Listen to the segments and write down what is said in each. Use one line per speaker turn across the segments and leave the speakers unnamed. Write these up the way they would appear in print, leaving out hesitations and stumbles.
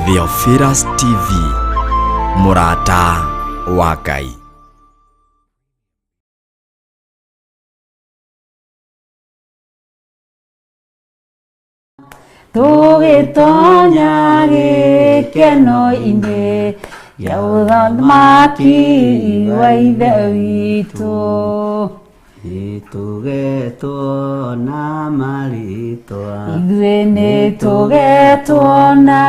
Theophilus TV, mũrata wa Ngai.
Tũgĩtonya gĩkeno-inĩ gĩa ũthamaki wa Ithe witũ.
Nĩtũgetwo na marĩtwa.
Ithuĩ nĩtũgetwo na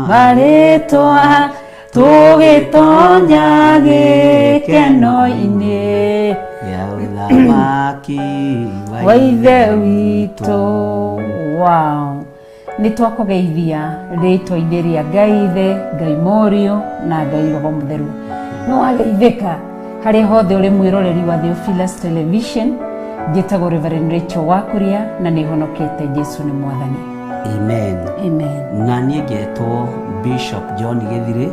marĩtwa tũgĩtonya gĩkeno-inĩ
Gĩa ũthamaki
wa Ithe witũ. Wow. Nĩ twakũgeithia rĩtwa-inĩ rĩa Ngai Ithe, Ngai Mũriũ na Ngai Roho Mũtheru. Nĩ wageithĩka harĩa hothe ũrĩ mwĩroreri wa Theophilus Television. Njĩtagwo Reverend Rachel Wakuria na nĩ honokete. Jesu nĩ Mwathani.
Amen.
Amen.
Na niĩ ngetwo Bishop John Gĩthirĩ,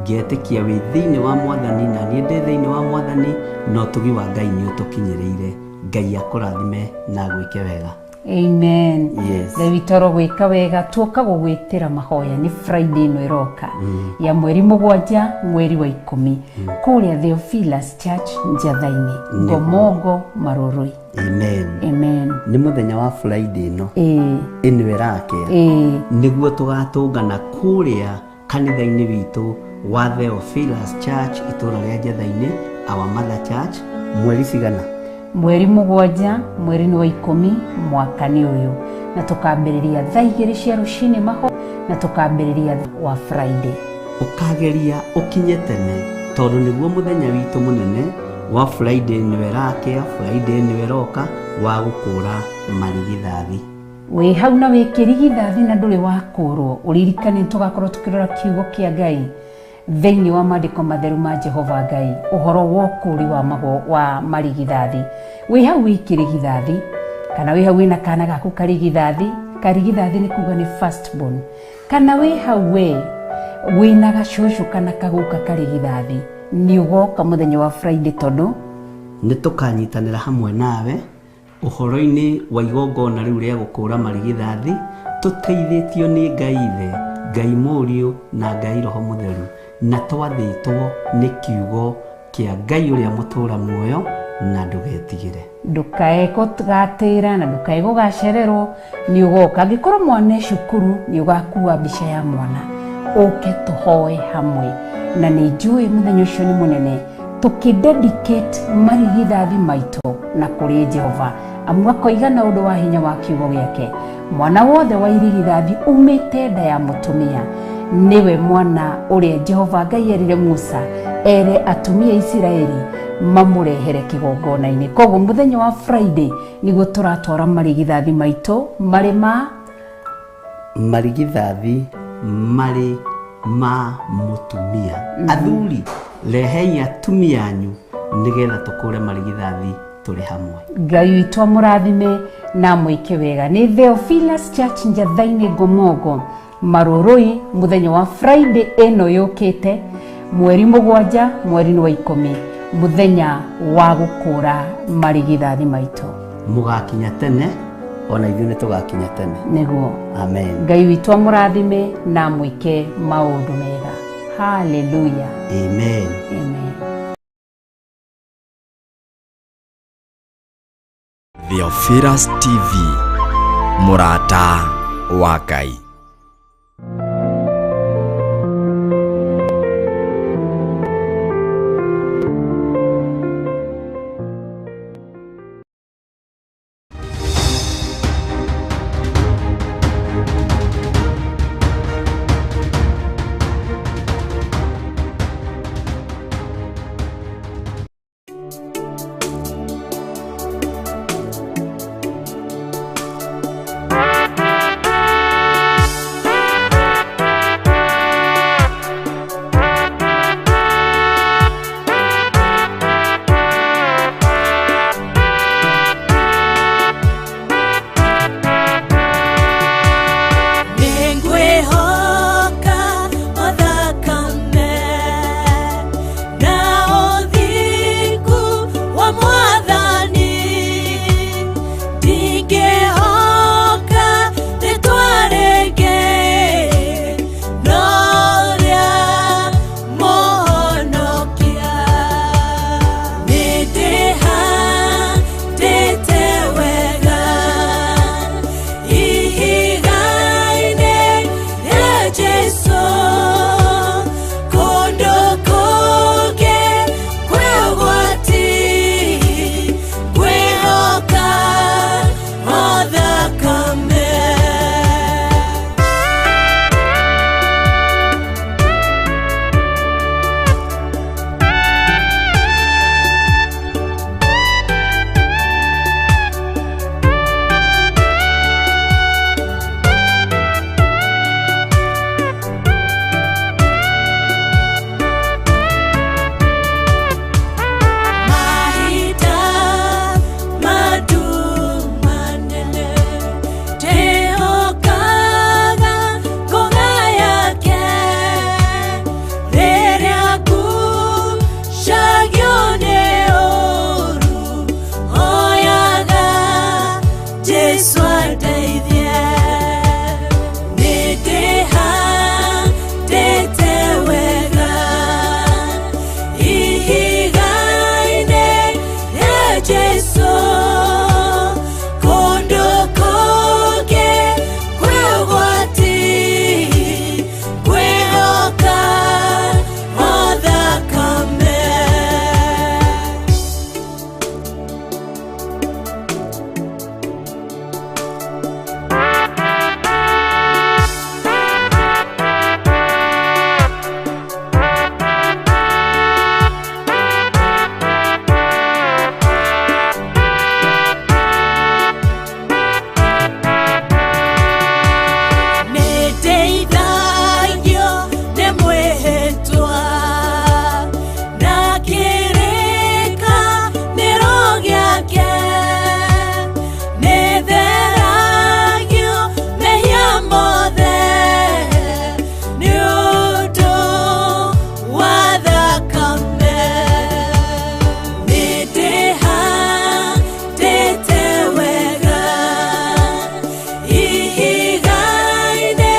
ngetĩkia wĩ thĩinĩ wa Mwathani na niĩ ndĩ thĩinĩ wa Mwathani, na ũtugi wa Ngai nĩ ũtũkinyĩrĩire. Ngai akũrathime na agwĩke wega.
Amen.
Yes.
Ngai witũ arogwĩka wega. Tuoka gũgwĩtĩra mahoya nĩ Friday ĩno ĩroka ya 7 mweri wa 10 kũrĩa Theophilus Church Njatha-inĩ, Ngomongo, Marũrũi.
Amen.
Amen.
Nĩ mũthenya wa Friday ĩno ĩno ĩrakĩa, nĩguo tũgatũngana kũrĩa kanitha-inĩ witũ wa Theophilus Church itũũra rĩa Njatha-inĩ, our mother church. Mweri cigana?
7 mweri nĩ wa 10 mwaka nĩ ũyũ, na tũkambĩrĩria thaa 2 cia rũcinĩ maho, na tũkambĩrĩria wa Friday.
Ũkageria ũkinye tene tondũ nĩguo mũthenya witũ mũnene wa Friday nĩwe ĩrakĩa, Friday nĩwe ĩroka wa gũkũra marigithathi.
Wĩ hau na wĩ kĩrigithathi na ndũrĩ wakũrwo, ũririkane nĩ tũgakorwo tũkĩrora kiugo kĩa Ngai thĩinĩ wa maandĩko matheru ma Jehova Ngai, ũhoro wa ũkũũri wa mago wa marigithathi. Wĩ hau wĩ kĩrigithathi kana wĩ hau wĩna kana gaku karigithathi, karigithathi nĩ kuga nĩ first born, kana wĩ hau we wĩna gacũcũ kana kaguka karigithathi, nĩ ũgoka mũthenya wa Friday tondũ
nĩ tũkanyitanĩra hamwe nawe ũhoro-inĩ wa igongona rĩu rĩa gũkũra marigithathi, tũteithĩtio nĩ Ngai Ithe, Ngai Mũriũ na Ngai Roho Mũtheru, na twathĩtwo nĩ kiugo kĩa Ngai ũrĩa mũtũra muoyo, na ndũgetigĩre.
Ndũkae gũgatĩra na ndũkae gũgacererwo, nĩ ũgoka. Angĩkorwo mwana e cukuru, nĩ ũgakua mbica ya mwana ũke tũhoe hamwe, na nĩ njũĩ mũthenya ũcio nĩ mũnene tũkĩdedicate marigithathi maitũ na kũrĩ Jehova, amu akoiga na ũndũ wa hinya wa kiugo gĩake, mwana wothe wa irigithathi umĩte nda ya mũtumia nĩwe mwana ũrĩa Jehova Ngai erire Musa ere atumia a Isiraeli mamũrehere kĩgongona-inĩ. Koguo mũthenya wa Friday nĩguo tũratwara marigithathi maitũ marĩ ma
marigithathi marĩ ma mũtumia. Athuri, rehei atumia anyu nĩgetha tũkũre marigithathi tũrĩ hamwe.
Ngai witũ amũrathime na amwĩke wega. Nĩ Theophilus Church Njatha-inĩ, Ngomongo, Marũrũi, mũthenya wa Friday ĩno yũkĩte, 7 mweri wa 10, mũthenya wa gũkũra marigithathi maitũ.
Mũgakinya tene, ona ithuĩ nĩ tũgakinya tene.
Nĩguo.
Amen.
Ngai witũ amũrathime na amwĩke maũndũ mega. Haleluya.
Amen.
Amen.
Theophilus TV, mũrata wa Ngai.
Jesu andeithie. Nĩndĩhandĩte wega ihiga-inĩ rĩa Jesu, kũndũ kũngĩ kwĩ ũgwati, kwĩhoka o thakame. Nĩndeithagio nĩ mwĩhĩtwa na kĩrĩkanĩro gĩake, nĩtheragio mehia mothe nĩ ũndũ wa thakame. Nĩndĩhandĩte wega ihiga-inĩ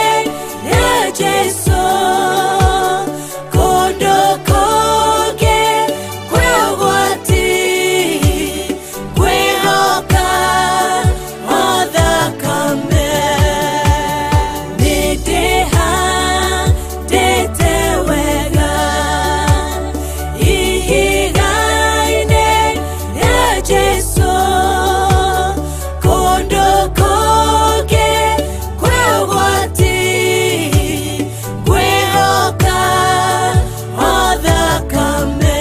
rĩa Jesu, kũndũ kũngĩ kwĩ ũgwati, kwĩhoka o thakame. Nĩndĩhandĩte wega ihiga-inĩ rĩa Jesu, kũndũ kũngĩ kwĩ ũgwati, kwĩhoka o thakame.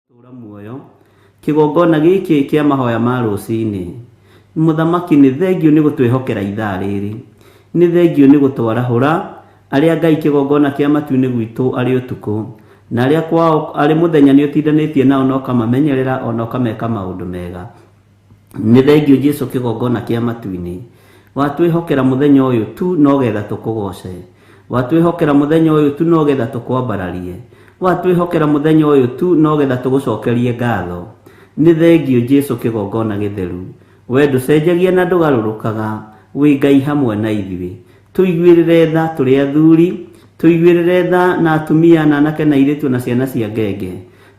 Tũra muoyo kĩgongona gĩkĩ kĩa mahoya ma rũcinĩ. Mũthamaki, nĩ thengio nĩ gũtwĩhokera ithaa rĩrĩ, nĩ thengio nĩ gũtwarahũra arĩa Ngai kĩgongona kĩa matu-inĩ gwitũ arĩ ũtukũ, na arĩa kwao arĩ mũthenya nĩ ũtindanĩtie nao na ũkamamenyerera ona ũkameka maũndũ mega. Nĩ thengio Jesu kĩgongona kĩa matu-inĩ. Watwĩhokera mũthenya ũyũ tu nogetha tũkũgoce, watwĩhokera mũthenya ũyũ tu nogetha tũkwambararie, watwĩhokera mũthenya ũyũ tu nogetha tũgũcokerie ngatho. Nĩ thengio Jesu kĩgongona gĩtheru. We ndũcenjagia na ndũgarũrũkaga, wĩ Ngai hamwe na ithuĩ. Tũiguĩrĩre tha tũrĩ athuri, tũiguĩrĩre tha na atumia na anake na airĩtu na ciana cia ngenge.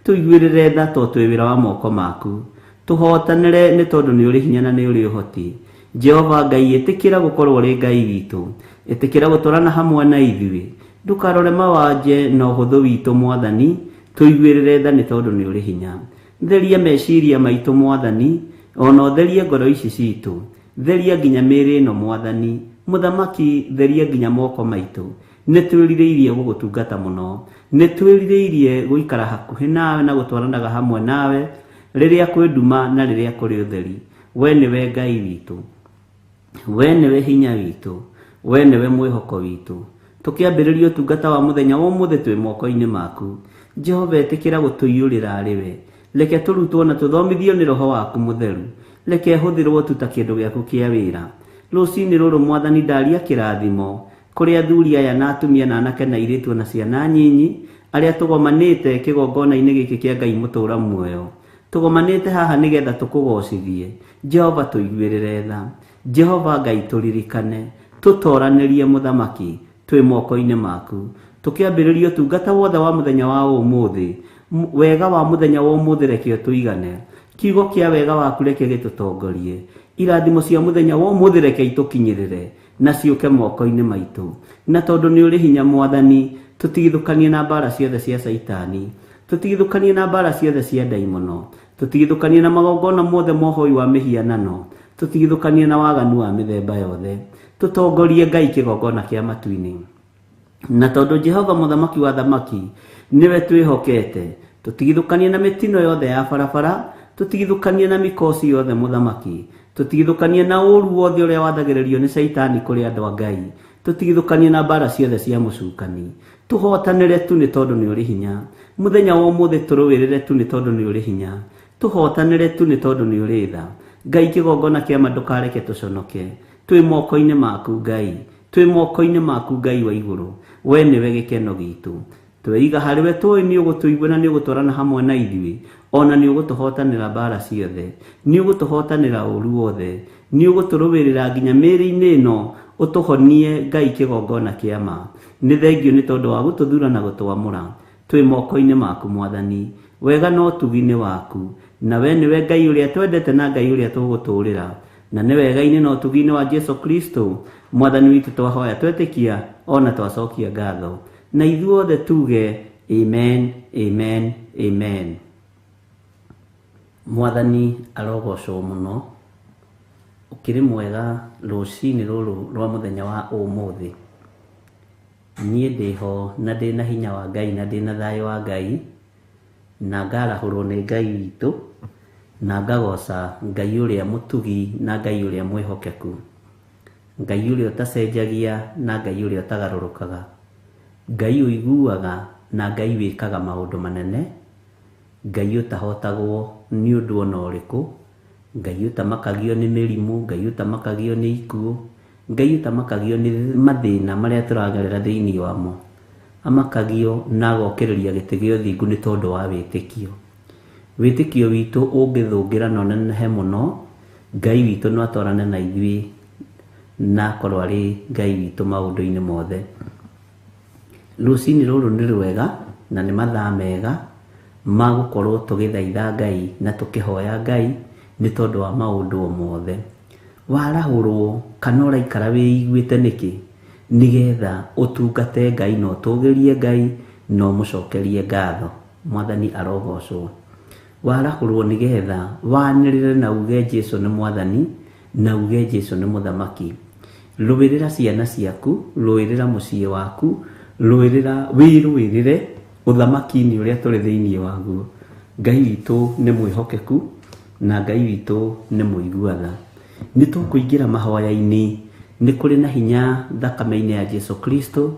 Tũiguĩrĩre tha to twĩ wĩra wa moko maku. Tũhotanĩre nĩ tondũ nĩ ũrĩ hinya na nĩ ũrĩ ũhoti. Jehova Ngai, ĩtĩkĩra gũkorwo ũrĩ Ngai witũ, ĩtĩkĩra gũtwarana hamwe na ithuĩ. Ndũkarore mawanje na ũhũthũ witũ Mwathani, tũiguĩrĩre tha nĩ tondũ nĩ ũrĩ hinya. Theria meciria maitũ Mwathani, ona ũtherie ngoro ici citũ. Theria nginya mĩĩrĩ ĩno Mwathani. Mũthamaki, theria nginya moko maitũ. Nĩ twĩrirĩirie gũgũtungata mũno, nĩ twĩrirĩirie gũikara hakuhĩ nawe na gũtwaranaga hamwe nawe rĩrĩa kwĩ nduma na rĩrĩa kũrĩ ũtheri. We nĩwe Ngai witũ, we nĩwe hinya witũ, we nĩwe mwĩhoko witũ. Tũkĩambĩrĩria ũtungata wa mũthenya wa ũmũthĩ twĩ moko-inĩ maku. Jehova, ĩtĩkĩra gũtũiyũrĩra arĩ we. Reke tũrutwo na tũthomithio nĩ Roho waku Mũtheru. Reke hũthĩrwo tu ta kĩndũ gĩaku kĩa wĩra. Rũcinĩ rũrũ Mwathani, ndaria kĩrathimo kũrĩ athuri aya na atumia na anake na airĩtu na ciana nyinyi arĩa tũgomanĩte kĩgongona-inĩ gĩkĩ kĩa Ngai mũtũũra muoyo. Tũgomanĩte haha nĩgetha tũkũgocithie. Jehova, tũiguĩrĩre tha. Jehova Ngai, tũririkane. Tũtoranĩrie mũthamaki twĩ moko-inĩ maku. Tũkĩambĩrĩria ũtungata wothe wa mũthenya wa ũmũthĩ, wega wa mũthenya wa ũmũthĩ reke ũtũigane. Kiugo kĩa wega waku reke gĩtũtongorie. Irathimo cia mũthenya wa ũmũthĩ reke itũkinyĩrĩre na ciũke moko-inĩ maitũ. Na tondũ nĩ ũrĩ hinya mwathani, tũtigithũkanie na mbara ciothe cia Caitani, tũtigithũkanie na mbara ciothe cia ndaimono, tũtigithũkanie na magongona mothe ma ũhoi wa mĩhianano, tũtigithũkanie na waganu wa mĩthemba yothe. Tũtongorie Ngai kĩgongona kĩa matu-inĩ. Na tondũ Jehova mũthamaki wa thamaki nĩwe twĩhokete, tũtigithũkanie na mĩtino yothe ya barabara, tũtigithũkanie na mĩkosi yothe mũthamaki, tũtigithũkanie na ũũru wothe ũrĩa wathagĩrĩrio nĩ Caitani kũrĩ andũ a Ngai, tũtigithũkanie na mbara ciothe cia mũcukani. Tũhotanĩre tu nĩ tondũ nĩ ũrĩ hinya. Mũthenya wa ũmũthĩ tũrũĩrĩre tu nĩ tondũ nĩ ũrĩ hinya. Tũhotanĩre tu nĩ tondũ nĩ ũrĩ tha. Ngai kĩgongona kĩa ma ndũkareke tũconoke. Twĩ moko-inĩ maku Ngai, twĩ moko-inĩ maku Ngai wa igũrũ, we nĩwe gĩkeno gitũ. Tweiga harĩ we tũĩ nĩ ũgũtũigua na nĩ ũgũtwarana hamwe na ithuĩ, ona nĩ ũgũtũhotanĩra mbara ciothe, nĩ ũgũtũhotanĩra ũũru wothe, nĩ ũgũtũrũĩrĩra nginya mĩĩrĩ-inĩ ĩno, ũtũhonie Ngai kĩgongona kĩa ma. Nĩ thengio nĩ tondũ wa gũtũthura na gũtwamũra. Twĩ moko-inĩ maku mwathani, wega na ũtugi nĩ waku, na we nĩwe Ngai ũrĩa twendete na Ngai ũrĩa tũgũtũũrĩra. Na nĩ wega-inĩ na ũtugi-inĩ wa Jesu Kristo mwathani witũ twahoya twetĩkia ona twacokia ngatho. Na ithuothe tuge amen, amen, amen. Mwathani arogocwo mũno. Ũkĩrĩ mwega rũcinĩ rũrũ rwa mũthenya wa ũmũthĩ. Niĩ ndĩho na ndĩna hinya wa Ngai na ndĩna thayũ wa Ngai, na ngarahũrwo nĩ Ngai witũ, na ngagoca Ngai ũrĩa mũtugi na Ngai ũrĩa mwĩhokeku, Ngai ũrĩa ũtacenjagia na Ngai ũrĩa ũtagarũrũkaga, Ngai ũiguaga na Ngai wĩkaga maũndũ manene, Ngai ũtahotagwo nĩ ũndũ ona ũrĩkũ, Ngai ũtamakagio nĩ mĩrimũ, Ngai ũtamakagio nĩ ikuũ, Ngai ũtamakagio nĩ mathĩna marĩa tũragerera thĩinĩ wamo. Amakagio na agokĩrĩria gĩtĩ gĩa ũthingu nĩ tondũ wa wĩtĩkio. Wĩtĩkio witũ ũngĩthũngĩra na ũnenehe mũno, Ngai witũ no atwarane na ithuĩ na akorwo arĩ Ngai witũ maũndũ-inĩ mothe. Rũcinĩ rũrũ nĩ rwega na nĩ mathaa mega ma gũkorwo tũgĩthaitha Ngai na tũkĩhoya Ngai nĩ tondũ wa maũndũ o mothe. Warahũrwo kana ũraikara wĩiguĩte nĩkĩ? Nĩgetha ũtungate Ngai na ũtũgĩrie Ngai na ũmũcokerie ngatho. Mwathani arogocwo. Warahũrwo nĩgetha wanĩrĩre na uge Jesu nĩ mwathani na uge Jesu nĩ mũthamaki. Rũĩrĩra ciana ciaku, rũĩrĩra mũciĩ waku, rũĩrĩra wĩrũĩrĩre ũthamaki-inĩ ũrĩa tũrĩ thĩinĩ waguo. Ngai witũ nĩ mwĩhokeku na Ngai witũ nĩ mũigua tha. Nĩ tũkũingĩra mahoya-inĩ, nĩ kũrĩ na hinya thakame-inĩ ya Jesu Kristo,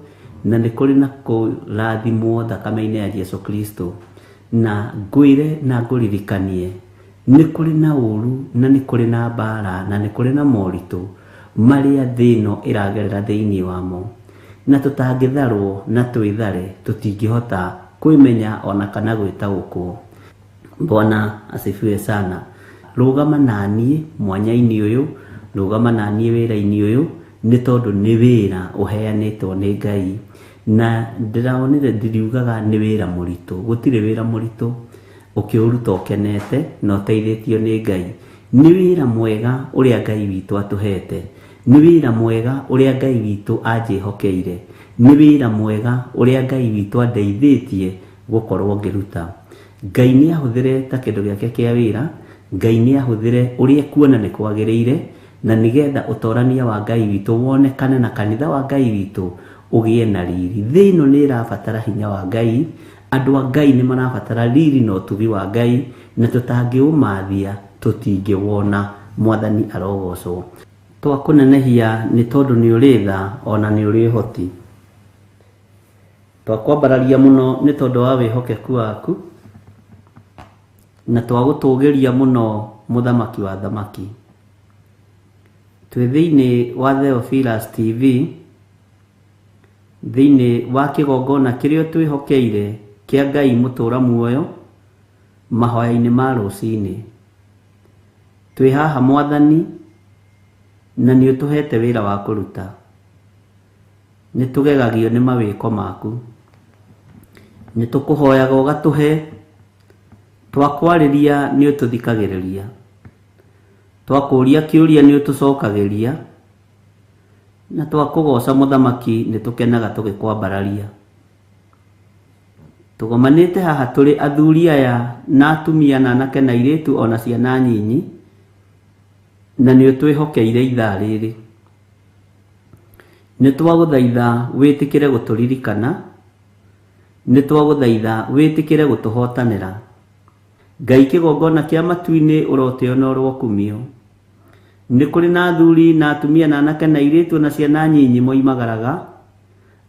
na nĩ kũrĩ na kũrathimwo thakame-inĩ ya Jesu Kristo. Na ngwĩre na ngũririkanie, nĩ kũrĩ na ũũru na nĩ kũrĩ na mbara na nĩ kũrĩ na moritũ marĩa thĩ ĩno ĩragerera thĩinĩ wamo. Na tũtangĩtharwo na twĩthare tũtingĩhota kwĩmenya ona kana gwĩtaũkwo. Bwana asifiwe sana. Rũgama naniĩ mwanya-inĩ ũyũ, rũgama naniĩ wĩra-inĩ ũyũ, nĩ tondũ nĩ wĩra ũheanĩtwo nĩ Ngai. Na ndĩraonire ndiriugaga nĩ wĩra mũritũ, gũtirĩ wĩra mũritũ ũkĩũruta ũkenete na ũteithĩtio nĩ Ngai. Nĩ wĩra mwega ũrĩa Ngai witũ atũhete, nĩ wĩra mwega ũrĩa Ngai witũ anjĩhokeire, nĩ wĩra mwega ũrĩa Ngai witũ andeithĩtie gũkorwo ngĩruta. Ngai nĩ ahũthĩre ta kĩndũ gĩake kĩa wĩra, Ngai nĩ ahũthĩre ũrĩa ekuona nĩ kwagĩrĩire, na nĩgetha ũtorania wa Ngai witũ wonekane na kanitha wa Ngai witũ ũgĩe na riri. Thĩ ĩno nĩ ĩrabatara hinya wa Ngai, andũ a Ngai nĩ marabatara riri na ũtugi wa Ngai, na tũtangĩũmathia tũtingĩwona. Mwathani arogocwo. Twakũnenehia nĩ tondũ nĩ ũrĩ tha ona nĩ ũrĩ ũhoti. Twakwambararia mũno nĩ tondũ wa wĩhokeku waku, na twagũtũgĩria mũno mũthamaki wa thamaki. Twĩ thĩinĩ wa Theophilus TV, thĩinĩ wa kĩgongona kĩrĩa twĩhokeire kĩa Ngai mũtũũra muoyo, mahoya-inĩ ma rũcinĩ. Twĩ haha mwathani, na nĩ ũtũhete wĩra wa kũruta. Nĩ tũgegagio nĩ mawĩko maku. Nĩ tũkũhoyaga ũgatũhe, twakwarĩria nĩ ũtũthikagĩrĩria, twakũria kĩũria nĩ ũtũcokagĩria, na twakũgoca mũthamaki nĩ tũkenaga tũgĩkwambararia. Tũgomanĩte haha tũrĩ athuri aya na atumia na anake na airĩtu ona ciana nyinyi, na nĩ ũtwĩhokeire ithaa rĩrĩ. Nĩ twagũthaitha wĩtĩkĩre gũtũririkana, nĩ twagũthaitha wĩtĩkĩre gũtũhotanĩra. Ngai kĩgongona kĩa matu-inĩ ũrotĩo na ũrokumio. Nĩ kũrĩ na athuri na atumia na anake na airĩtu na ciana nyinyi moimagaraga,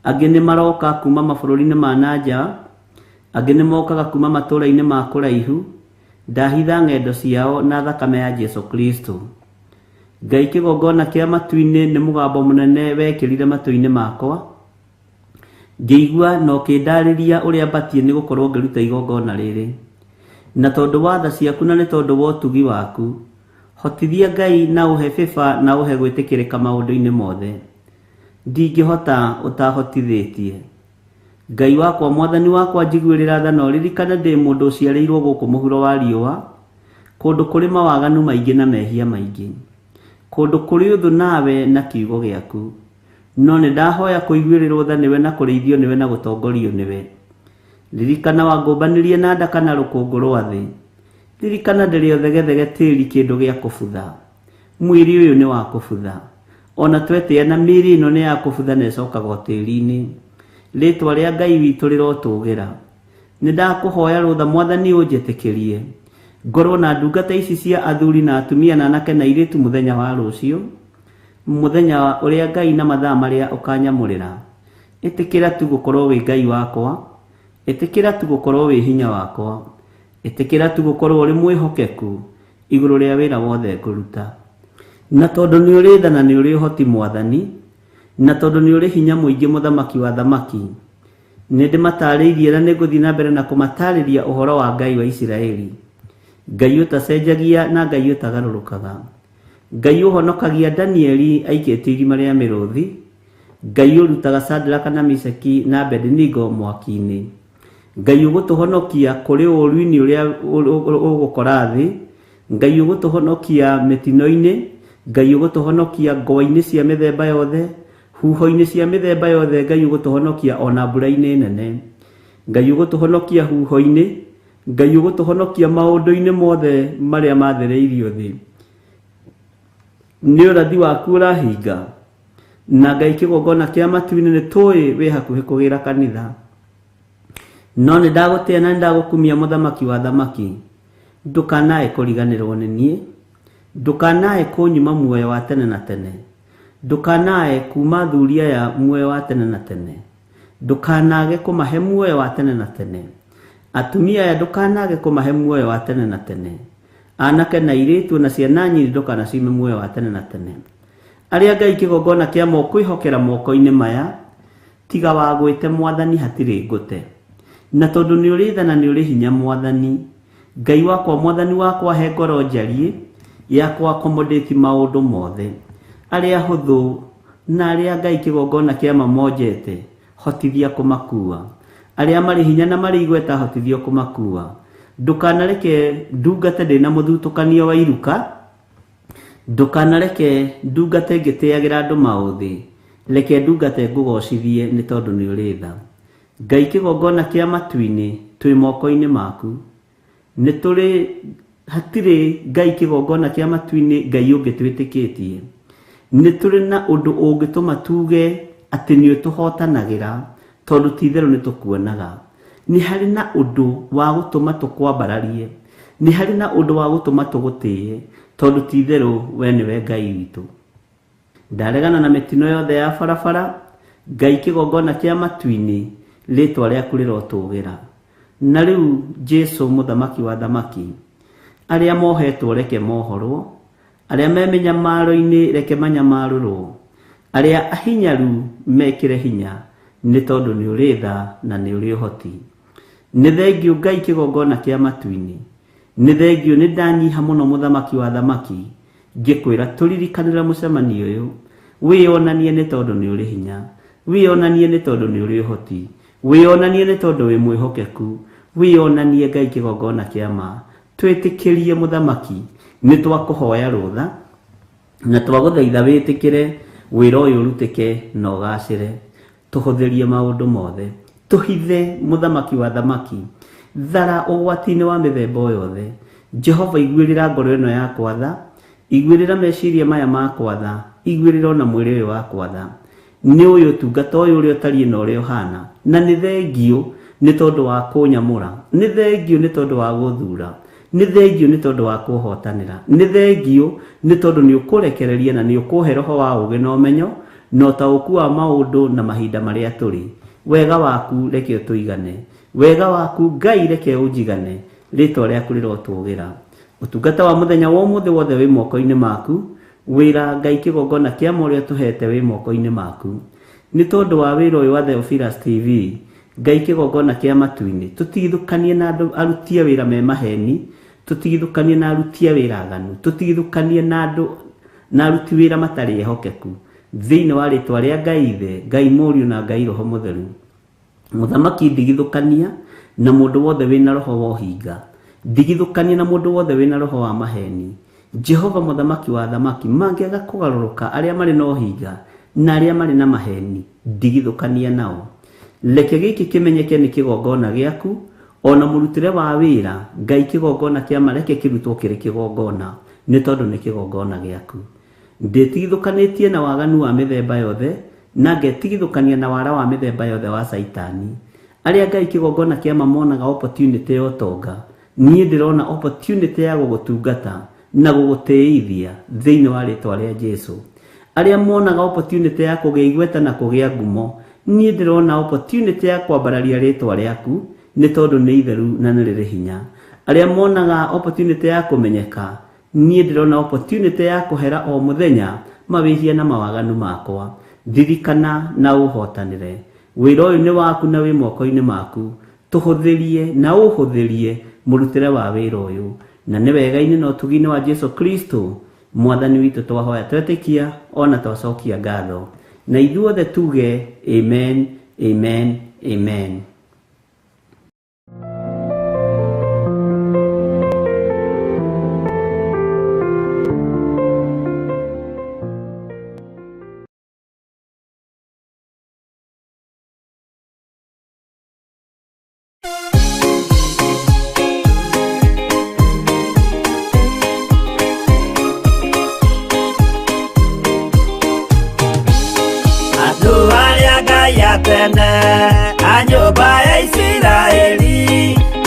angĩ nĩ maroka kuma mabũrũri-inĩ ma na nja, angĩ nĩ mokaga kuma matũũra-inĩ ma kũraihu, ndahitha ng'endo ciao na thakame ya Jesu Kristo. Ngai kĩgongona kĩa matu-inĩ nĩ mũgambo mũnene wekĩrire matũ-inĩ makwa, ngĩigua na ũkĩndarĩria ũrĩa mbatiĩ nĩ gũkorwo ngĩruta igongona rĩrĩ. Na tondũ wa tha ciaku na nĩ tondũ wa ũtugi waku, hotithia Ngai na ũhe bĩba na ũhe gwĩtĩkĩrĩka maũndũ-inĩ mothe. Ndingĩhota ũtahotithĩtie. Ngai wakwa, Mwathani wakwa, njiguĩrĩra tha na ũririkane ndĩ mũndũ ũciarĩirwo gũkũ mũhuro wa riũa, kũndũ kũrĩ mawaganu maingĩ na mehia maingĩ, kũndũ kũrĩ ũthũ nawe na kiugo gĩaku. No nĩ ndahoya kũiguĩrĩrwo tha nĩwe na kũrĩithio nĩwe na gũtongorio nĩwe. Ririkana wangũmbanĩrie na ndaka na rũkũngũ rwa thĩ. Ririkana ndĩrĩ o thegethege tĩri kĩndũ gĩa kũbutha. Mwĩrĩ ũyũ nĩ wa kũbutha. Ona twetĩa na mĩĩrĩ ĩno nĩ ya kũbutha na ĩcokaga o tĩri-inĩ. Rĩtwa rĩa Ngai witũ rĩrotũgĩra. Nĩ ndakũhoya rũtha Mwathani ũnjĩtĩkĩrie ngorwo na ndungata ici cia athuri na atumia na anake na airĩtu mũthenya wa rũciũ, mũthenya ũrĩa Ngai na mathaa marĩa ũkanyamũrĩra. Ĩtĩkĩra tu gũkorwo wĩ Ngai wakwa, ĩtĩkĩra tu gũkorwo wĩ hinya wakwa, ĩtĩkĩra tu gũkorwo ũrĩ mwĩhokeku igũrũ rĩa wĩra wothe ngũruta. Na tondũ nĩ ũrĩ tha na nĩ ũrĩ ũhoti Mwathani, na tondũ nĩ ũrĩ hinya mũingĩ Mũthamaki wa athamaki, nĩ ndĩmataarĩirie na nĩ ngũthiĩ na mbere na kũmataarĩria ũhoro wa Ngai wa Isiraeli, Ngai ũtacenjagia na Ngai ũtagarũrũkaga, Ngai ũhonokagia Danieli aikĩtio irima rĩa mĩrũthi, Ngai ũrutaga Shadraka na Meshaki na Abednego mwaki-inĩ, Ngai ũgũtũhonokia kũrĩ ũũru-inĩ ũrĩa ũgũkora thĩ, Ngai ũgũtũhonokia mĩtino-inĩ, Ngai ũgũtũhonokia ngwa-inĩ cia mĩthemba yothe, huho-inĩ cia mĩthemba yothe, Ngai ũgũtũhonokia ona mbura-inĩ nene, Ngai ũgũtũhonokia huho-inĩ, Ngai ũgũtũhonokia maũndũ-inĩ mothe marĩa mathĩrĩirio thĩ. Nĩ ũrathi waku ũrahinga, na Ngai kĩgongona kĩa matu-inĩ nĩ tũĩ wĩ hakuhĩ kũgĩra kanitha. No nĩ ndagũtĩa na nĩ ndagũkumia mũthamaki wa athamaki, ndũkanae kũriganĩrwo nĩ niĩ, ndũkanae kũnyima muoyo wa tene na tene, ndũkanae kuma athuri aya muoyo wa tene na tene, ndũkanage kũmahe muoyo wa tene na tene, atumia aya ndũkanage kũmahe muoyo wa tene na tene, anake na airĩtu na ciana nyinyi ndũkanacime muoyo wa tene na tene. Arĩa Ngai kĩgongona kĩa kwĩhokera moko-inĩ maya, tiga wagwĩte Mwathani hatirĩ ngũte. Na tondũ nĩ ũrĩ tha na nĩ ũrĩ hinya Mwathani, Ngai wakwa Mwathani wakwa he ngoro njariĩ ya kũ accommodate maũndũ mothe. Arĩa ahũthũ na arĩa Ngai kĩgongona kĩa mamonjete, hotithia kũmakua. Arĩa marĩ hinya na marĩ igweta hotithia kũmakua. Ndũkanareke ndungate ndĩna mũthutũkanio wa iruka, ndũkanareke ndungate ngĩtĩagĩra andũ maũthĩ, reke ndungate ngũgocithie nĩ tondũ nĩ ũrĩ tha. Ngai kĩgongona kĩa matu-inĩ twĩ moko-inĩ maku. Nĩ tũrĩ hatirĩ Ngai kĩgongona kĩa matu-inĩ Ngai ũngĩ twĩtĩkĩtie. Nĩ tũrĩ na ũndũ ũngĩtũma tuge atĩ nĩ ũtũhotanagĩra tondũ ti itherũ nĩ tũkuonaga. Nĩ harĩ na ũndũ wa gũtũma tũkwambararie, nĩ harĩ na ũndũ wa gũtũma tũgũtĩe tondũ ti itherũ we nĩwe Ngai witũ. Ndaregana na mĩtino yothe ya barabara, Ngai kĩgongona kĩa matu-inĩ, rĩtwa rĩaku rĩrotũgĩra. Na rĩu Jesu mũthamaki wa athamaki, arĩa mohetwo reke mohorwo, arĩa me mĩnyamaro-inĩ reke manyamarũrwo, arĩa ahinyaru mekĩre hinya, nĩ tondũ nĩ ũrĩ tha na nĩ ũrĩ ũhoti. Nĩ thengiũ Ngai kĩgongona kĩa matu-inĩ, nĩ thengiũ nĩ ndanyiha mũno mũthamaki wa athamaki, ngĩkwĩra tũririkanĩre mũcemanio ũyũ, wĩyonanie nĩ tondũ nĩ ũrĩ hinya. Wĩyonanie nĩ tondũ nĩ ũrĩ ũhoti. Wĩyonanie nĩ tondũ wĩ mwĩhokeku. Wĩyonanie Ngai kĩgongona kĩa ma. Twĩtĩkĩrie mũthamaki, nĩ twakũhoya rũtha na twagũthaitha wĩtĩkĩre wĩra ũyũ ũrutĩke na ũgacĩre. Tũhũthĩrie maũndũ mothe. Tũhithe mũthamaki wa thamaki. Thara ũgwati-inĩ wa mĩthemba o yothe. Jehova iguĩrĩra ngoro ĩno yakwa tha, iguĩrĩra meciria maya makwa tha, iguĩrĩra ona mwĩrĩ ũyũ wakwa tha. Nĩ ũyũ ũtungata ũyũ ũrĩa ũtariĩ na ũrĩa ũhana, na nĩ thengiũ nĩ tondũ wa kũnyamũra, nĩ thengiũ nĩ tondũ wa gũthura, nĩ thengiũ nĩ tondũ wa kũhotanĩra, nĩ thengiũ nĩ tondũ nĩ ũkũrekereria na nĩ ũkũhe roho wa ũũgĩ na ũmenyo na ũtaũku wa maũndũ na mahinda marĩa tũrĩ. Wega waku reke ũtũigane. Wega waku Ngai reke ũnjigane. Rĩtwa rĩaku rĩrotũgĩra. Ũtungata wa mũthenya wa ũmũthĩ wothe wĩ moko-inĩ maku. Wĩra Ngai kĩgongona kĩa ma ũrĩa ũtũhete wĩ moko-inĩ maku. Nĩ tondũ wa wĩra ũyũ wa Theophilus TV, Ngai kĩgongona kĩa matu-inĩ, tũtigithũkanie na andũ aruti a wĩra me maheni, tũtigithũkanie na aruti a wĩra aganu, tũtigithũkanie na andũ na aruti wĩra matarĩ ehokeku. Thĩinĩ wa rĩtwa rĩa Ngai Ithe, Ngai Mũriũ na Ngai Roho Mũtheru. Mũthamaki ndigithũkania na mũndũ wothe wĩna roho wa ũhinga. Ndigithũkania na mũndũ wothe wĩna roho wa maheni. Jehova mũthamaki wa athamaki, mangĩaga kũgarũrũka arĩa marĩ na ũhinga na arĩa marĩ na maheni, ndigithũkania nao. Reke gĩkĩ kĩmenyeke nĩ kĩgongona gĩaku, ona mũrutĩre wa wĩra, Ngai kĩgongona kĩa ma reke kĩrutwo kĩrĩ kĩgongona, nĩ tondũ nĩ kĩgongona gĩaku. Ndĩtigithũkanĩtie na waganu wa mĩthemba yothe, na ngetigithũkania na wara wa mĩthemba yothe wa Caitani. Arĩa Ngai kĩgongona kĩa ma monaga opportunity ya ũtonga, niĩ ndĩrona opportunity ya gũgũtungata na gũgũtĩithia thĩinĩ wa rĩtwa rĩa Jesu. Arĩa monaga opportunity ya kũgĩa igweta na kũgĩa ngumo, niĩ ndĩrona opportunity ya kwambararia rĩtwa rĩaku nĩ tondũ nĩ itheru na nĩ rĩrĩ hinya. Arĩa monaga opportunity ya kũmenyeka, niĩ ndĩrona opportunity ya kũhera o mũthenya mawĩhia na mawaganu makwa. Ndirikana na ũhotanĩre. Wĩra ũyũ nĩ waku na wĩ moko-inĩ maku. Tũhũthĩrie na ũhũthĩrie mũrutĩre wa wĩra ũyũ. Na nĩ wega-inĩ na ũtugi-inĩ wa Jesu Kristo Mwathani witũ twahoya twetĩkia ona twacokia ngatho. Na ithuothe tuge amen, amen, amen.
Andũ arĩa Ngai a tene a nyũmba ya Isiraeli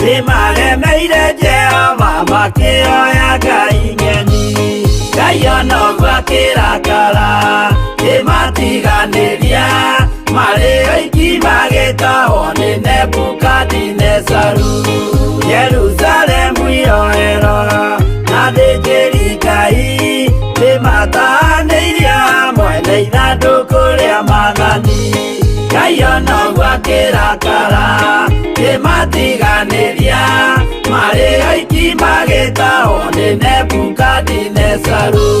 nĩmaremeire Jehova makĩoya ngai ng'eni. Ngai ona ũguo akĩrakara kĩmatiganĩria marĩ oiki magĩtahwo nĩ Nebukadinezaru. Jerusalemu iroero na athĩnjĩri Ngai nĩmatahanĩirio hamwe na ithandũkũ rĩa maathani. Ngai ona ũguo akĩrakara kĩmatiganĩria marĩ oiki magĩtahwo nĩ Nebukadinezaru.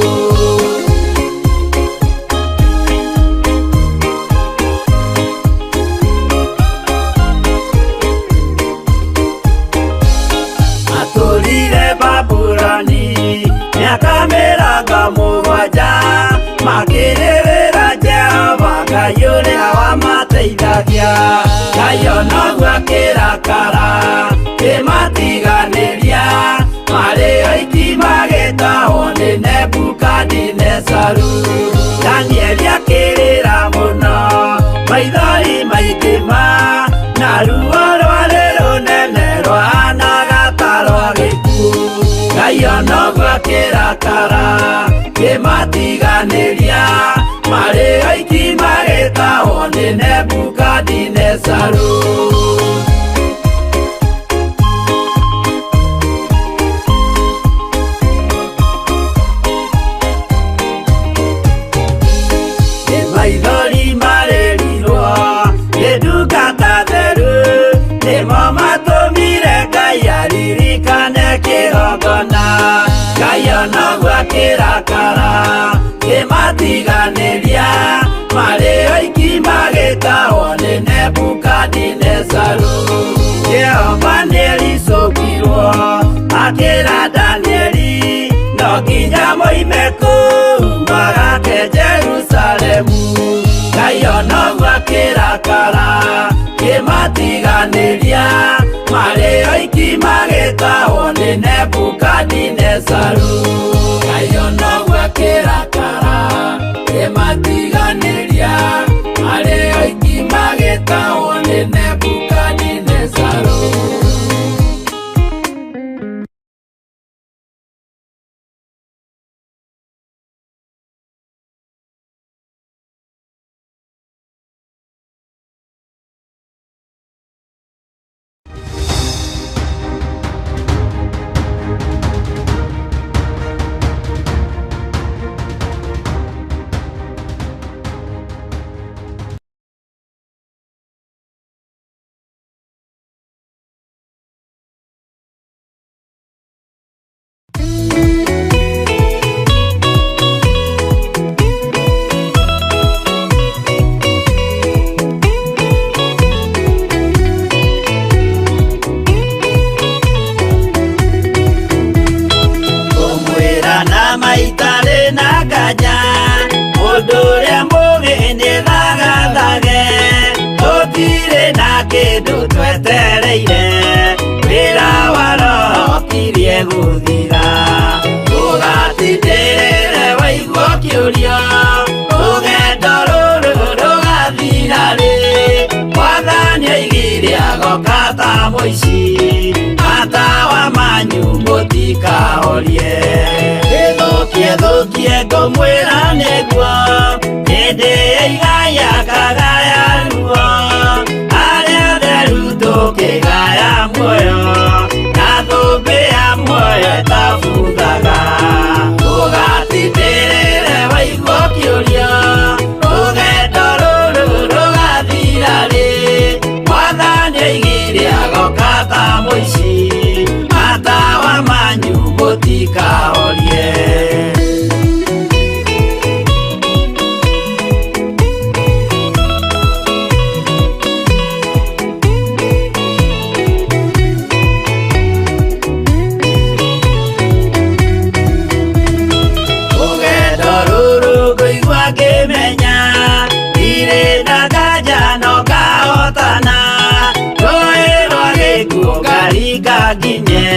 Matũrire Babuloni mĩaka mĩrongo mũgwanja makĩrĩrĩra Jehova Ngai ũrĩa wamateithagia. Ngai ona ũguo akĩrakara kĩmatiganĩria marĩ oiki magĩtahwo nĩ Nebukadinezaru. Danieli akĩrĩra mũno maithori maingĩ ma na ruo rwarĩ rũnene rwahanaga ta rwa gĩkuũ. Ngai ona ũguo akĩrakara kĩmatiganĩria marĩ oiki magĩtahwo nĩ Nebukadinezaru. Nĩ maithori marĩrirwo nĩ ndungata theru nĩmo matũmire Ngai aririkane kĩgongona. Ngai ona ũguo akĩrakara kĩmatiganĩria marĩ oiki magĩtahwo magĩtahwo nĩ Nebukadinezaru. Jehova nĩericũkirwo akĩra Danieli no nginya moime kũu magake Jerusalemu. Ngai onoguo akĩrakara kĩmatiganĩria marĩ oiki magĩtahwo nĩ Nebukadinezaru. Ngai onoguo akĩrakara kĩmatiganĩria marĩ oiki magĩtahwo nĩ Nebukadinezaru. Kũmwĩra na maitarĩ na nganja mũndũ ũrĩa mũgĩ nĩthagathage tũtirĩ na kĩndũ twetereire wĩra wa roho ũkirie gũthira ũgatindĩrĩre waigua ũkĩũrio rũgendo rũrũ rũgathira rĩ mwathani oigire agoka ta mũici matawa manyu mũtikahorie ĩthũkie thũkie ngũmwĩra nĩguo hĩndĩ ya igaya kagaya ruo arĩa atheru tũkĩgaya muoyo na thũmbĩ ya muoyo ĩtabuthaga ũgatindĩrĩre waigua ũkĩũrio rũgendo rũrũ rũgathira rĩ mwathani oigire agoka ta mũici matawa manyu mũtikahorie. Rũgendo rũrũ ngũigua ngĩmenya ndirĩ na nganja no ngahotana rũĩ rwa gĩkuũ ngaringa nginye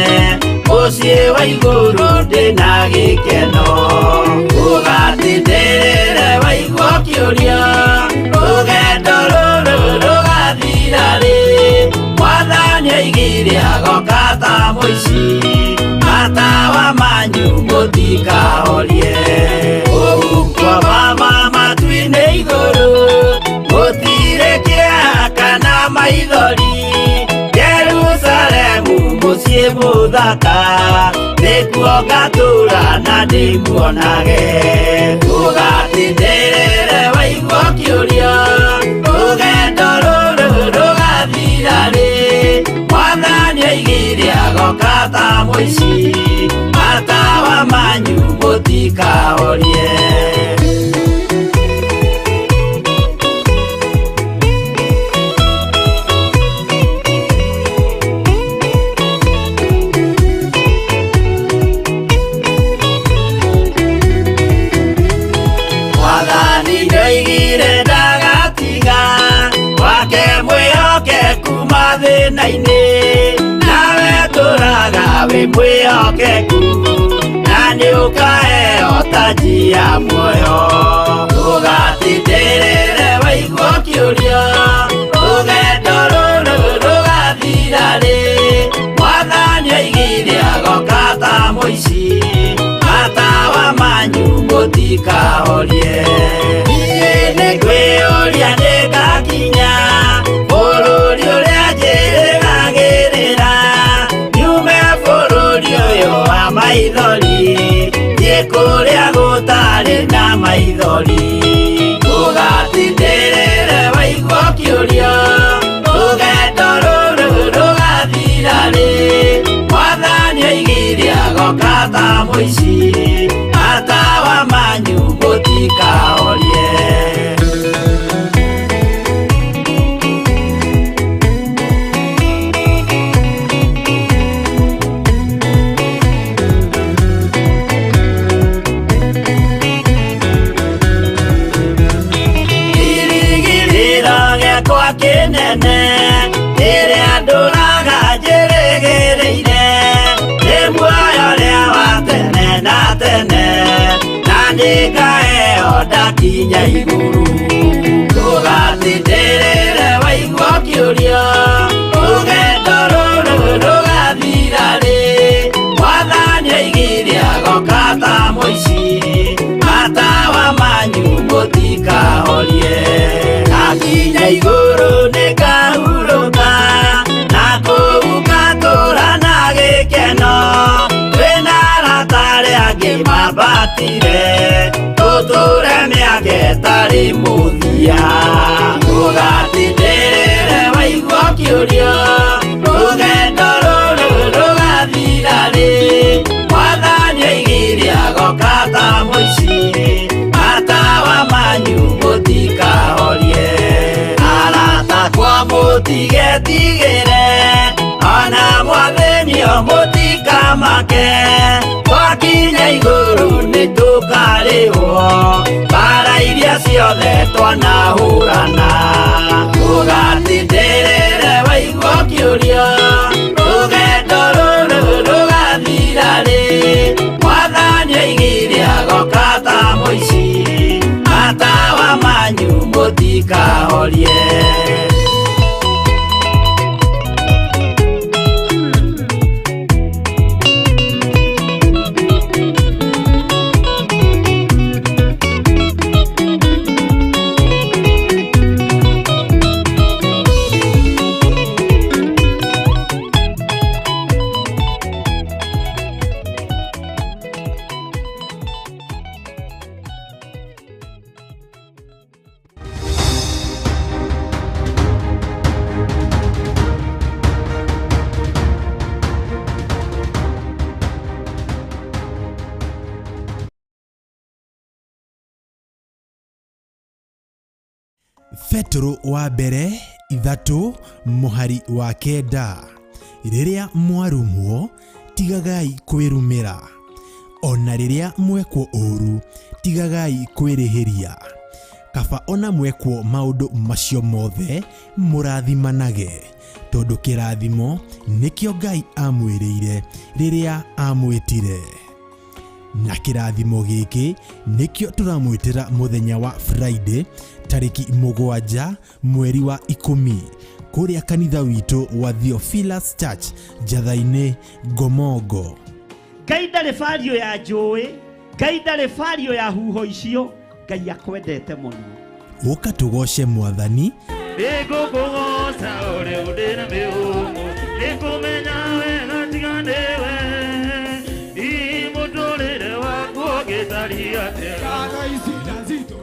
mũciĩ wa igũrũ ndĩna gĩkeno ũgatindĩrĩre waigua ũkĩũrio rũgendo rũrũ rũgathira rĩ mwathani oigire agoka ta mũici matawa manyu mũtikahorie ũhuko mama matu-inĩ igũrũ gũtirĩ kĩeha kana maithori Jerusalemu mũciĩ mũthaka nĩkuo ngatũũra na ndĩmuonage ũgatindĩrĩre waigua ũkĩũrio rũgendo rũrũ rũgathira rĩ mwathani oigire agoka ta mũici matawa manyu mũtikahorie. Mwathani nĩoigire ndagatiga wake mwĩhokeku mathĩna-inĩ nawe tũraga wĩ mwĩhokeku na nĩũkaheo taji ya muoyo ũgatindĩrĩre waigua ũkĩũrio rũgendo rũrũ rũgathira rĩ mwathani oigire agoka ta mũici matawa manyu mũtikahorie. Niĩ nĩngwĩyũria nĩngakinya bũrũri ũrĩa njĩrĩgagĩrĩra nyume bũrũri ũyũ wa maithori thiĩ kũrĩa gũtarĩ na maithori ũgatindĩrĩre waigua ũkĩũrio rũgendo rũrũ rũgathira rĩ mwathani oigire agoka ta mũici matawa manyu mũtikahorie. gĩakwa kĩnene ĩrĩa ndũraga njĩrĩgĩrĩire nĩ muoyo ũrĩa wa tene na tene na nĩngaheo ndakinya igũrũ ndũgatindĩrĩre waigua ũkĩũrio rũgendo rũrũ rũgathira rĩ mwathani oigire agoka ta mũici matawa manyu mũtikahorie ndakinya igũrũ nĩngahurũka na kũu ngatũũra na gĩkeno twĩna arata arĩa angĩ mambatire tũtũre mĩaka ĩtarĩ mũthia ndũgatindĩrĩre waigua ũkĩũrio rũgendo rũrũ rũgathira rĩ mwathani oigire agoka ta mũici matawa manyu mũtikahorie arata kwa mũtigetigĩre ona mwathĩnio mũtikamake twakinya igũrũ nĩtũkarĩhwo mbara iria ciothe twanahũrana ndũgatindĩrĩre waigua ũkĩũrio rũgendo rũrũ rũgathira rĩ mwathani oigire agoka ta mũici matawa manyu mũtikahorie.
Petero wa mbere 3 mũhari wa 9 rĩrĩa mwarumwo tigagai kwĩrumĩra ona rĩrĩa mwekwo ũũru tigagai kwĩrĩhĩria kaba ona mwekwo maũndũ macio mothe mũrathimanage tondũ kĩrathimo nĩkĩo Ngai amwĩrĩire rĩrĩa amwĩtire na kĩrathimo gĩkĩ nĩkĩo tũramwĩtĩra mũthenya wa Friday tarĩki 7 mweri wa 10 kũrĩa kanitha witũ wa Theophilus Church Njatha-inĩ Ngomongo.
Ngai ndarĩ bario ya njũĩ, Ngai ndarĩ bario ya huho icio, Ngai akwendete mũno.
Ũka tũgoce Mwathani.
Nĩngũkũgoca ũrĩa ũndĩ na mĩhũmũ, nĩngũmenya wega tiga nĩwe, hihi mũtũrĩre waku ũngĩtariĩ atĩa?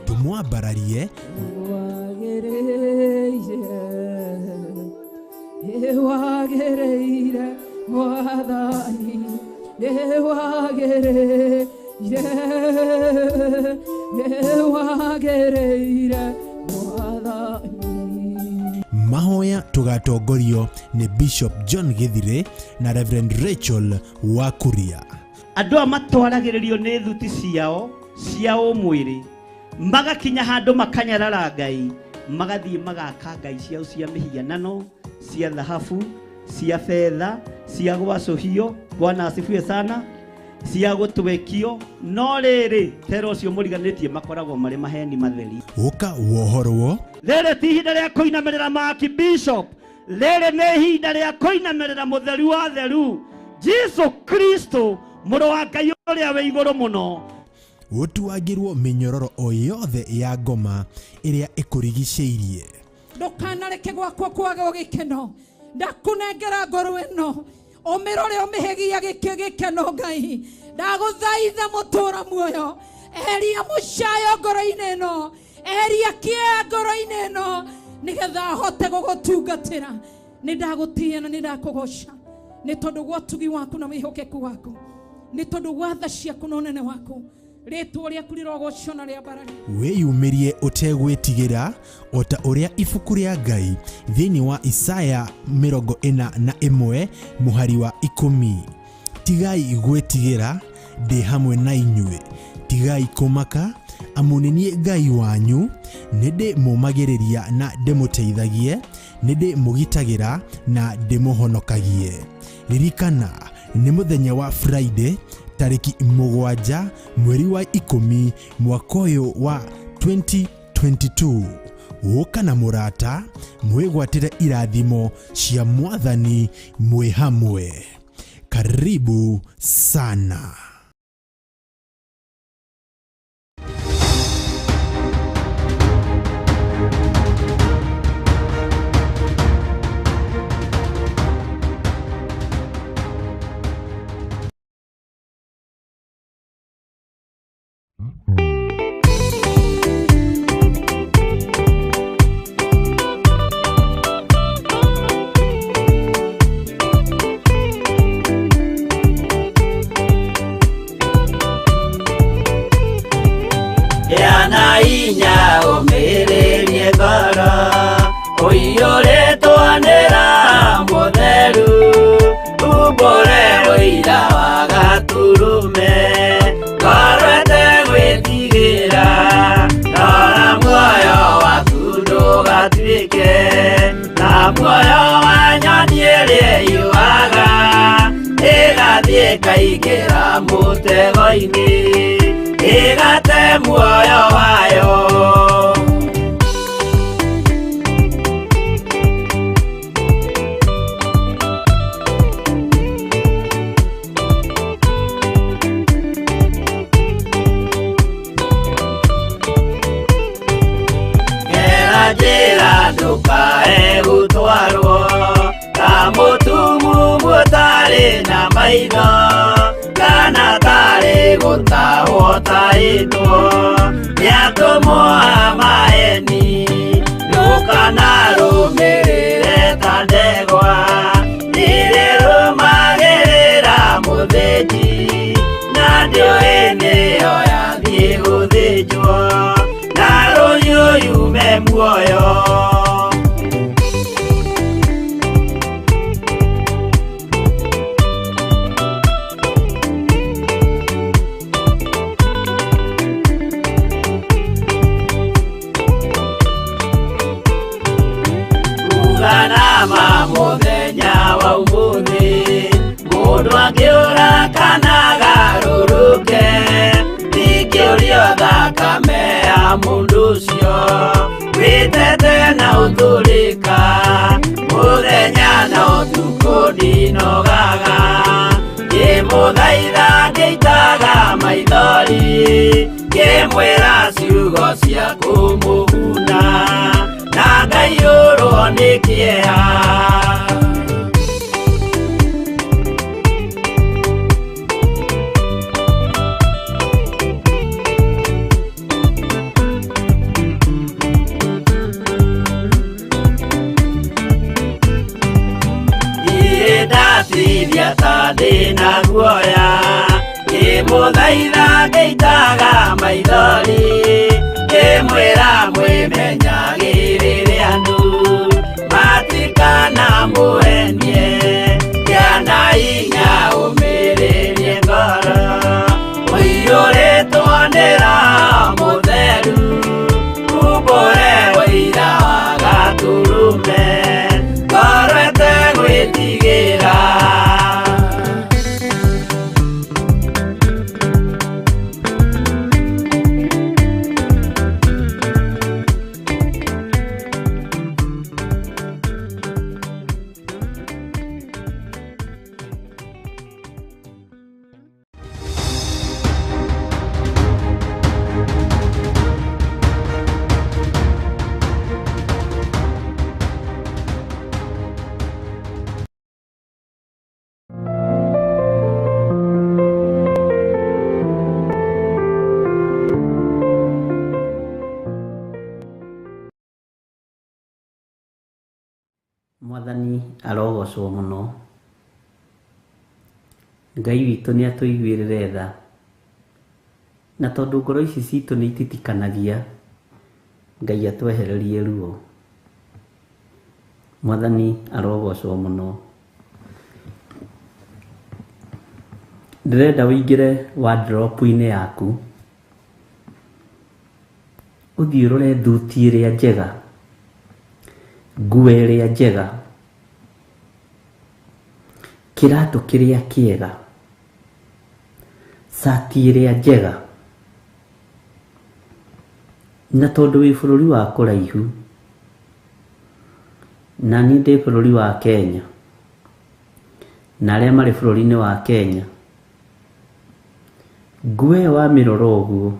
Tũmwambararie
Wagĩrĩire Mwathani, nĩwagĩrĩire, nĩwagĩrĩire Mwathani.
Mahoya tũgatongorio nĩ Bishop John Githire na Reverend Rachel Wakuria.
Andũ aya matwaragĩrĩrio nĩ thuti ciao cia ũmwĩrĩ magakinya handũ makanyarara Ngai magathiĩ magaka ngai ciao cia mĩhianano cia thahabu cia betha cia gwacũhio, Bwana asifiwe sana, cia gũtwekio, no rĩrĩ tera ũcio mũriganĩtie makoragwo marĩ maheni matheri.
Ũka wohorwo.
Rĩrĩ ti ihinda rĩa kũinamĩrĩra Maki Bishop, rĩrĩ nĩ ihinda rĩa kũinamĩrĩra mũtheru wa theru Jesu Kristo mũrũ wa Ngai ũrĩa wĩ igũrũ mũno.
Ũtuangĩrwo mĩnyororo o yothe ya ngoma ĩrĩa ĩkũrigicĩirie.
Ndũkanareke gwakwa kwage gĩkeno, ndakũnengera ngoro ĩno ũmĩrore ũmĩhegia gĩkeno Ngai, ndagũthaitha mũtũra muoyo, eheria mũcayo ngoro-inĩ ĩno, eheria kĩeha ngoro-inĩ ĩno, nĩgetha hote gũgũtungatĩra. Nĩ ndagũtĩĩa na nĩ ndakũgoca nĩ tondũ wa ũtugi waku na wĩhokeku waku, nĩ tondũ wa tha ciaku na ũnene waku, rĩtwa rĩaku rĩrogocwo na rĩambarare.
Wĩyumĩrie ũtegwĩtigĩra o ta ũrĩa ibuku rĩa Ngai thĩinĩ wa Isaya 41 mũhari wa 10 tigai gwĩtigĩra ndĩ hamwe na inyuĩ, tigai kũmaka Amu nĩ niĩ Ngai wanyu, nĩ ndĩmũũmagĩrĩria na ndĩmũteithagie, nĩ ndĩmũgitagĩra na ndĩmũhonokagie. Ririkana, nĩ mũthenya wa Friday tarĩki 7 mweri wa 10 mwaka ũyũ wa 2022. Ũka na mũrata mwĩgwatĩre irathimo cia Mwathani mwĩ hamwe. Karibu sana.
Yana inya ũmĩrĩrie ngoro ũiyũrĩtwo nĩ Roho Mũtheru, umbũre ũira wa Gatũrũme, ngoro ĩtegwĩtigĩra, rora muoyo waku ndũgatuĩke ta muoyo wa nyoni ĩrĩa yuaga, ĩgathiĩ ĩkaingĩra mũtego-inĩ, ĩgate muoyo wayo. Gera njĩra ndũkae gũtwarwo ta mũtumumu ũtarĩ na maitho, kana tarĩ gũtahwo tahĩtwo nĩ atũmwo a maeni, ndũkanarũmĩrĩre ta ndegwa ĩrĩrũmagĩrĩra mũthĩnji, na ndĩũĩ nĩyo yathiĩ gũthĩnjwo, na rũhiũ yume muoyo. Uganama mũthenya wa ũmũthĩ, mũndũ angĩũra kana agarũrũke, ndingĩũrio thakame ya mũndũ ũcio, wĩtete na ũtũrĩka, mũthenya na ũtukũ ndinogaga, ngĩmũthaitha ngĩitaga maithori, ngĩmwĩra ciugo cia kũmũguna, na ngaiyũrwo nĩ kĩeha. Ndirĩ ndatithia ta ndĩna guoya, ngĩmũthaitha ngĩitaga maithori, ngĩmwĩra mwĩmenyagĩrĩre andũ matikanamũhenie, kĩana inya ũmĩrĩrie ngoro, ũiyũrĩtwo nĩ Roho Mũtheru, umbũre ũira wa Gatũrũme, ngoro ĩtegwĩtigĩra.
Mwathani arogocwo mũno. Ngai witũ nĩ atũiguĩrĩre tha, na tondũ ngoro ici citũ nĩ ititikanagia, Ngai atwehererie ruo. Mwathani arogocwo mũno. Ndĩrenda ũingĩre wardrobe-inĩ yaku. Ũthiĩ ũrore thuti ĩrĩa njega, nguo ĩrĩa njega, kĩratũ kĩrĩa kĩega, cati ĩrĩa njega. Na tondũ wĩ bũrũri wa kũraihu, na niĩ ndĩ bũrũri wa Kenya, na arĩa marĩ bũrũri-inĩ wa Kenya, nguo ĩyo wamĩrora ũguo,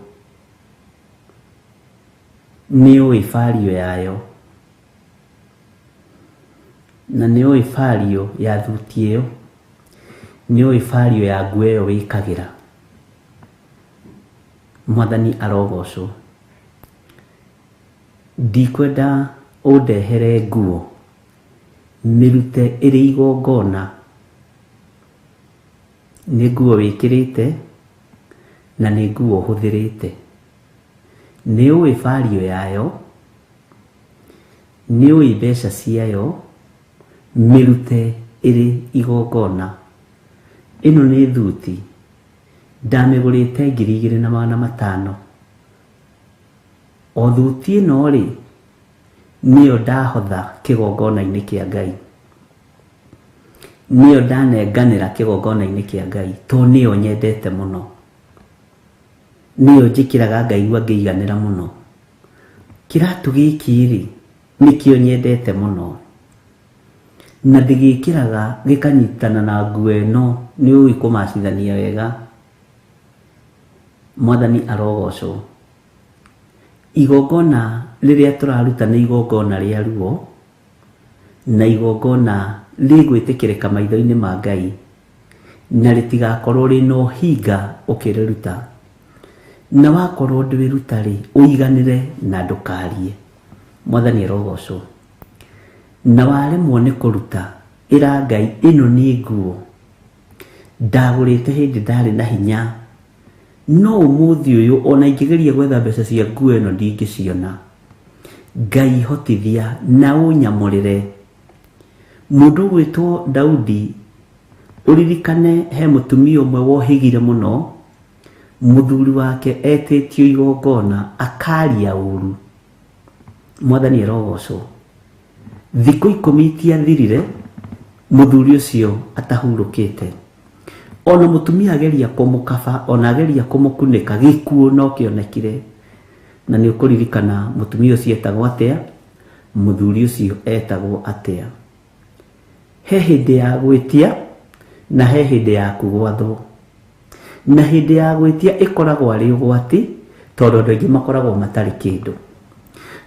nĩ ũĩ value yayo, na nĩ ũĩ value ya thuti ĩyo, nĩ ũĩ value ya nguo ĩyo wĩkagĩra. Mwathani arogocwo. Ndikwenda ũndehere nguo, mĩrute ĩrĩ igongona. Nĩ nguo wĩkĩrĩte na nĩ nguo ũhũthĩrĩte. Nĩ ũĩ value yayo, nĩ ũĩ mbeca ciayo, mĩrute ĩrĩ igongona. Ĩno nĩ thuti, ndamĩgũrĩte 2500. O thuti ĩno rĩ, nĩyo ndahotha kĩgongona-inĩ kĩa Ngai. Nĩyo ndanenganĩra kĩgongona-inĩ kĩa Ngai, tondũ nĩyo nyendete mũno. Nĩyo njĩkĩraga ngaigua ngĩiganĩra mũno. Kĩratũ gĩkĩ rĩ, nĩkĩo nyendete mũno. Na ndĩgĩkĩraga gĩkanyitana na nguo ĩno, nĩ ũĩ kũmacithania wega. Mwathani arogocwo. Igongona rĩrĩa tũraruta nĩ igongona rĩa ruo, na igongona rĩgwĩtĩkĩrĩka maitho-inĩ ma Ngai, na rĩtigakorwo rĩna ũhinga ũkĩrĩruta. Na wakorwo ndwĩruta rĩ, ũiganĩre na ndũkarie. Mwathani arogocwo. Na waremwo nĩ kũruta, ĩra Ngai ĩno nĩ nguo ndagũrĩte hĩndĩ ndarĩ na hinya, no ũmũthĩ ũyũ ona ingĩgeria gwetha mbeca cia nguo ĩno ndingĩciona. Ngai hotithia na ũnyamũrĩre. Mũndũ ũgwĩtwo Daudi, ũririkane he mũtumia ũmwe wohĩgire mũno, mũthuri wake etĩtio igongona akaria ũru. Mwathani arogocwo. Thikũ 10 itiathirire mũthuri ũcio atahurũkĩte. Ona mũtumia ageria kũmũkaba, ona ageria kũmũkunĩka, gĩkuũ no kĩonekire. Na nĩ ũkũririkana mũtumia ũcio etagwo atĩa, mũthuri ũcio etagwo atĩa. He hĩndĩ ya gwĩtia na he hĩndĩ ya kũgwathwo. Na hĩndĩ ya gwĩtia ĩkoragwo arĩ ũgwati, tondũ andũ aingĩ makoragwo matarĩ kĩndũ.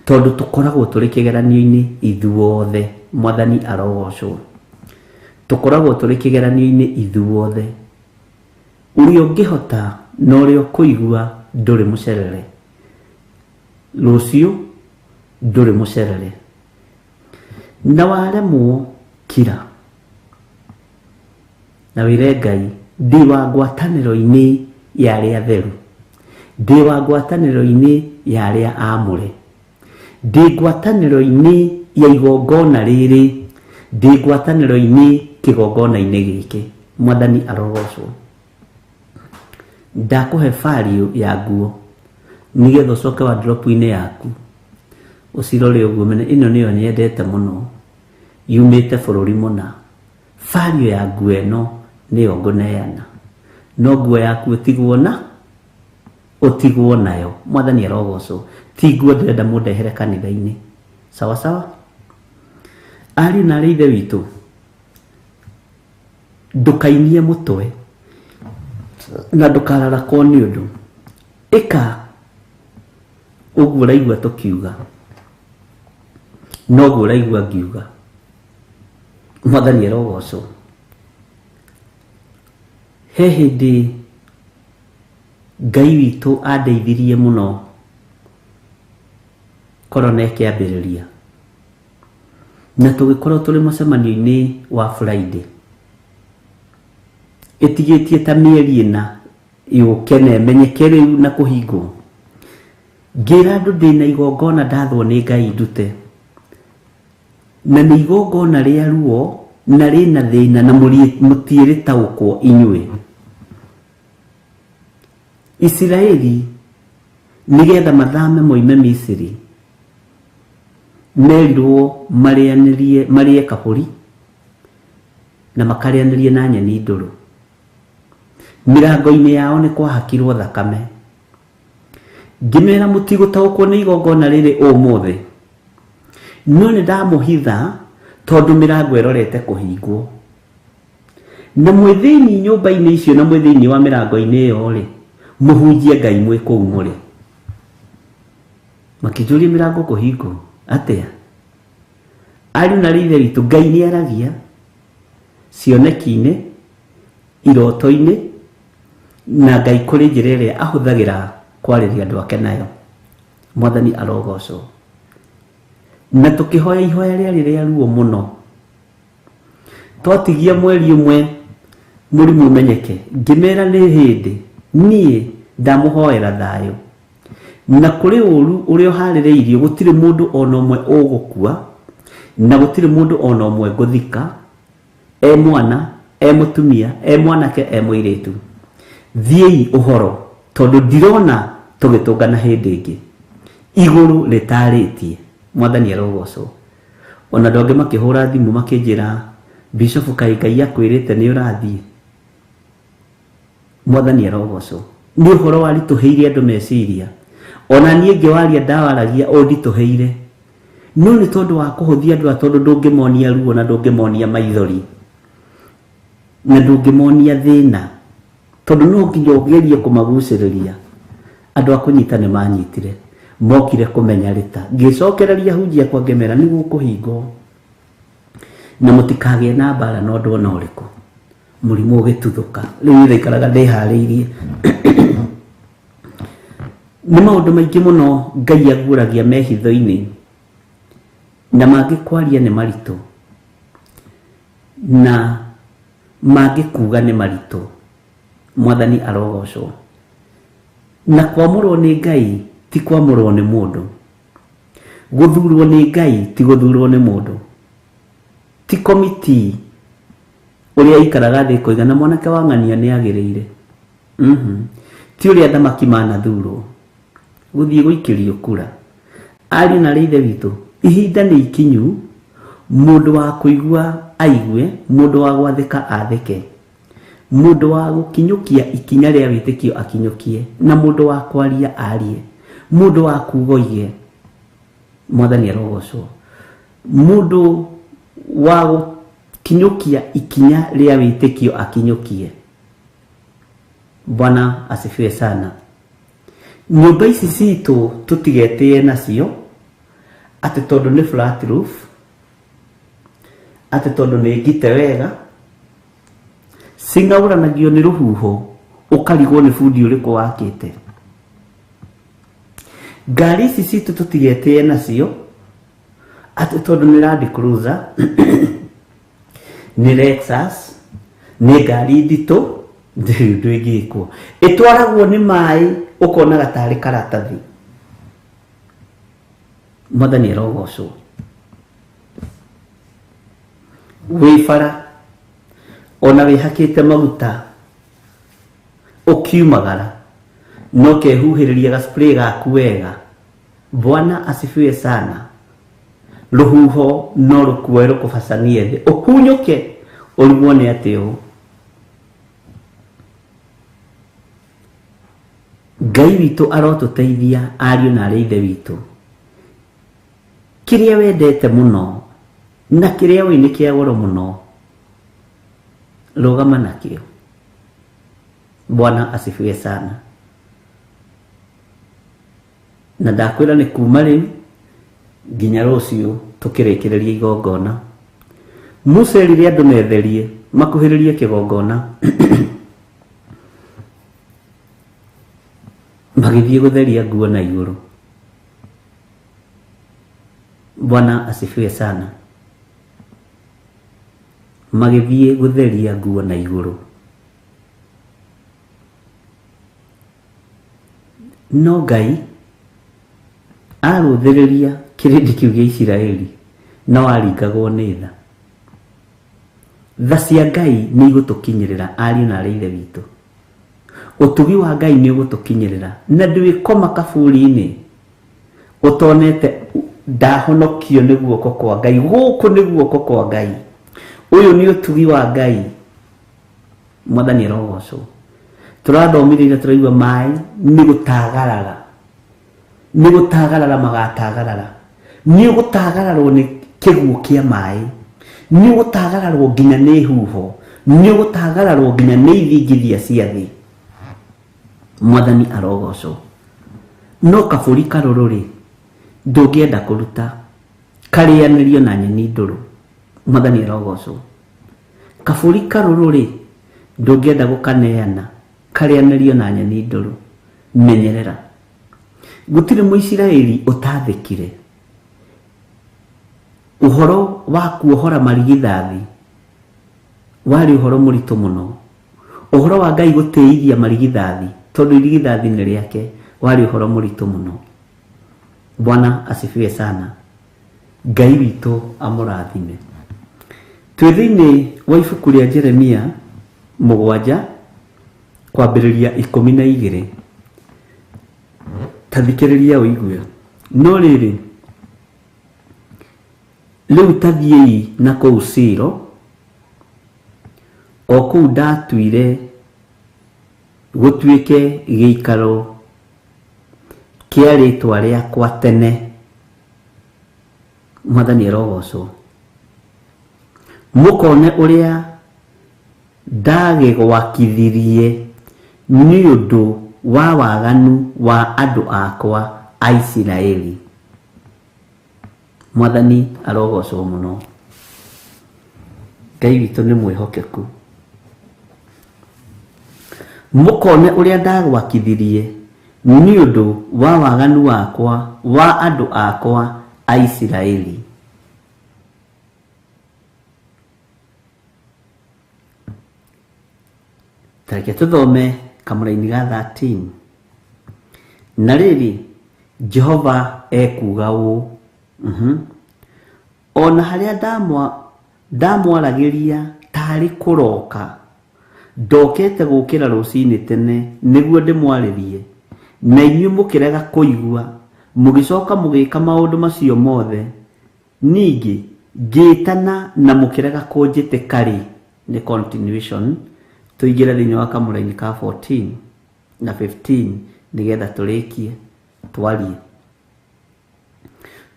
Tondũ tũkoragwo tũrĩ kĩgeranio-inĩ ithuothe, Mwathani arogocwo. Tũkoragwo tũrĩ kĩgeranio-inĩ ithuothe. Ũrĩa ũngĩhota na ũrĩa ũkũigua ndũrĩ mũcerere. Rũciũ ndũrĩ mũcerere. Na waremwo kira. Na wĩre Ngai, ndĩ wa ngwatanĩro-inĩ ya arĩa atheru. Ndĩ wa ngwatanĩro-inĩ ya arĩa aamũre. Ndĩ ngwatanĩro-inĩ ya igongona rĩrĩ. Ndĩ ngwatanĩro-inĩ kĩgongona-inĩ gĩkĩ. Mwathani arogocwo. Ndakũhe value ya nguo nĩgetha ũcoke wardrobe-inĩ yaku ũcirore ũguo ũmenye ĩno nĩyo nyendete mũno yumĩte bũrũri mũna. Value ya nguo ĩno nĩyo ngũneana. No nguo yaku ũtigwo na ũtigwo nayo. Mwathani arogocwo. Ti nguo ndĩrenda mũndehere kanitha-inĩ. Sawa sawa? Ariũ na arĩ ithe witũ, ndũkainie mũtwe na ndũkararakwo nĩ ũndũ. Ĩka ũguo ũraigua tũkiuga, noguo ũraigua ngiuga. Mwathani arogocwo. He hĩndĩ Ngai witũ andeithirie mũno korona ĩkĩambĩrĩria, na tũgĩkorwo tũrĩ mũcemanio-inĩ wa Friday ĩtigĩtie ta mĩeri ĩna yũke na ĩmenyeke rĩu na kũhingwo. Ngĩra andũ ndĩna igongona ndathwo nĩ Ngai ndute, na nĩ igongona rĩa ruo na rĩna thĩna na mũtiĩrĩtaũkwo inyuĩ. Isiraeli Nĩgetha mathame moime Misiri, merirwo marĩanĩrie marĩe kabũri na makarĩanĩrie na nyeni ndũrũ. Mĩrango-inĩ yao nĩ kwahakirwo thakame. Ngĩmera mũtigũtaũkwo nĩ igongona rĩrĩ ũmũthĩ, no nĩ ndamũhitha tondũ mĩrango ĩrorete kũhingwo. Na mwĩ thĩinĩ nyũmba-inĩ icio na mwĩ thĩinĩ wa mĩrango-inĩ ĩyo rĩ, mũhunjie Ngai mwĩ kũu mũrĩ. Makĩnjũria mĩrango kũhingwo atĩa? Ariũ na ithe witũ, Ngai nĩ aragia cioneki-inĩ, iroto-inĩ, na Ngai kũrĩ njĩra ĩrĩa ahũthagĩra kwarĩria andũ ake nayo. Mwathani arogocwo. Na tũkĩhoya ihoya rĩarĩ rĩa ruo mũno. Twatigia mweri ũmwe mũrimũ ũmenyeke, ngĩmera nĩ hĩndĩ niĩ ndamũhoera thayũ. Na kũrĩ ũru ũrĩa ũharĩrĩirio gũtirĩ mũndũ ona ũmwe ũgũkua, na gũtirĩ mũndũ ona ũmwe ngũthika, e mwana, e mũtumia, e mwanake, e mũirĩtu. Thiĩi ũhoro, tondũ ndirona tũgĩtũngana hĩndĩ ĩngĩ. Igũrũ rĩtarĩtie. Mwathani arogocwo. Ona andũ angĩ makĩhũra thimũ makĩnjĩra, Bishop kaĩ Ngai akwĩrĩte nĩ ũrathiĩ? Mwathani arogocwo. Nĩ ũhoro waritũhĩire andũ meciria. Ona niĩ ngĩwaria ndawaragia ũnditũhĩire. No nĩ tondũ wa kũhũthia andũ aya tondũ ndũngĩmonia ruo na ndũngĩmonia maithori na ndũngĩmonia thĩna tondũ no nginya ũgerie kũmagucĩrĩria. Andũ a kũnyita nĩ manyitire, mokire kũmenya rĩta. Ngĩcokereria hunjia akwa ngĩmera nĩ gũkũhingwo na mũtikagĩe na mbara na ũndũ ona ũrĩkũ. Mũrimũ ũgĩtuthũka. Rĩu niĩ ndaikaraga ndĩharĩirie. Nĩ maũndũ maingĩ mũno Ngai aguũragia me hitho-inĩ na mangĩ kwaria nĩ maritũ na mangĩ kuga nĩ maritũ. Mwathani arogocwo. Na kwamũrwo nĩ Ngai ti kwamũrwo nĩ mũndũ. Gũthurwo nĩ Ngai ti gũthurwo nĩ mũndũ. Ti komiti ũrĩa ikaraga thĩ ĩkoiga na mwanake wa ng'ania nĩ agĩrĩire. Ti ũrĩa athamaki manathurwo gũthiĩ gũikĩrio kura. Ariũ na ithe witũ, ihinda nĩ ikinyu mũndũ wa kũigua aigue, mũndũ wa gwathĩka athĩke, mũndũ wa gũkinyũkia ikinya rĩa wĩtĩkio akinyũkie, na mũndũ wa kwaria arie, mũndũ wa kuga oige. Mwathani arogocwo. Mũndũ wa gũkinyũkia ikinya rĩa wĩtĩkio akinyũkie. Bwana asifiwe sana. Nyũmba ici citũ tũtigetĩe nacio atĩ tondũ nĩ flat roof, atĩ tondũ nĩ ngite wega, cing'aũranagio nĩ rũhuho ũkarigwo nĩ bundi ũrĩkũ wakĩte. Ngari ici citũ tũtigetĩe nacio atĩ tondũ nĩ Land Cruiser, nĩ Lexus, nĩ ngari nditũ, ndĩrĩ ũndũ ĩngĩkwo. Ĩtwaragwo nĩ maĩ ũkonaga tarĩ karatathi. Mwathani arogocwo. Wĩ bara ona wĩhakĩte maguta ũkiumagara no kehuhĩrĩria ga spray gaku wega. Bwana asifiwe sana. Rũhuho no rũkuoe rũkũbacanie thĩ ũhunyũke ũrigwo nĩ atĩ ũũ. Ngai witũ arotũteithia ariũ na arĩ ithe witũ. Kĩrĩa wendete mũno na kĩrĩa ũĩ nĩ kĩa goro mũno, rũgama nakĩo. Bwana asifiwe sana. Na ndakwĩra nĩ kuma rĩu nginya rũciũ tũkĩrĩkĩrĩria igongona. Musa erire andũ metherie makuhĩrĩrie kĩgongona. Magĩthiĩ gũtheria nguo na igũrũ. Bwana asifiwe sana. Magĩthiĩ gũtheria nguo na igũrũ. No Ngai arũthĩrĩria kĩrĩndĩ kĩu gĩa Isiraeli no aringagwo nĩ tha. Tha cia Ngai nĩ igũtũkinyĩrĩra ariũ na arĩ ithe witũ. Ũtugi wa Ngai nĩ ũgũtũkinyĩrĩra na ndwĩkoma kaburi-inĩ ũtonete ndahonokio nĩ guoko kwa Ngai. Gũkũ nĩ guoko kwa Ngai, ũyũ nĩ ũtugi wa Ngai. Mwathani arogocwo. Tũrathomire ira tũraigua maĩ nĩ gũtagarara, nĩ gũtagarara magatagarara. Nĩ ũgũtagararwo nĩ kĩguũ kĩa maĩ, nĩ ũgũtagararwo nginya nĩ huho, nĩ ũgũtagararwo nginya nĩ ithingithia cia thĩ. Mwathani arogocwo. No kabũri karũrũ rĩ, ndũngĩenda kũruta karĩanĩrio na nyeni ndũrũ. Mwathani arogocwo. Kabũri karũrũ rĩ, ndũngĩenda gũkaneana karĩanĩrio na nyeni ndũrũ. Menyerera. Gũtirĩ Mũisiraeli ũtathĩkire ũhoro wa kuohora marigithathi. Warĩ ũhoro mũritũ mũno. Ũhoro wa Ngai gũtĩithia marigithathi, tondũ irigithathi nĩ rĩake, warĩ ũhoro mũritũ mũno. Bwana asifiwe sana. Ngai witũ amũrathime. Twĩ thĩinĩ wa ibuku rĩa Jeremia 7 kwambĩrĩria 12. Ta thikĩrĩria ũigue. No rĩrĩ, rĩu ta thiĩi na kũu Silo, o kũu ndatuire gũtuĩke gĩikaro kĩa rĩĩtwa rĩakwa tene. Mwathani arogocwo. Mũkone ũrĩa ndagĩgwakithirie nĩ ũndũ wa waganu wa andũ akwa a Isiraeli. Mwathani arogocwo mũno. Ngai witũ nĩ mwĩhokeku. Mũkone ũrĩa ndagwakithirie nĩ ũndũ wa waganu wakwa wa andũ akwa a Isiraeli. Ta reke tũthome kamũraini ga 13. Na rĩrĩ, Jehova ekuuga ũũ, O na harĩa ndamwaragĩria taarĩ kũroka, ndokete gũũkĩra rũcinĩ tene nĩguo ndĩmwarĩrie, na inyuĩ mũkĩrega kũigua, mũgĩcoka mũgĩka maũndũ macio mothe, ningĩ ngĩĩtana na mũkĩrega kũnjĩtĩka-rĩ, nĩ continuation, tũingĩre thĩinĩ wa kamũraini ka 14 na 15 nĩgetha tũrĩkie twarie.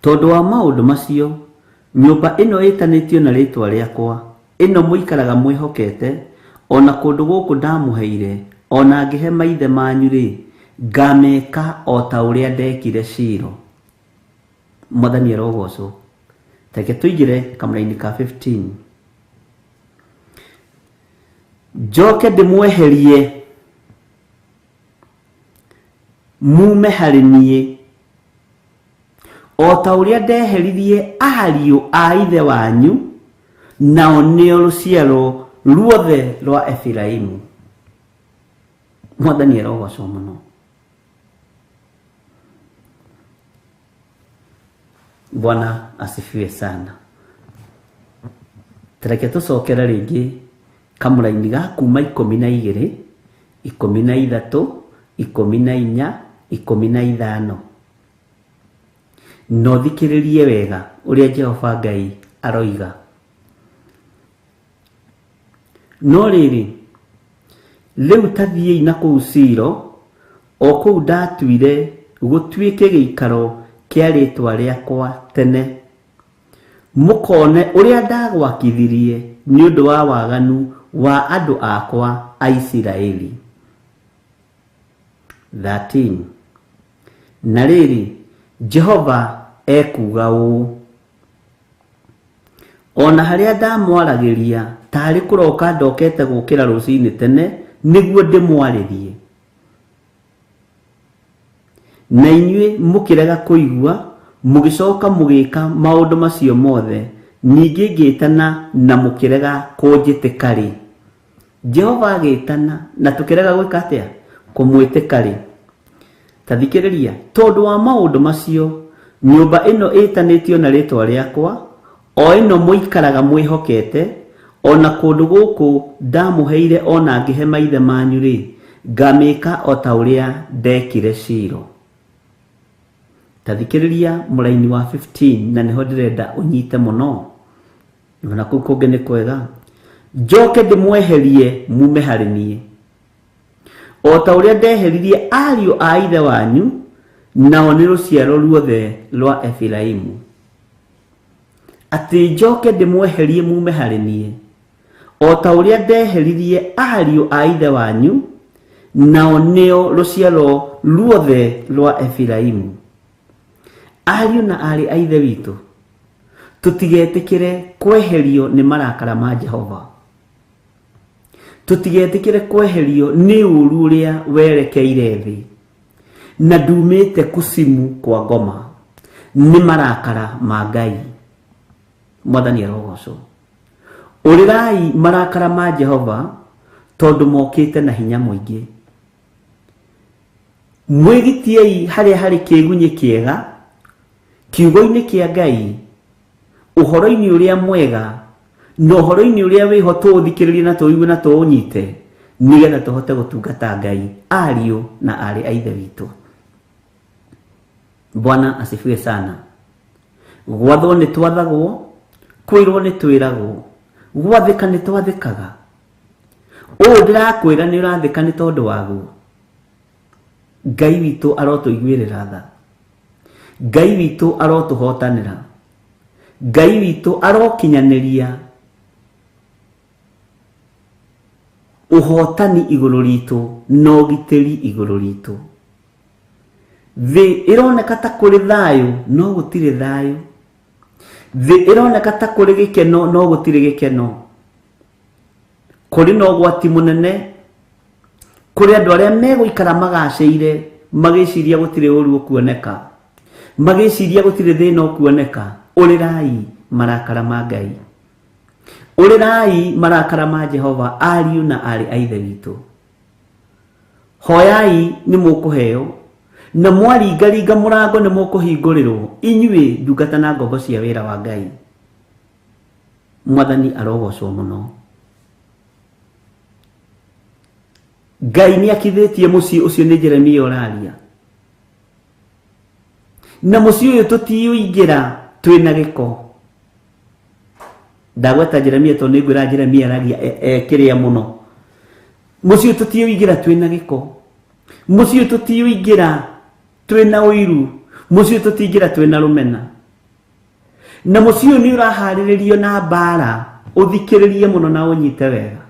Tondũ wa maũndũ macio, nyũmba ĩno ĩtanĩtio na rĩĩtwa rĩakwa, ĩno mũikaraga mwĩhokete, o na kũndũ gũkũ ndamũheire, o na ngĩhe maithe manyu-rĩ, ngameka o ta ũrĩa ndekire Shilo. Mwathani arogocwo. Ta reke tũingĩre kamũraini ka 15. Njoke ndĩmweherie Muume harĩ niĩ, o ta ũrĩa ndeheririe ariũ a ithe wanyu, nao nĩo rũciaro ruothe rwa Efiraimu. Mwathani arogocwo mũno. Bwana asifiwe sana. Tareke tũcokere rĩngĩ kamũraini ga kuma 12, 13, 14, 15. Na ũthikĩrĩrie wega ũrĩa Jehova Ngai aroiga. No rĩrĩ, rĩu ta thiĩi na kũu Shilo, o kũu ndatuire gũtuĩke gĩikaro kĩa rĩĩtwa rĩakwa tene, mũkone ũrĩa ndagwakithirie nĩ ũndũ wa waganu wa andũ akwa a Isiraeli. 13 Na rĩrĩ, Jehova ekuuga ũũ, O na harĩa ndamwaragĩria taarĩ kũroka ndokete gũũkĩra rũcinĩ tene nĩguo ndĩmwarĩrie, na inyuĩ mũkĩrega kũigua, mũgĩcoka mũgĩka maũndũ macio mothe, ningĩ ngĩĩtana na mũkĩrega kũnjĩtĩka-rĩ, Jehova agĩtana na tũkĩrega gwĩka atĩa? Kũmwĩtĩka-rĩ, ta thikĩrĩria, tondũ wa maũndũ macio, nyũmba ĩno ĩtanĩtio na rĩĩtwa rĩakwa, o ĩno mũikaraga mwĩhokete, o na kũndũ gũkũ ndamũheire o na ngĩhe maithe manyu-rĩ,
Ngamĩka o ta ũrĩa ndekire Shilo. Ta thikĩrĩria mũraini wa 15 na nĩho ndĩrenda ũnyite mũno, ona kũu kũngĩ nĩ kwega. Njoke ndĩmweherie mume harĩ niĩ, o ta ũrĩa ndeheririe ariũ a ithe wanyu, nao nĩ rũciaro ruothe rwa Efiraimu. Atĩ njoke ndĩmweherie mume harĩ niĩ, o ta ũrĩa ndeheririe ariũ a ithe wanyu, nao nĩo rũciaro ruothe rwa Efiraimu. Ariũ na aarĩ a ithe witũ, tũtigetĩkĩre kweherio nĩ marakara ma Jehova. Tũtigetĩkĩre kweherio nĩ ũũru ũrĩa werekeire thĩ, na ndumĩte kusimu kwa ngoma nĩ marakara ma Ngai. Mwathani arogocwo. Ũrĩrai marakara ma Jehova, tondũ mokĩte na hinya mũingĩ. Mwĩgitiei harĩa harĩ kĩgunyĩ kĩega, kiugo-inĩ kĩa Ngai, ũhoro-inĩ ũrĩa mwega, na ũhoro-inĩ ũrĩa wĩho tũũthikĩrĩrie na tũũigue na tũũnyite, nĩgetha tũhote gũtungata Ngai, ariũ na aarĩ a Ithe witũ. Bwana asifiwe sana. Gwathwo nĩ twathagwo, kwĩrwo nĩ twĩragwo, gwathĩka nĩ twathĩkaga. Ũũ ndĩrakwĩra nĩ ũrathĩka nĩ tondũ waguo. Ngai witũ arotũiguĩrĩra tha. Ngai witũ arotũhotanĩra. Ngai witũ arokinyanĩria ũhotani igũrũ ritũ na ũgitĩri igũrũ ritũ. Thĩ ĩroneka ta kũrĩ thayũ no gũtirĩ thayũ. Thĩ ĩroneka ta kũrĩ gĩkeno no gũtirĩ gĩkeno. Kũrĩ na ũgwati mũnene kũrĩ andũ arĩa megũikara magacĩire magĩciria gũtirĩ ũru ũkuoneka, magĩciria gũtirĩ thĩna ũkuoneka. Ũrĩrai marakara ma Ngai, ũrĩrai marakara ma Jehova, ariũ na aarĩ a Ithe witũ. Hoyai nĩ mũkũheo, na mwaringaringa mũrango nĩ mũkũhingũrĩrwo, inyuĩ ndungata na ngombo cia wĩra wa Ngai. Mwathani arogocwo mũno. Ngai nĩ akithĩtie mũciĩ ũcio, nĩ Jeremia ũraria, na mũciĩ ũyũ tũtiũingĩra twĩna gĩko. Ndagweta Jeremia tondũ nĩ ngwĩra Jeremia aragia kĩrĩa mũno. Mũciĩ ũyũ tũtiũingĩra twĩna gĩko, mũciĩ ũyũ tũtiũingĩra twĩna ũiru, mũciĩ ũyũ tũtingĩra twĩna rũmena, na mũciĩ ũyũ nĩ ũraharĩrĩrio na mbara. Ũthikĩrĩrie mũno na ũnyite wega,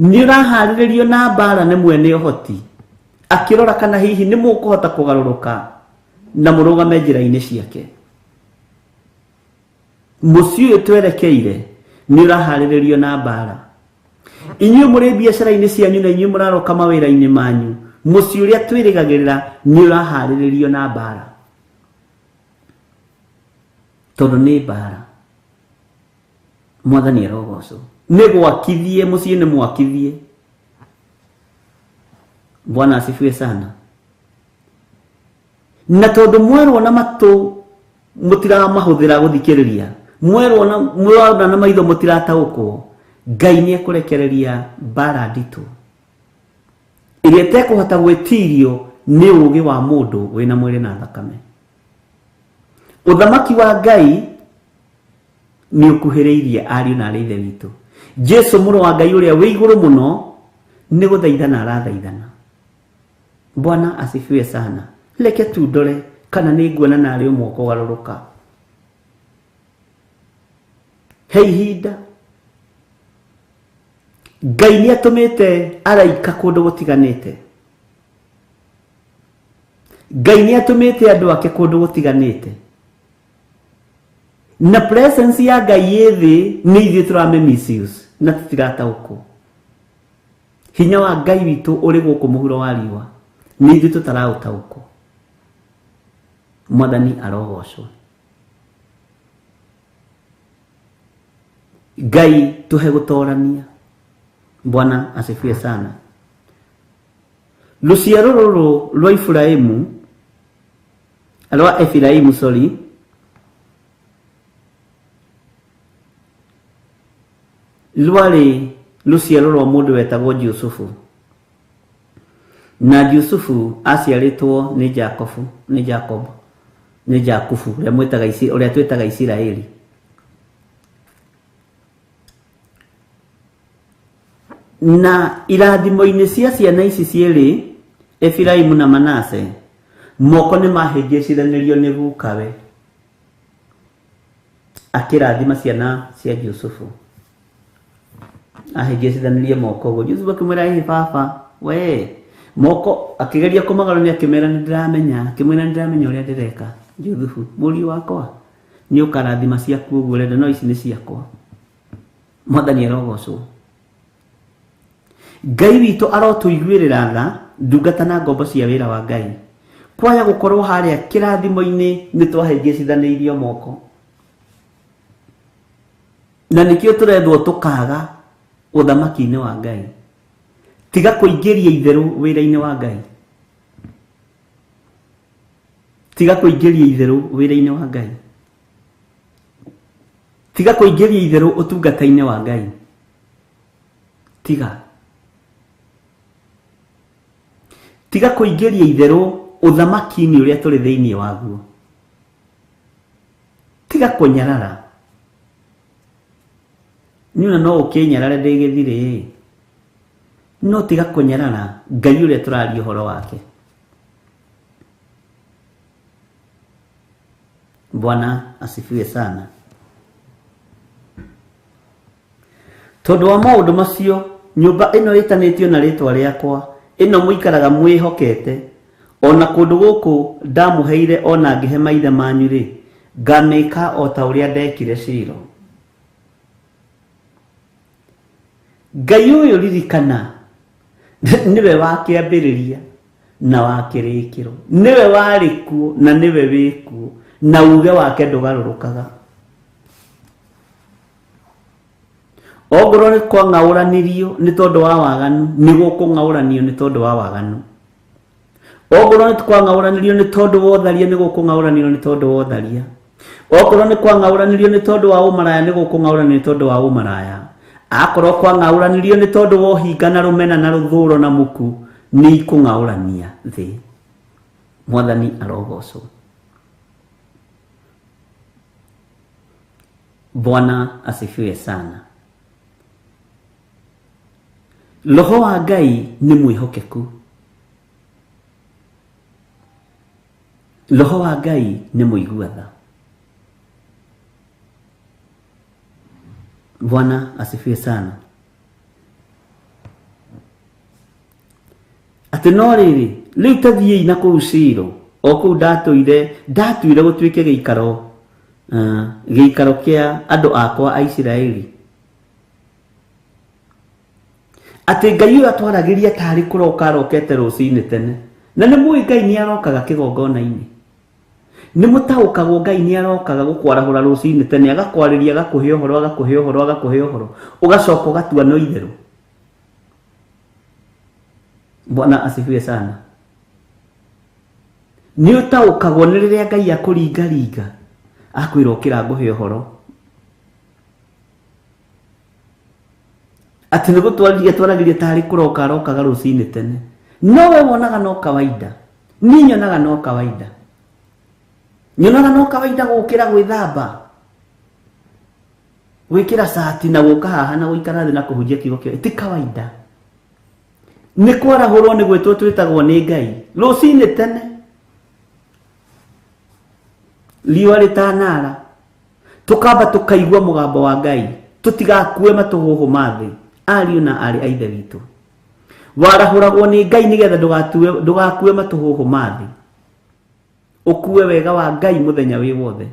nĩ ũraharĩrĩrio na mbara nĩ mwene ũhoti, akĩrora kana hihi nĩ mũkũhota kũgarũrũka na mũrũgame njĩra-inĩ ciake. Mũciĩ ũyũ twerekeire nĩ ũraharĩrĩrio na mbara. Inyuĩ mũrĩ biacara-inĩ cianyu na inyuĩ mũraroka mawĩra-inĩ manyu, mũciĩ ũrĩa twĩrĩgagĩrĩra nĩ ũraharĩrĩrio na mbara, tondũ nĩ mbara. Mwathani arogocwo. Nĩ gwakithie mũciĩ, nĩ mwakithie. Bwana asifiwe sana. Na tondũ mwerwo na matũ mũtiramahũthĩra gũthikĩrĩria, mwerwo na mwerwo na maitho mũtirataũkwo, Ngai nĩ ekũrekereria mbara nditũ ĩrĩa ĩtekũhota gwĩtirio nĩ ũũgĩ wa mũndũ wĩna mwĩrĩ na thakame. Ũthamaki wa Ngai nĩ ũkuhĩrĩirie, ariũ na arĩ ithe witũ. Jesu mũrũ wa Ngai ũrĩa wĩ igũrũ mũno nĩ gũthaithana arathaithana. Bwana asifiwe sana. Reke tu ndore kana nĩ nguona narĩ ũmwe ũkũgarũrũka. He ihinda Ngai nĩ atũmĩte araika kũndũ gũtiganĩte. Ngai nĩ atũmĩte andũ ake kũndũ gũtiganĩte, na presence ya Ngai ĩ thĩ nĩ ithuĩ tũrame misuse na tũtirataũkwo. Hinya wa Ngai witũ ũrĩ gũkũ mũhuro wa riũa, nĩ ithuĩ tũtaraũtaũkwo. Mwathani arogocwo. Ngai tũhe gũtorania. Bwana asifiwe sana. Rũciaro rũrũ rwa Iburahĩmu, rwa Efiraimu, sorry, rwarĩ rũciaro rwa mũndũ wetagwo Jusufu. Na Jusufu aciarĩtwo nĩ Jakobu, nĩ Jacob, nĩ Jakubu ũrĩa mwĩtaga Isi, ũrĩa twĩtaga Isiraeli. Na irathimo-inĩ cia ciana ici cierĩ, Efiraimu na Manase, moko nĩ mahĩngĩcithanirio nĩ gukawe akĩrathima ciana cia Jusufu. Ahĩngĩcithanirie moko ũguo. Jusufu akĩmwĩra, ĩhĩ baba, we moko akĩgeria kũmagarũria akĩmera nĩ ndĩramenya, akĩmwĩra nĩ ndĩramenya ũrĩa ndĩreka. Jusufu, mũriũ wakwa, nĩ ũkarathima ciaku ũguo ũrenda, no ici nĩ ciakwa. Mwathani arogocwo. Ngai witũ arotũiguĩrĩra tha, ndungata na ngombo cia wĩra wa Ngai. Kwaya gũkorwo harĩa kĩrathimo-inĩ nĩ twahĩngĩcithanĩirio moko. Na nĩkĩo tũrethwo tũkaga ũthamaki-inĩ wa Ngai. Tiga kũingĩria itherũ wĩra-inĩ wa Ngai. Tiga kũingĩria itherũ wĩra-inĩ wa Ngai. Tiga kũingĩria itherũ ũtungata-inĩ wa Ngai. Tiga. Tiga kũingĩria itherũ ũthamaki-inĩ ũrĩa tũrĩ thĩinĩ waguo. Tiga kũnyarara. Niĩ no ũkĩnyarare ndĩ gĩthirĩ. No tiga kũnyarara Ngai ũrĩa tũraria ũhoro wake. Bwana asifiwe sana. Tondũ wa maũndũ macio, nyũmba ĩno ĩtanĩtio na rĩtwa rĩakwa, ĩno mũikaraga mwĩhokete, ona kũndũ gũkũ ndamũheire ona ngĩhe maithe manyu-rĩ, ngamĩka o ta ũrĩa ndekire Shilo. Ngai ũyũ ririkana, nĩwe wa kĩambĩrĩria na wa kĩrĩkĩro, nĩwe warĩ kuo na nĩwe wĩ kuo, na uge wake ndũgarũrũkaga. Ongorwo nĩ kwang'aũranirio nĩ tondũ wa waganu, nĩ gũkũng'aũranio nĩ tondũ wa waganu. Ongorwo nĩ kwang'aũranirio nĩ tondũ wa ũtharia, nĩ gũkũng'aũranio nĩ tondũ wa ũtharia. Okorwo nĩ kwang'aũranirio nĩ tondũ wa ũmaraya, nĩ gũkũng'aũranio nĩ tondũ wa ũmaraya. Akorwo kwang'aũranirio nĩ tondũ wa ũhinga na rũmena na rũthũro na muku, nĩ ikũng'aũrania thĩ. Mwathani arogocwo. Bwana asifiwe sana. Roho wa Ngai nĩ mwĩhokeku. Roho wa Ngai nĩ mũigua tha. Bwana asifiwe sana. Atĩ no rĩrĩ, rĩu ta thiĩi na kũu Shilo, o kũu ndatuire gũtuĩke gĩikaro kĩa andũ akwa a Isiraeli. Atĩ Ngai ũyũ atwaragĩria tarĩ kũroka arokete rũcinĩ tene. Na nĩ mũĩ Ngai nĩ arokaga kĩgongona-inĩ. Nĩ mũtaũkagwo Ngai nĩ arokaga gũkwarahũra rũcinĩ tene, agakwarĩria, agakũhe ũhoro, agakũhe ũhoro, agakũhe ũhoro, ũgacoka ũgatua no itherũ. Bwana asifiwe sana. Nĩ ũtaũkagwo nĩ rĩrĩa Ngai akũringaringa, akwĩra ũkĩra ngũhe ũhoro. Atĩ nĩ gũtwarĩria twaragĩria tarĩ kũroka arokaga rũcinĩ tene. No we wonaga no kawaida. Niĩ nyonaga no kawaida. Nyonaga no kawaida gũkĩra gwĩthamba, gwĩkĩra cati na gũka haha na gũikara thĩ na kũhunjia kiugo kĩa ti kawaida. Nĩ kwarahũrwo nĩ gwĩtwo twĩtagwo nĩ Ngai rũcinĩ tene, riũa rĩtanara, tũkamba tũkaigua mũgambo wa Ngai, tũtigakue matũhũhũ ma thĩ. Ariũ na aarĩ a Ithe witũ, warahũragwo nĩ Ngai nĩgetha ndũgakue matũhũhũ ma thĩ, ũkue wega wa Ngai mũthenya wĩ wothe,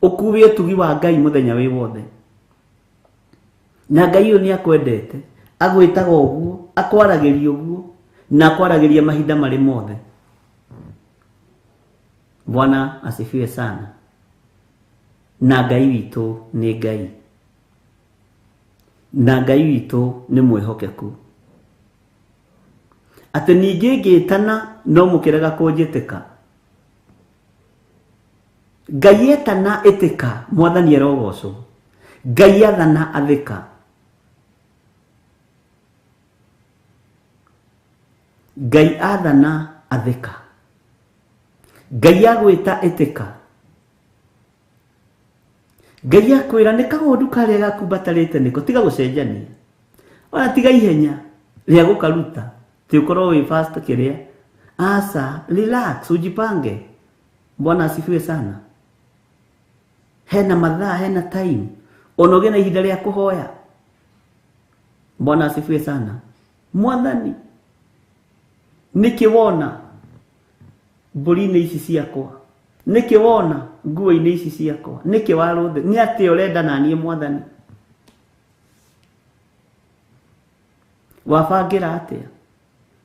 ũkue ũtugi wa Ngai mũthenya wĩ wothe. Na Ngai ũyũ nĩ akwendete, agwĩtaga ũguo, akwaragĩria ũguo, na akwaragĩria mahinda marĩ mothe. Bwana asifiwe sana. Na Ngai witũ nĩ Ngai. Na Ngai witũ nĩ mwĩhokeku. Atĩ ningĩ ngĩtana no mũkĩrega kũnjĩtĩka. Ngai etana ĩtĩka, Mwathani arogocwo. Ngai athana athĩka. Ngai athana athĩka, Ngai agwĩta ĩtĩka, Ngai akwĩra nĩ kagondu karĩa gakumbatarĩte nĩko, tiga gũcenjania, ona tiga ihenya rĩa gũkaruta, ti ũkorwo wĩ fast kĩrĩa. Aca, relax, ujipange. Bwana asifiwe sana. Hena mathaa, hena time, ona ũgĩe na ihinda rĩa kũhoya. Bwana asifiwe sana. Mwathani, nĩkĩ wona mbũri-inĩ ici ciakwa? Nĩkĩ wona nguo-inĩ ici ciakwa? Nĩkĩ warũthĩ? Nĩ atĩa ũrenda na niĩ Mwathani? Wabangĩra atĩa?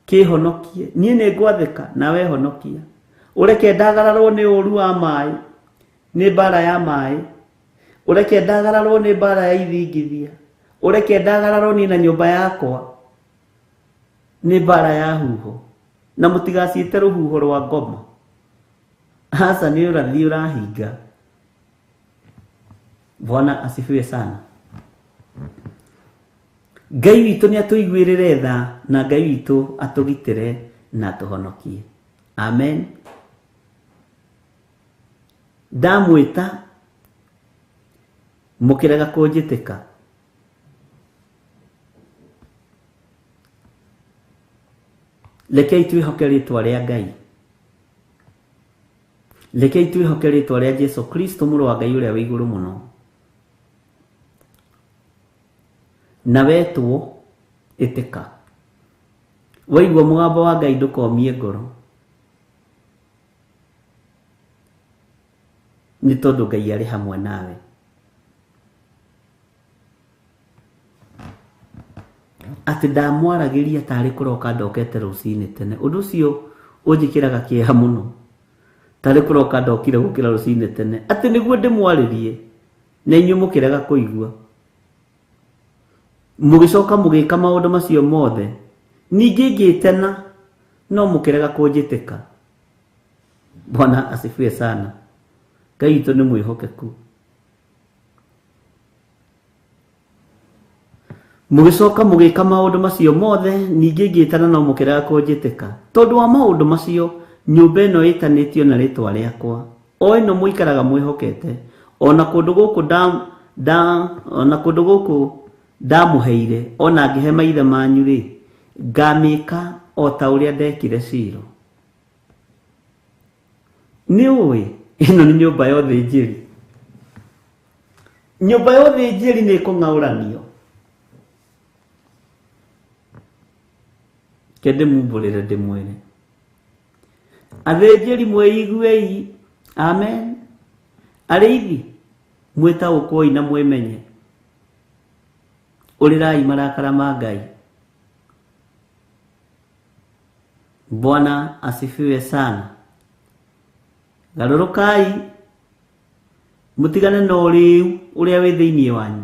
Kĩhonokie. Niĩ nĩ ngwathĩka nawe honokia. Ũreke ndagararwo nĩ ũru wa maĩ, nĩ mbara ya maĩ. Ũreke ndagararwo nĩ mbara ya ithingithia. Ũreke ndagararwo niĩ na nyũmba yakwa nĩ mbara ya huho. Na mũtigaciĩte rũhuho rwa ngoma. Aca, nĩ ũrathi ũrahinga. Bwana asifiwe sana. Ngai witũ nĩ atũiguĩrĩre tha, na Ngai witũ atũgitĩre na atũhonokie. Amen. Ndamwĩta mũkĩrega kũnjĩtĩka. Rekei twĩhoke rĩtwa rĩa Ngai. Rekei twĩhoke rĩtwa rĩa Jesu Kristo mũrũ wa Ngai ũrĩa wĩ igũrũ mũno. Na wetwo ĩtĩka. Waigua mũgambo wa Ngai ndũkomie ngoro. Nĩ tondũ Ngai arĩ hamwe nawe. Atĩ ndamwaragĩria tarĩ kũroka ndokete rũcinĩ tene. Ũndũ ũcio ũnjĩkĩraga kĩeha mũno. Tarĩ kũroka ndokire gũkĩra rũcinĩ tene. Atĩ nĩguo ndĩmwarĩrie na inyuĩ mũkĩrega kũigua. Mũgĩcoka mũgĩka maũndũ macio mothe. Ningĩ ngĩtena no mũkĩrega kũnjĩtĩka. Bwana asifiwe sana. Ngai witũ nĩ mwĩhokeku. Mũgĩcoka mũgĩka maũndũ macio mothe, ningĩ ngĩtana no mũkĩrega kũnjĩtĩka. Tondũ wa maũndũ macio, nyũmba ĩno ĩtanĩtio na rĩtwa rĩakwa, o ĩno mũikaraga mwĩhokete, ona kũndũ gũkũ nda ona kũndũ gũkũ ndamũheire, ona ngĩhe maithe manyu-rĩ, ngamĩka o ta ũrĩa ndekire Shilo. Nĩ ũĩ ĩno nĩ nyũmba ya ũthĩnjĩri. Nyũmba ya ũthĩnjĩri nĩ ĩkũng'aũranio. Ke ndĩmumbũrĩre ndĩmwĩre. Athĩnjĩri mwĩiguei. Amen. Arĩithi mwĩtaũkwoi na mwĩmenye. Ũrĩrai marakara ma Ngai. Bwana asifiwe sana. Garũrũkai mũtigane na ũrĩu ũrĩa wĩ thĩinĩ wanyu.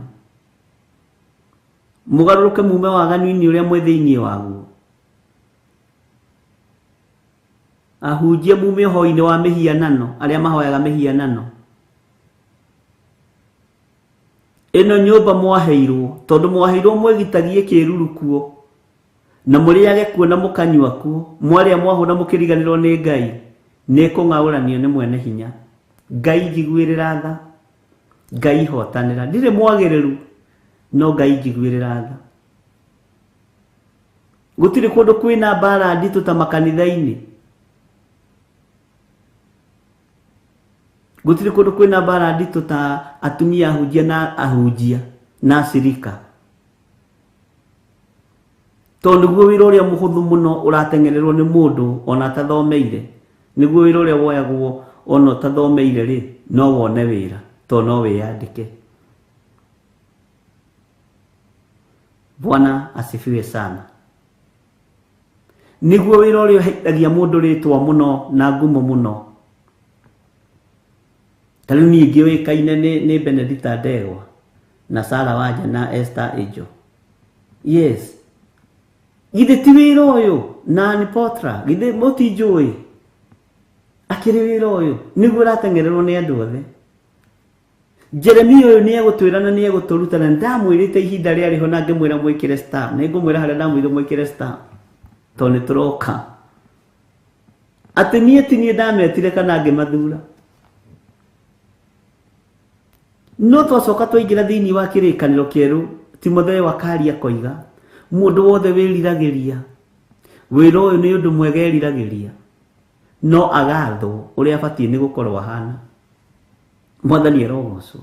Mũgarũrũke mume waganu-inĩ ũrĩa mwĩ thĩinĩ waguo. Ahunjia mume ũhoi-inĩ wa mĩhianano, arĩa mahoyaga mĩhianano. Ĩno nyũmba mwaheirwo, tondũ mwaheirwo mwĩgitagie kĩruru kuo, na mũrĩage kuo na mũkanyua kuo, mwarĩa mwahũna mũkĩriganĩrwo nĩ Ngai, nĩ ĩkũng'aũranio nĩ mwene hinya. Ngai njiguĩrĩra tha, Ngai hotanĩra. Ndirĩ mwagĩrĩru, no Ngai njiguĩrĩra tha. Gũtirĩ kũndũ kwĩna mbara nditũ ta makanitha-inĩ. Gũtirĩ kũndũ kwĩna mbara nditũ ta atumia ahunjia na ahunjia na acirika. Tondũ nĩguo wĩra ũrĩa mũhũthũ mũno ũrateng'ererwo nĩ mũndũ ona atathomeire. Nĩguo wĩra ũrĩa woyagwo ona ũtathomeire rĩ, no wone wĩra tondũ no wĩyandĩke. Bwana asifiwe sana. Nĩguo wĩra ũrĩa ũheithagia mũndũ rĩtwa mũno na ngumo mũno. Ta rĩu niĩ ngĩũĩkaine nĩ Benedicta Ndegwa na Sarah Wanja na Esther Angel. Yes. Githĩ ti wĩra ũyũ na Ann Potra, githĩ mũtinjũĩ? Akĩrĩ wĩra ũyũ nĩguo ũrateng'ererwo nĩ andũ othe. Jeremia ũyũ nĩ egũtwĩra na nĩ egũtũruta, na ndamwĩrĩte ihinda rĩarĩ ho na ngĩmwĩra mwĩkĩre star. Nĩ ngũmwĩra harĩa ndamwĩrire mwĩkĩre star. Tondũ nĩ tũroka atĩ niĩ ti niĩ ndametire kana ngĩmathura no twacoka twaingĩra thĩinĩ wa kĩrĩkanĩro kĩerũ. Timotheo akaria koiga mũndũ wothe wĩriragĩria wĩra ũyũ nĩ ũndũ mwega eriragĩria no agathwo ũrĩa abatiĩ nĩ gũkorwo ahana. Mwathani arogocwo.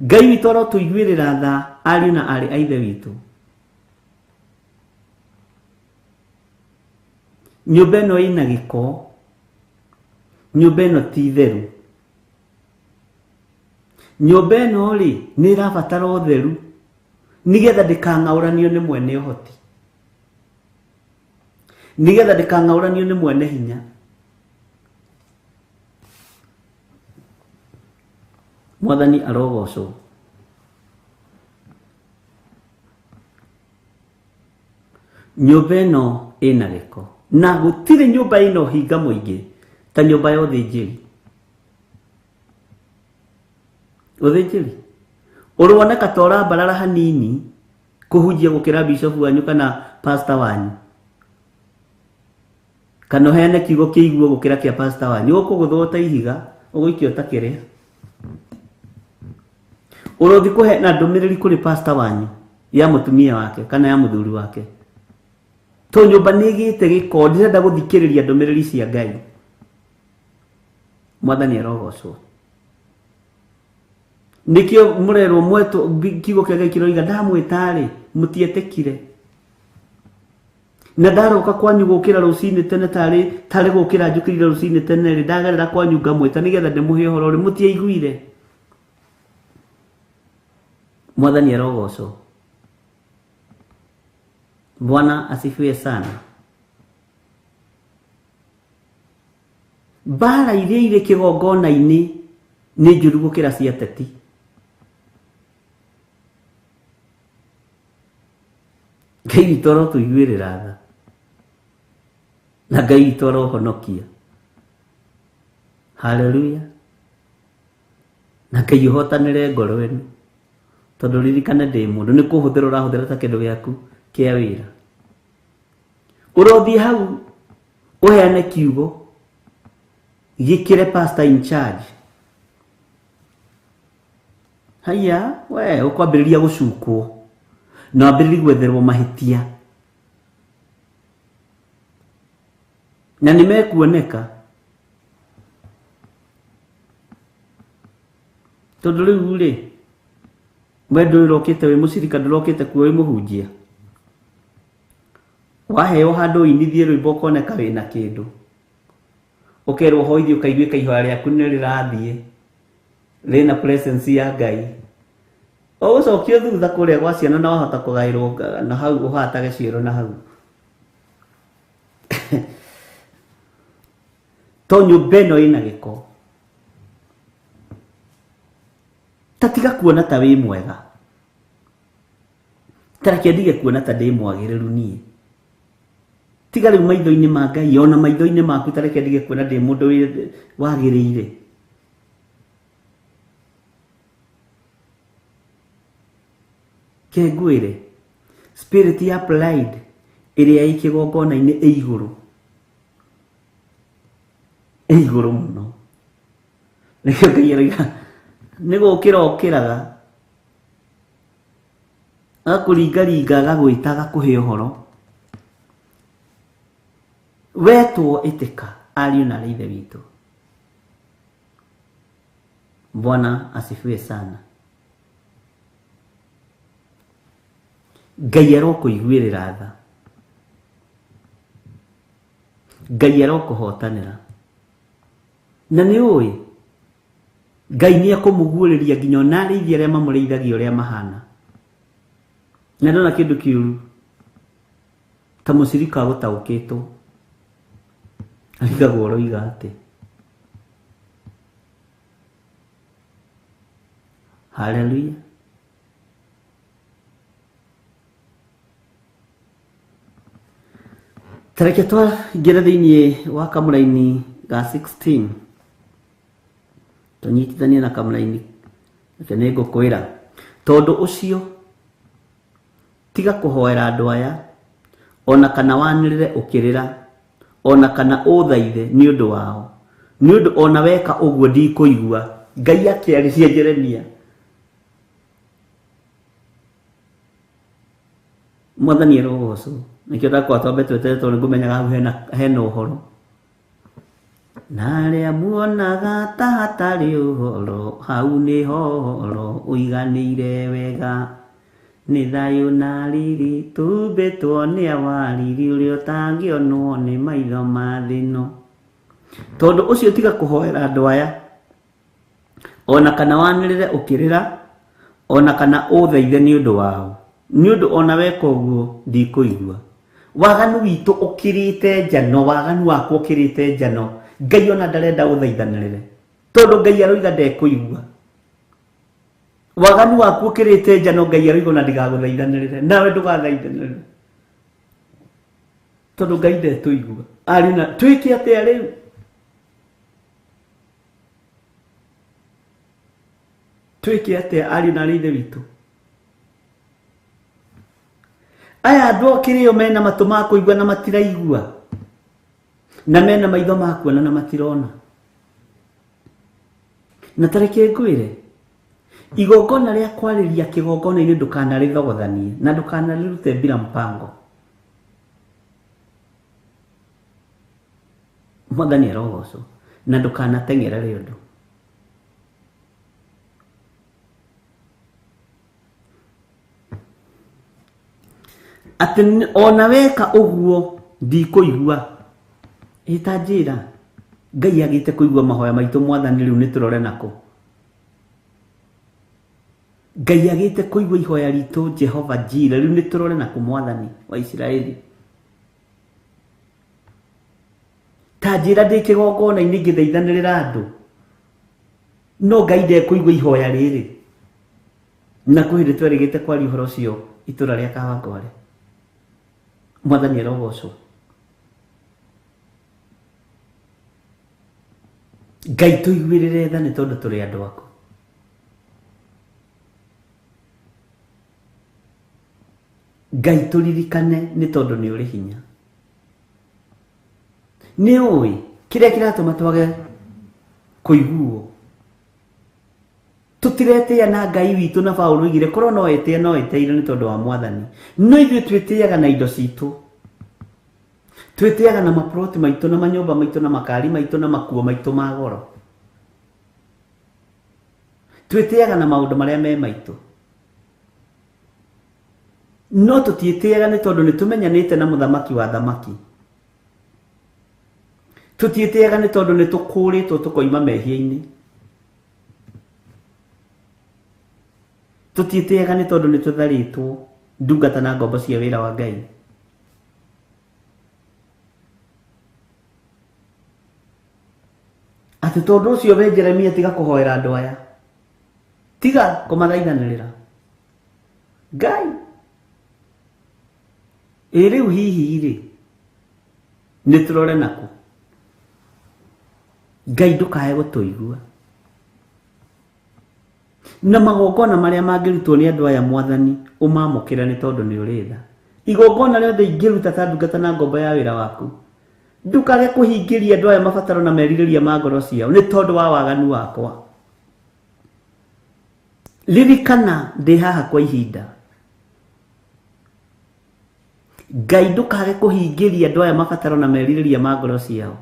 Ngai witũ arotũiguĩrĩra tha ariũ na aarĩ a ithe witũ. Nyũmba ĩno ĩna gĩko, nyũmba ĩno ti theru, nyũmba ĩno rĩ nĩ ĩrabatara ũtheru nĩgetha ndĩkang'aũranio nĩ mwene ũhoti, nĩgetha ndĩkang'aũranio nĩ mwene hinya. Mwathani arogocwo. Nyũmba ĩno ĩna gĩko na gũtirĩ nyũmba ĩna ũhinga mũingĩ ta nyũmba ya ũthĩnjĩri. Ũthĩnjĩri ũroneka ta ũrambarara hanini kũhunjia gũkĩra bishop wanyu kana pastor wanyu, kana ũheane kiugo kĩiguo gũkĩra kĩa pastor wanyu. Ũkũgũthwo ta ihiga, ũgũikio ta kĩrĩa. Ũrothi kũheana ndũmĩrĩri kũrĩ pastor wanyu ya mũtumia wake kana ya mũthuri wake, to nyũmba nĩ ĩgĩte gĩko, ndĩrenda gũthikĩrĩria ndũmĩrĩri cia Ngai. Mwathani arogocwo. Nĩkĩo mũrerwo mwetwo, kiugo kĩa Ngai kĩroiga ndamwĩta-rĩ mũtietĩkire, na ndaroka kwanyu gũkĩra rũcinĩ tene tarĩ gũkĩra njũkĩrire rũcinĩ tene rĩ, ndagerera kwanyu ngamwĩta nĩgetha ndĩmũhe ũhoro rĩ, mũtiaiguire. Mwathani arogocwo. Bwana asifiwe sana. Mbara iria irĩ kĩgongona-inĩ nĩ njũru gũkĩra cia ateti. Ngai witũ arotũiguĩrĩra tha na Ngai witũ arohonokia. Haleluya. Na Ngai ũhotanĩre ngoro ĩno, tondũ ririkane ndĩ mũndũ, nĩ kũhũthĩra ũrahũthĩra ta kĩndũ gĩaku kĩa wĩra. Ũrothiĩ hau ũheane kiugo gĩkĩre pastor in charge. Haiya, we ũkwambĩrĩria gũcukwo na wambĩrĩrie gwetherwo mahĩtia na nĩ mekuoneka, tondũ rĩu rĩ we ndũrokĩte wĩ mũcirika, ndũrokĩte kuo wĩ mũhunjia. Waheo handũ ũinithie rwĩmbo ũkoneka wĩna kĩndũ, ũkerwo hoithie ũkaiguĩka ihoya rĩaku nĩ rĩrathiĩ rĩna presence ya Ngai. Ũgũcokio thutha kũrĩa gwa ciana na wahota kũgaĩrwo na hau ũhatage ciĩro na hau. To nyũmba ĩno ĩna gĩko, ta tiga kuona ta wĩ mwega, ta reke ndige kuona ta ndĩ mwagĩrĩru niĩ. Tiga rĩu maitho-inĩ ma Ngai ona maitho-inĩ maku, ta reke ndige kuona ndĩ mũndũ wagĩrĩire. Ke ngwĩre, spirit ya pride ĩrĩa ĩ kĩgongona-inĩ ĩ igũrũ, ĩ igũrũ mũno. Nĩkĩo Ngai aroiga nĩ gũkĩra ũkĩraga, agakũringaringa, agagwĩta, agakũhe ũhoro. Wetwo ĩtĩka, ariũ na aarĩ a ithe witũ. Bwana asifiwe sana. Ngai arokũiguĩrĩra tha, Ngai arokũhotanĩra. Na nĩ ũĩ Ngai nĩ ekũmũguũrĩria nginya ona arĩithi arĩa mamũrĩithagia ũrĩa mahana. Na ndona kĩndũ kĩũru ta mũcirika agũtaũkĩtwo, arigagwo ũroiga atĩ. Haleluya. Tareke twaingĩre thĩinĩ wa kamũraini ga 16, tũnyitithanie na kamũraini. Reke nĩ ngũkwĩra, tondũ ũcio tiga kũhoera andũ aya, Ona kana wanĩrĩre ũkĩrĩra, ona kana ũthaithe nĩ ũndũ wao, nĩ ũndũ ona weka ũguo ndikũigua. Ngai akĩarĩria Jeremia. Mwathani arogocwo. Nĩkĩo ndakwa twambe tweterere tondũ nĩngũmenyaga hau hena, hena ũhoro. Na arĩa muonaga ta hatarĩ ũhoro, hau nĩho ũhoro ũiganĩire wega. Nĩ thayũ na riri, tũhumbĩtwo nĩ awa riri ũrĩa ũtangĩonwo nĩ maitho ma thĩ ĩno. Tondũ ũcio tiga kũhoera andũ aya, o na kana wanĩrĩre ũkĩrĩra, o na kana ũthaithe nĩ ũndũ wao, nĩ ũndũ o na weka ũguo ndikũigua. Waganu witũ ũkĩrĩte njano, waganu wakwa ũkĩrĩte njano. Ngai ona ndarenda ũthaithanĩrĩre, tondũ Ngai aroiga ndekũigua. Waganu waku ũkĩrĩte njano, Ngai aroiga ona ndigagũthaithanĩrĩre, nawe ndũgathaithanĩrĩre, tondũ Ngai ndetũigua. Ariũ na twĩke atĩa rĩu? Twĩke atĩa ariũ na arĩ ithe witũ? Aya andũ okĩrĩo mena matũ ma kũigua na matiraigua, na mena maitho ma kuona na matirona. Na ta reke ngwĩre, igongona rĩa kwarĩria kĩgongona-inĩ ndũkanarĩthogothanie na ndũkanarĩrute bila mpango. Mwathani arogocwo. Na ndũkanateng'erere ũndũ. Atĩ ona weka ũguo ndikũigua. Ĩ ta njĩra, Ngai agĩte kũigua mahoya maitũ Mwathani rĩu nĩ tũrore nakũ? Ngai agĩte kũigua ihoya ritũ Jehova Jire rĩu nĩ tũrore nakũ Mwathani wa Isiraeli? Ta njĩra ndĩ kĩgongona-inĩ ngĩthaithanĩrĩra andũ, no Ngai ndekũigua ihoya rĩrĩ. Na kwĩ hĩndĩ twerĩgĩte kwaria ũhoro ũcio itũra rĩa Kawangware. Mwathani arogocwo. Ngai tũiguĩrĩre tha nĩ tondũ tũrĩ andũ aku. Ngai tũririkane nĩ tondũ nĩ ũrĩ hinya. Nĩ ũĩ kĩrĩa kĩratũma twage kũiguo. Tũtiretĩĩa na Ngai witũ na Paũlũ oigire korwo no etĩe no etĩire nĩ tondũ wa Mwathani. No ithuĩ twĩtĩaga na indo citũ. Twĩtĩaga na maploti maitũ na manyũmba maitũ na makari maitũ na makuo maitũ ma goro. Twĩtĩaga na maũndũ marĩa me maitũ. No tũtiĩtĩaga nĩ tondũ nĩ tũmenyanĩte na mũthamaki wa thamaki. Tũtiĩtĩaga nĩ tondũ nĩ tũkũrĩtwo tũkoima mehia-inĩ. Tũtiĩtĩaga nĩ tondũ nĩ tũtharĩtwo ndungata na ngombo cia wĩra wa Ngai. Atĩ tondũ ũcio we Jeremia tiga kũhoera andũ aya, tiga kũmathaithanĩrĩra. Ngai ĩ rĩu hihi rĩ nĩ tũrore nakũ? Ngai ndũkae gũtũigua. Na magongona marĩa mangĩrutwo nĩ andũ aya Mwathani ũmamũkĩre nĩ tondũ nĩ ũrĩ tha. Igongona rĩothe ingĩruta ta ndungata na ngombo ya wĩra waku, ndũkage kũhingĩria andũ aya mabataro na merirĩria ma ngoro ciao nĩ tondũ wa waganu wakwa. Ririkana ndĩ haha kwa ihinda. Ngai ndũkage kũhingĩria andũ aya mabataro na merirĩria ma ngoro ciao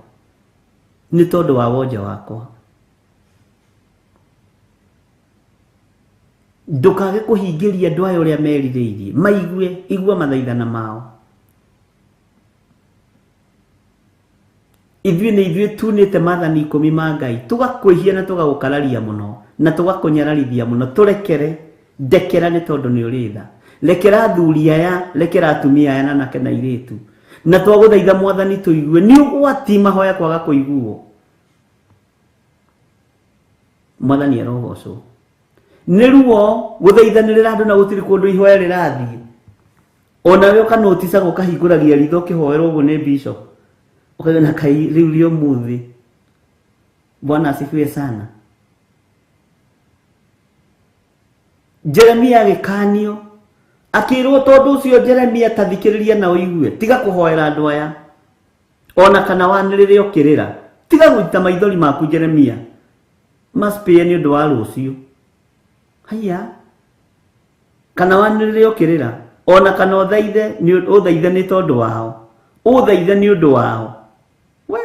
nĩ tondũ wa wonje wakwa. Ndũkage kũhingĩria andũ aya ũrĩa merirĩirie, maigue, igua mathaithana mao. Ithuĩ nĩ ithuĩ tunĩte maathani ikũmi ma Ngai, tũgakwĩhia na tũgagũkararia mũno, na tũgakũnyararithia mũno. Tũrekere, ndekera nĩ tondũ nĩ ũrĩ tha. Rekera athuri aya, rekera atumia aya na anake na airĩtu. Na twagũthaitha Mwathani tũigue, nĩ ũgwati mahoya kwaga kũiguo. Mwathani arogocwo. Nĩ ruo gũthaithanĩrĩra andũ na gũtirĩ kũndũ ihoya rĩrathiĩ. Ona we ũkanoticaga ũkahingũragia ritho ũkĩhoerwo ũguo nĩ bishop. Ũkauga na kai rĩu rĩa ũmũthĩ. Bwana asifiwe sana. Jeremia agĩkanio Akĩrwo tondũ ũcio Jeremia ta thikĩrĩria na ũigue, tiga kũhoera andũ aya ona kana wanĩrĩre ũkĩrĩra, tiga gũita maithori maku Jeremia, maspĩe nĩ ũndũ wa rũciũ. Haiya, kana wanĩrĩre ũkĩrĩra ona kana ũthaithe ũthaithe nĩ tondũ wao, ũthaithe nĩ ũndũ wao. We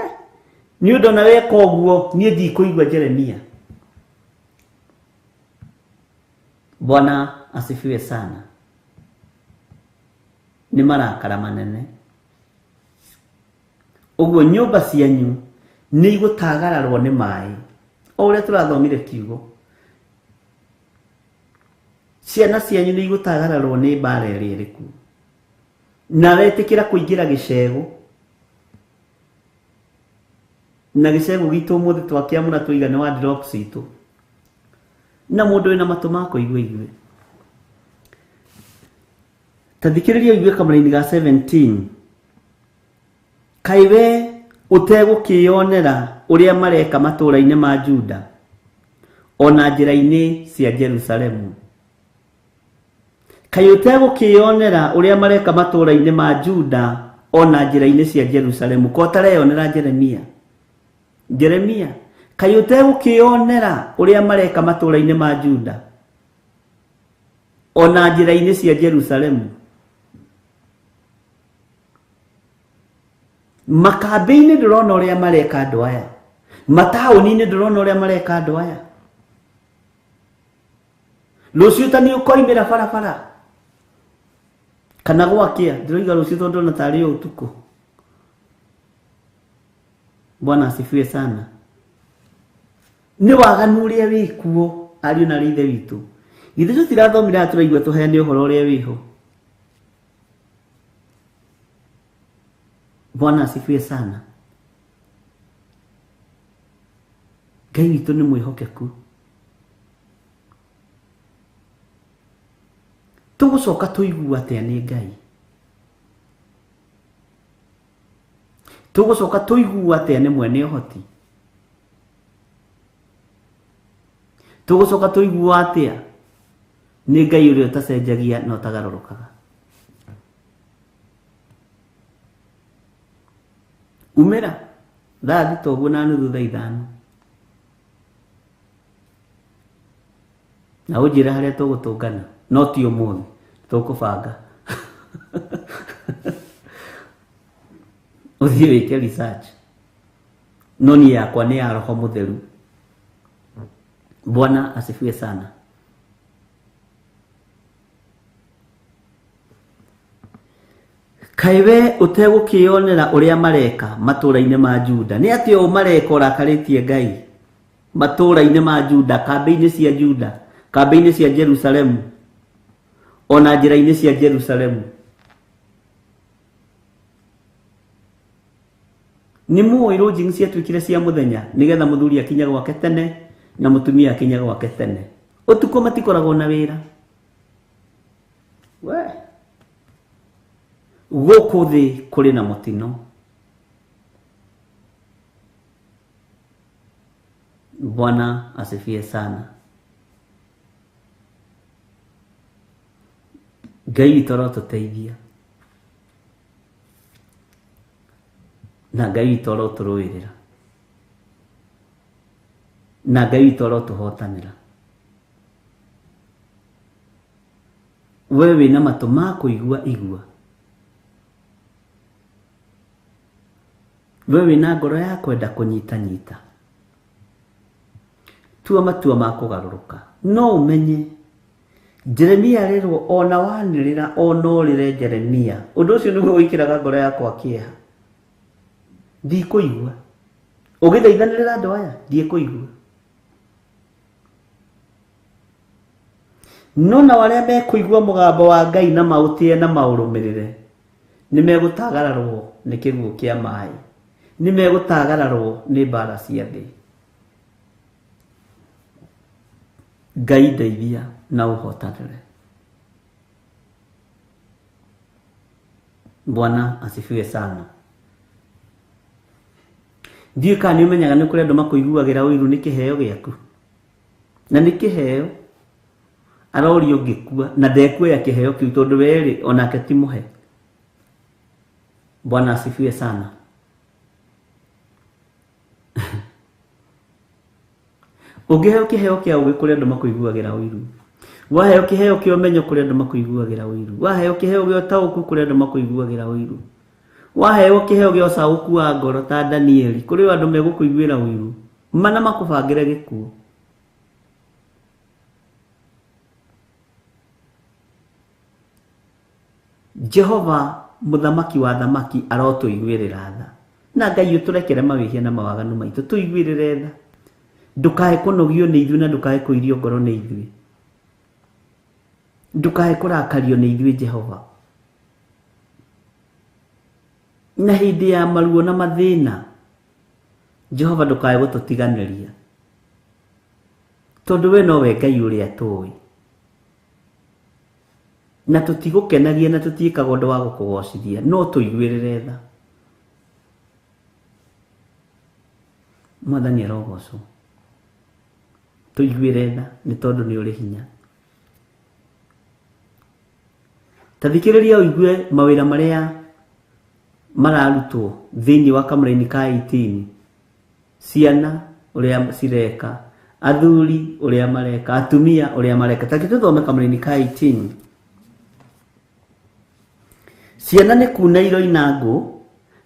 nĩ ũndũ na weka ũguo niĩ ndikũigua Jeremia. Bwana asifiwe sana. Nĩ marakara manene. Ũguo nyũmba cianyu nĩ igũtagararwo nĩ maĩ, o ũrĩa tũrathomire kiugo. Ciana cianyu nĩ igũtagararwo nĩ mbara ĩrĩa ĩrĩ kuo. Na wetĩkĩra kũingĩra gĩcegũ, na gĩcegũ gitũ ũmũthĩ twakĩamũra tũiga nĩ wardrobe citũ, na mũndũ wĩna matũ ma kũigua igue. Ta thikĩrĩria ũigue kamũraini ga 17. Kaĩ we ũtegũkĩyonera ũrĩa mareka matũũra-inĩ ma Juda ona njĩra-inĩ cia Jerusalemu? Kaĩ ũtegũkĩyonera ũrĩa mareka matũũra-inĩ ma Juda ona njĩra-inĩ cia Jerusalemu? Ko ũtareyonera Jeremia? Jeremia, kaĩ ũtegũkĩyonera ũrĩa mareka matũũra-inĩ ma Juda ona njĩra-inĩ cia Jerusalemu? Makambĩ-inĩ ndũrona ũrĩa mareka andũ aya, mataũni-inĩ ndũrona ũrĩa mareka andũ aya. Rũciũ ta nĩ ũkoimĩra barabara kana gwakĩa, ndĩroiga rũciũ tondũ ndona tarĩ o ũtukũ. Bwana asifiwe sana. Nĩ waganu ũrĩa wĩ kuo, ariũ na ithe witũ. Githĩ tũtirathomire haha tũraigua tũheane ũhoro ũrĩa wĩho? Bwana asifiwe sana. Ngai witũ nĩ mwĩhokeku. Tũgũcoka tũigue atĩa nĩ Ngai? Tũgũcoka tũigue atĩa nĩ mwene ũhoti? Tũgũcoka tũigue atĩa nĩ Ngai ũrĩa ũtacenjagia na ũtagarũrũkaga? Umĩra thaa thita ũguo na nuthu thaa ithano, na ũnjĩre harĩa tũgũtũngana, no ti ũmũthĩ, tũkũbanga. Ũthiĩ wĩke research. No niĩ yakwa nĩ ya Roho Mũtheru. Bwana asifiwe sana. Kaĩ we ũtegũkĩyonera ũrĩa mareka matũũra-inĩ ma Juda? Nĩ atĩa ũũ mareka ũrakarĩtie Ngai matũũra-inĩ ma Juda, kambĩ-inĩ cia Juda, kambĩ-inĩ cia Jerusalemu, ona njĩra-inĩ cia Jerusalemu? Nĩ mũĩ lodging ciatuĩkire cia mũthenya nĩgetha mũthuri akinye gwake tene na mũtumia akinye gwake tene. Ũtukũ matikoragwo na wĩra. We gũkũ thĩ kũrĩ na mũtino. Bwana asifiwe sana. Ngai witũ arotũteithia na Ngai witũ arotũrũĩrĩra na Ngai witũ arotũhotanĩra. We wĩna matũ ma kũigua igua, we wĩna ngoro ya kwenda kũnyitanyita, tua matua ma kũgarũrũka. No ũmenye Jeremia arerwo ona wanĩrĩra ona ũrĩre Jeremia, ũndũ ũcio nĩguo wĩkĩraga ngoro yakwa kĩeha. Ndikũigua ũgĩthaithanĩrĩra andũ aya, ndiĩkũigua. No nao arĩa mekũigua mũgambo wa Ngai na maũtĩe na maũrũmĩrĩre, nĩ megũtagararwo nĩ kĩguũ kĩa maĩ, nĩ megũtagararwo nĩ mbara cia thĩ. Ngai ndeithia na ũhotanĩre. Bwana asifiwe sana. Ndiũĩ kana nĩ ũmenyaga nĩ kũrĩ andũ makũiguagĩra ũiru nĩ kĩheo gĩaku, na nĩ kĩheo. Arorio ngĩkua na ndekuoya kĩheo kĩu tondũ werĩ onake ti mũhe. Bwana asifiwe sana. Ũngĩheo kĩheo kĩa ũgĩ kũrĩ andũ makũiguagĩra ũiru. Waheo kĩheo kĩa ũmenyo kũrĩ andũ makũiguagĩra ũiru. Waheo kĩheo gĩa ũtaũku kũrĩ andũ makũiguagĩra ũiru. Waheo kĩheo gĩa ũcaũku wa ngoro ta Danieli kũrĩ andũ megũkũiguĩra ũiru mana makũbangĩre gĩkuũ. Jehova mũthamaki wa thamaki arotũiguĩrĩra tha. Na Ngai ũtũrekere mawĩhia na mawaganu maitũ, tũiguĩrĩre tha. Ndũkae kũnogio nĩ ithuĩ na ndũkae kũirio ngoro nĩ ithuĩ. Ndũkae kũrakario nĩ ithuĩ Jehova. Na hĩndĩ ya maruo na mathĩna, Jehova ndũkae gũtũtiganĩria. Tondũ we nowe Ngai ũrĩa tũĩ. Na tũtigũkenagia na tũtiĩkaga ũndũ wa gũkũgocithia, no tũiguĩrĩre tha. Mwathani arogocwo. Tũiguĩre tha nĩ tondũ nĩ ũrĩ hinya. Ta thikĩrĩria ũigue mawĩra marĩa mararutwo thĩinĩ wa kamũraini ka 18. Ciana ũrĩa cireka, athuri ũrĩa mareka, atumia ũrĩa mareka. Ta reke tũthome kamũraini ka 18. Ciana nĩ kuna iroina ngũ,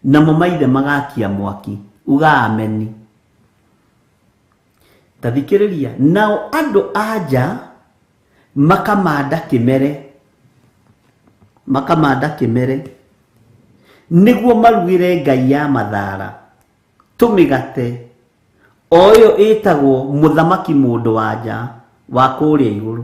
namo maithe magakia mwaki. Uga ameni. Ta thikĩrĩria, nao andũ a nja makamanda kĩmere, makamanda kĩmere nĩguo marugĩre ngai ya mathara tũmĩgate, o ĩyo ĩtagwo mũthamaki mũndũ wa nja wa kũrĩa igũrũ,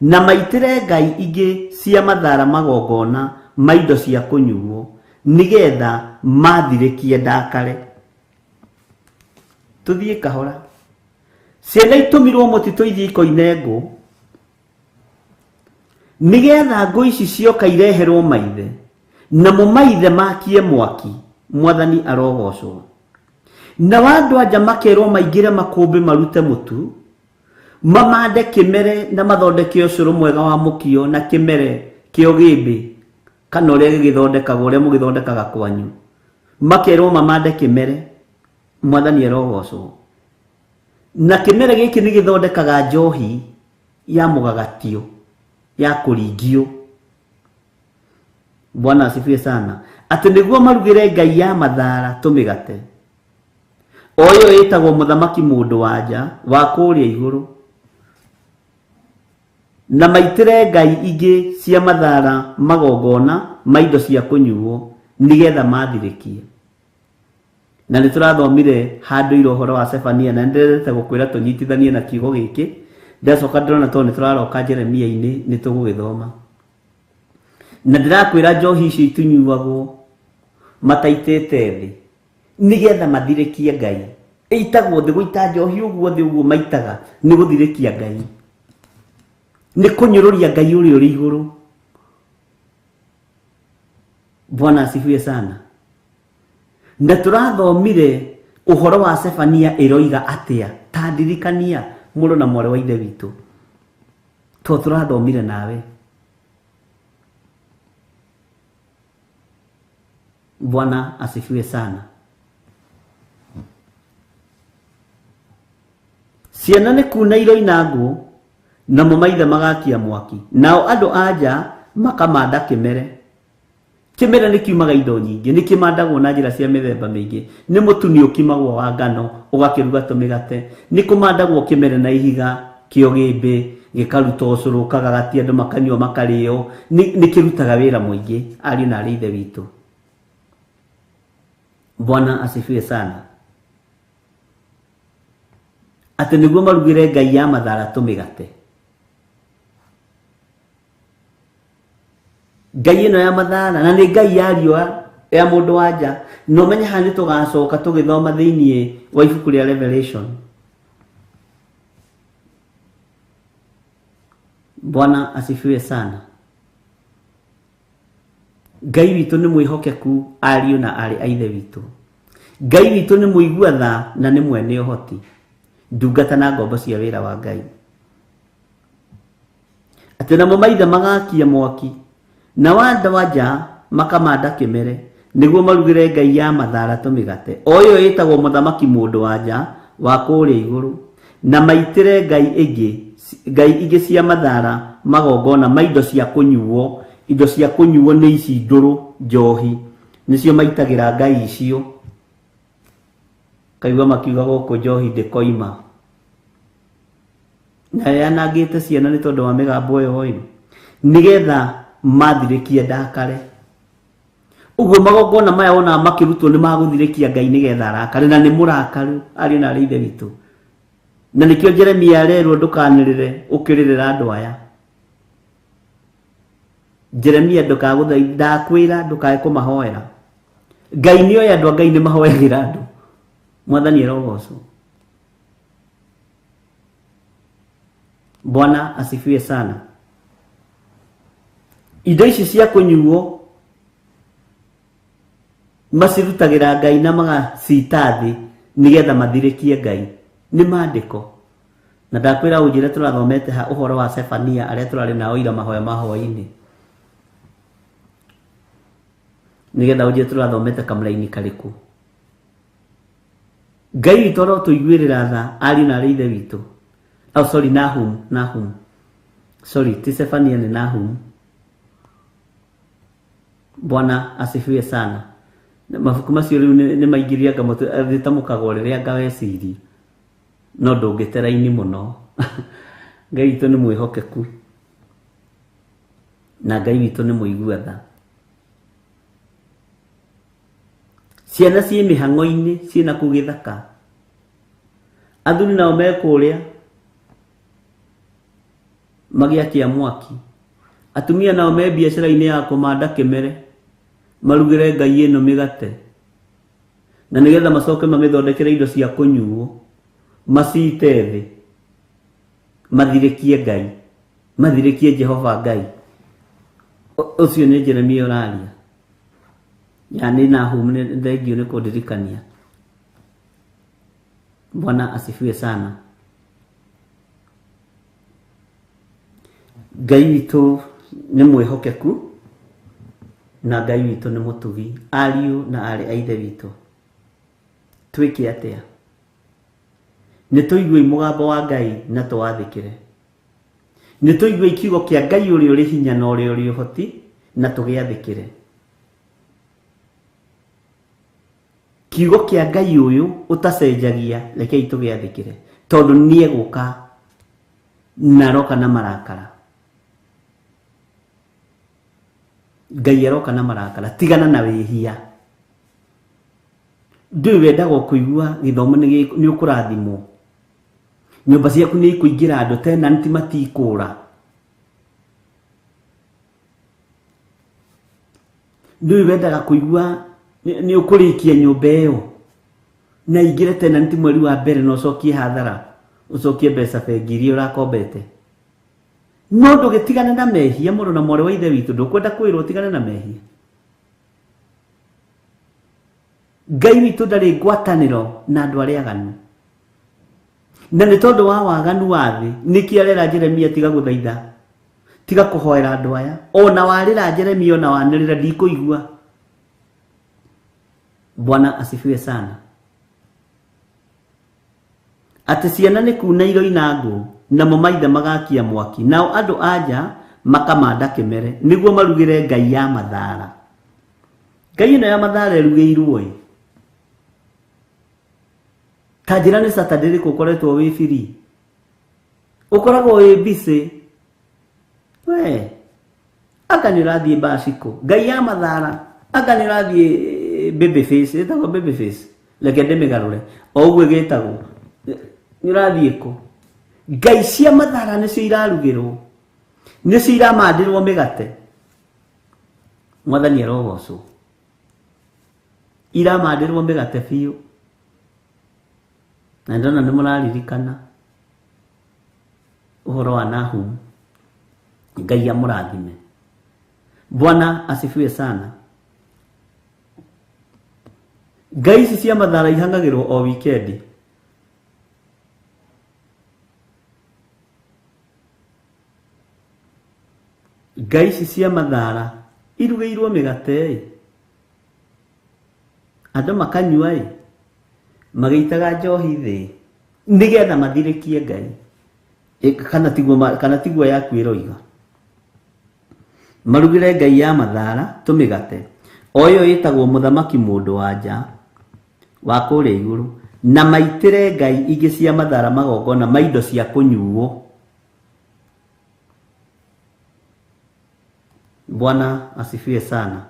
na maitĩre ngai ingĩ cia mathara magongona ma indo cia kũnyuo, nĩgetha mathirĩkie ndakare. Tũthiĩ kahora. Ciana itũmirwo mũtitũ ithiĩ ikoine ngũ, nĩgetha ngũ ici cioka ireherwo maithe, namo maithe makie mwaki. Mwathani arogocwo. Nao andũ anja makerwo maingĩre makũmbĩ marute mũtu, mamande kĩmere na mathondeke ũcũrũ mwega wa mũkio na kĩmere kĩa ũgĩmbĩ, kana ũrĩa gĩgĩthondekagwo, ũrĩa mũgĩthondekaga kwanyu. Makerwo mamande kĩmere. Mwathani arogocwo. Na kĩmere gĩkĩ nĩ gĩthondekaga njohi ya mũgagatio, ya kũringio. Bwana asifiwe sana. Atĩ nĩguo marugĩre ngai ya mathara tũmĩgate, o ĩyo ĩtagwo mũthamaki mũndũ wa nja wa kũrĩa igũrũ, na maitĩre ngai ingĩ cia mathara magongona ma indo cia kũnyuo, nĩgetha mathirĩkie. Na nĩ tũrathomire handũ ira ũhoro wa Sefania, na nĩndĩrendete gũkwĩra tũnyitithanie na kiugo gĩkĩ. Ndacoka ndĩrona tondũ nĩ tũraroka Jeremia-inĩ, nĩ tũgũgĩthoma. Na ndĩrakwĩra njohi icio itunyuagwo mataitĩte thĩ, nĩgetha mathirĩkie Ngai. Ĩitagwo thĩ, gũita njohi ũguo thĩ ũguo maitaga, nĩ gũthirĩkia Ngai. Nĩ kũnyũrũria Ngai ũrĩa ũrĩ igũrũ. Bwana asifiwe sana. Na tũrathomire ũhoro wa Sefania ĩroiga atĩa? Ta ndirikania mũrũ na mwarĩ wa ithe witũ, to tũrathomire nawe. Bwana asifiwe sana. Ciana nĩ kuna iroina ngũ, namo maithe magakia mwaki, nao andũ a nja makamanda kĩmere. Kĩmere nĩ kiumaga indo nyingĩ, nĩ kĩmandagwo na njĩra cia mĩthemba mĩingĩ. Nĩ mũtu nĩ ũkimagwo wa ngano, ũgakĩruga tũmĩgate. Nĩ kũmandagwo kĩmere na ihiga kĩa ũgĩmbĩ, gĩkaruta ũcũrũ, ũkagagatia andũ makanyua makarĩo. Nĩ kĩrutaga wĩra mũingĩ, ariũ na aarĩ a Ithe witũ. Bwana asifiwe sana. Atĩ nĩguo marugĩre ngai ya mathara tũmĩgate. Ngai ĩno ya mathara na nĩ ngai ya riũa ya mũndũ wa nja. Na ũmenye haha nĩ tũgacoka tũgĩthoma thĩinĩ wa ibuku rĩa Revelation. Bwana asifiwe sana. Ngai witũ nĩ mwĩhokeku, ariũ na aarĩ a Ithe witũ. Ngai witũ nĩ mũigua tha na nĩ mwene ũhoti. Ndungata na ngombo cia wĩra wa Ngai. Atĩ namo maithe magakia mwaki na andũ a nja makamanda kĩmere nĩguo marugĩre ngai ya mathara tũmĩgate o ĩyo ĩtagwo mũthamaki mũndũ wa nja wa kũrĩa igũrũ, na maitĩre ngai ingĩ cia mathara magongona ma indo cia kũnyuo. Indo cia kũnyuo nĩ ici ndũrũ njohi, nĩcio maitagĩra ngai icio. Kaigua makiuga gũkũ njohi ndĩkoima, na yanangĩte ciana nĩ tondũ wa mĩgambo ĩyo ĩ, nĩgetha mathirĩkie ndakare. Ũguo magongona maya wonaga makĩrutwo nĩ magũthirĩkia Ngai nĩgetha arakare, na nĩ mũrakaru ariũ na arĩ ithe witũ. Na nĩkĩo Jeremia arerwo ndũkanĩrĩre ũkĩrĩrĩra andũ aya. Jeremia ndũkagũthaitha, ndakwĩra ndũkae kũmahoera. Ngai nĩ oĩ andũ a Ngai nĩ mahoyagĩra andũ. Mwathani arogocwo. Bwana asifiwe sana. Indo ici cia kũnyuo macirutagĩra Ngai na magacita thĩ nĩgetha mathirĩkie Ngai. Nĩ maandĩko. Na ndakwĩra ũnjĩre tũrathomete ha ũhoro wa Sefania arĩa tũrarĩ nao ira mahoya ma hwaĩ-inĩ, nĩgetha ũnjĩre tũrathomete kamũraini karĩkũ. Ngai witũ arotũiguĩrĩra tha ariũ na arĩ ithe witũ. Oh, sorry, Nahum. Sorry, ti Sefania, ni Nahum. Bwana asifiwe sana. Mabuku macio rĩu nĩ maingĩria ngamũtwe, rĩtamũkagwo rĩrĩa ngaweciria, no ndũngĩte raini mũno. Ngai witũ nĩ mwĩhokeku na Ngai witũ nĩ mũigua tha. Ciana ciĩ mĩhang'o-inĩ, ciĩna kũu gĩthaka, athuri nao me kũrĩa magĩakia mwaki, atumia nao me biacara-inĩ ya kũmanda kĩmere marugĩre ngai ĩno mĩgate, na nĩgetha macoke mamĩthondekere indo cia kũnyuo, macite thĩ, mathirĩkie Ngai, mathirĩkie Jehova Ngai. Ũcio nĩ Jeremia ũraria. Ya nĩ Nahum, nĩ thengio nĩ kũndirikania. Bwana asifiwe sana. Ngai witũ nĩ mwĩhokeku na Ngai witũ nĩ mũtugi. Ariũ na aarĩ a ithe witũ, twĩke atĩa? Nĩ tũiguei mũgambo wa Ngai na tũwathĩkĩre. Nĩ tũiguei kiugo kĩa Ngai ũrĩa ũrĩ hinya na ũrĩa ũrĩ ũhoti na tũgĩathĩkĩre. Kiugo kĩa Ngai ũyũ ũtacenjagia, rekei tũgĩathĩkĩre, tondũ nĩ egũka na aroka na marakara. Ngai aroka na marakara. Tigana na wĩhia. Ndũĩ wendaga kũigua gĩthomo nĩ ũkũrathimwo, nyũmba ciaku nĩ ikũingĩra andũ, tenant matikũra. Ndũĩ wendaga kũigua nĩ ũkũrĩkia nyũmba ĩyo na ingĩre tenant mweri wa mbere na ũcokie hathara, ũcokie mbeca bengi iria ũrakombete. No ndũgĩtigane na mehia, mũrũ na mwarĩ wa ithe witũ, ndũkwenda kwĩrwo ũtigane na mehia. Ngai witũ ndarĩ ngwatanĩro na andũ arĩa aganu, na nĩ tondũ wa waganu wa thĩ nĩkĩo arera Jeremia tiga gũthaitha, tiga kũhoera andũ aya. Ona warĩra Jeremia, ona wanĩrĩra, ndikũigua. Bwana asifiwe sana. Atĩ ciana nĩ kuna iroina ngũ, namo maithe magakia mwaki, nao andũ a nja makamanda kĩmere nĩguo marugĩre ngai ya mathara. Ngai ĩno ya mathara ĩrugĩirwo ĩ, ta njĩra nĩ Saturday rĩkũ ũkoretwo wĩ free, ũkoragwo wĩ busy we, anga nĩ ũrathiĩ baciko ngai ya mathara, anga nĩ ũrathiĩ baby face, ĩtagwo baby face, reke ndĩmĩgarũre o ũguo ĩgĩtagwo, nĩ ũrathiĩ kũ? Ngai cia mathara nĩcio irarugĩrwo, nĩcio iramandĩrwo mĩgate. Mwathani arogocwo. Iramandĩrwo mĩgate biũ, na ndona nĩ mũraririkana ũhoro wa Nahum. Ngai amũrathime. Bwana asifiwe sana. Ngai ici cia mathara ihang'agĩrwo o wikendi. Ngai ici cia mathara irugĩirwo mĩgate ĩ, andũ makanyua ĩ, magĩitaga njohi thĩ nĩgetha mathirĩkie Ngai. Kana tiguo kana tiguo yaku ĩroiga. Marugĩre ngai ya mathara tũmĩgate, o ĩyo ĩtagwo mũthamaki mũndũ wa nja wa kũrĩa igũrũ, na maitĩre ngai ingĩ cia mathara magongona ma indo cia kũnyuo. Bwana asifiwe sana.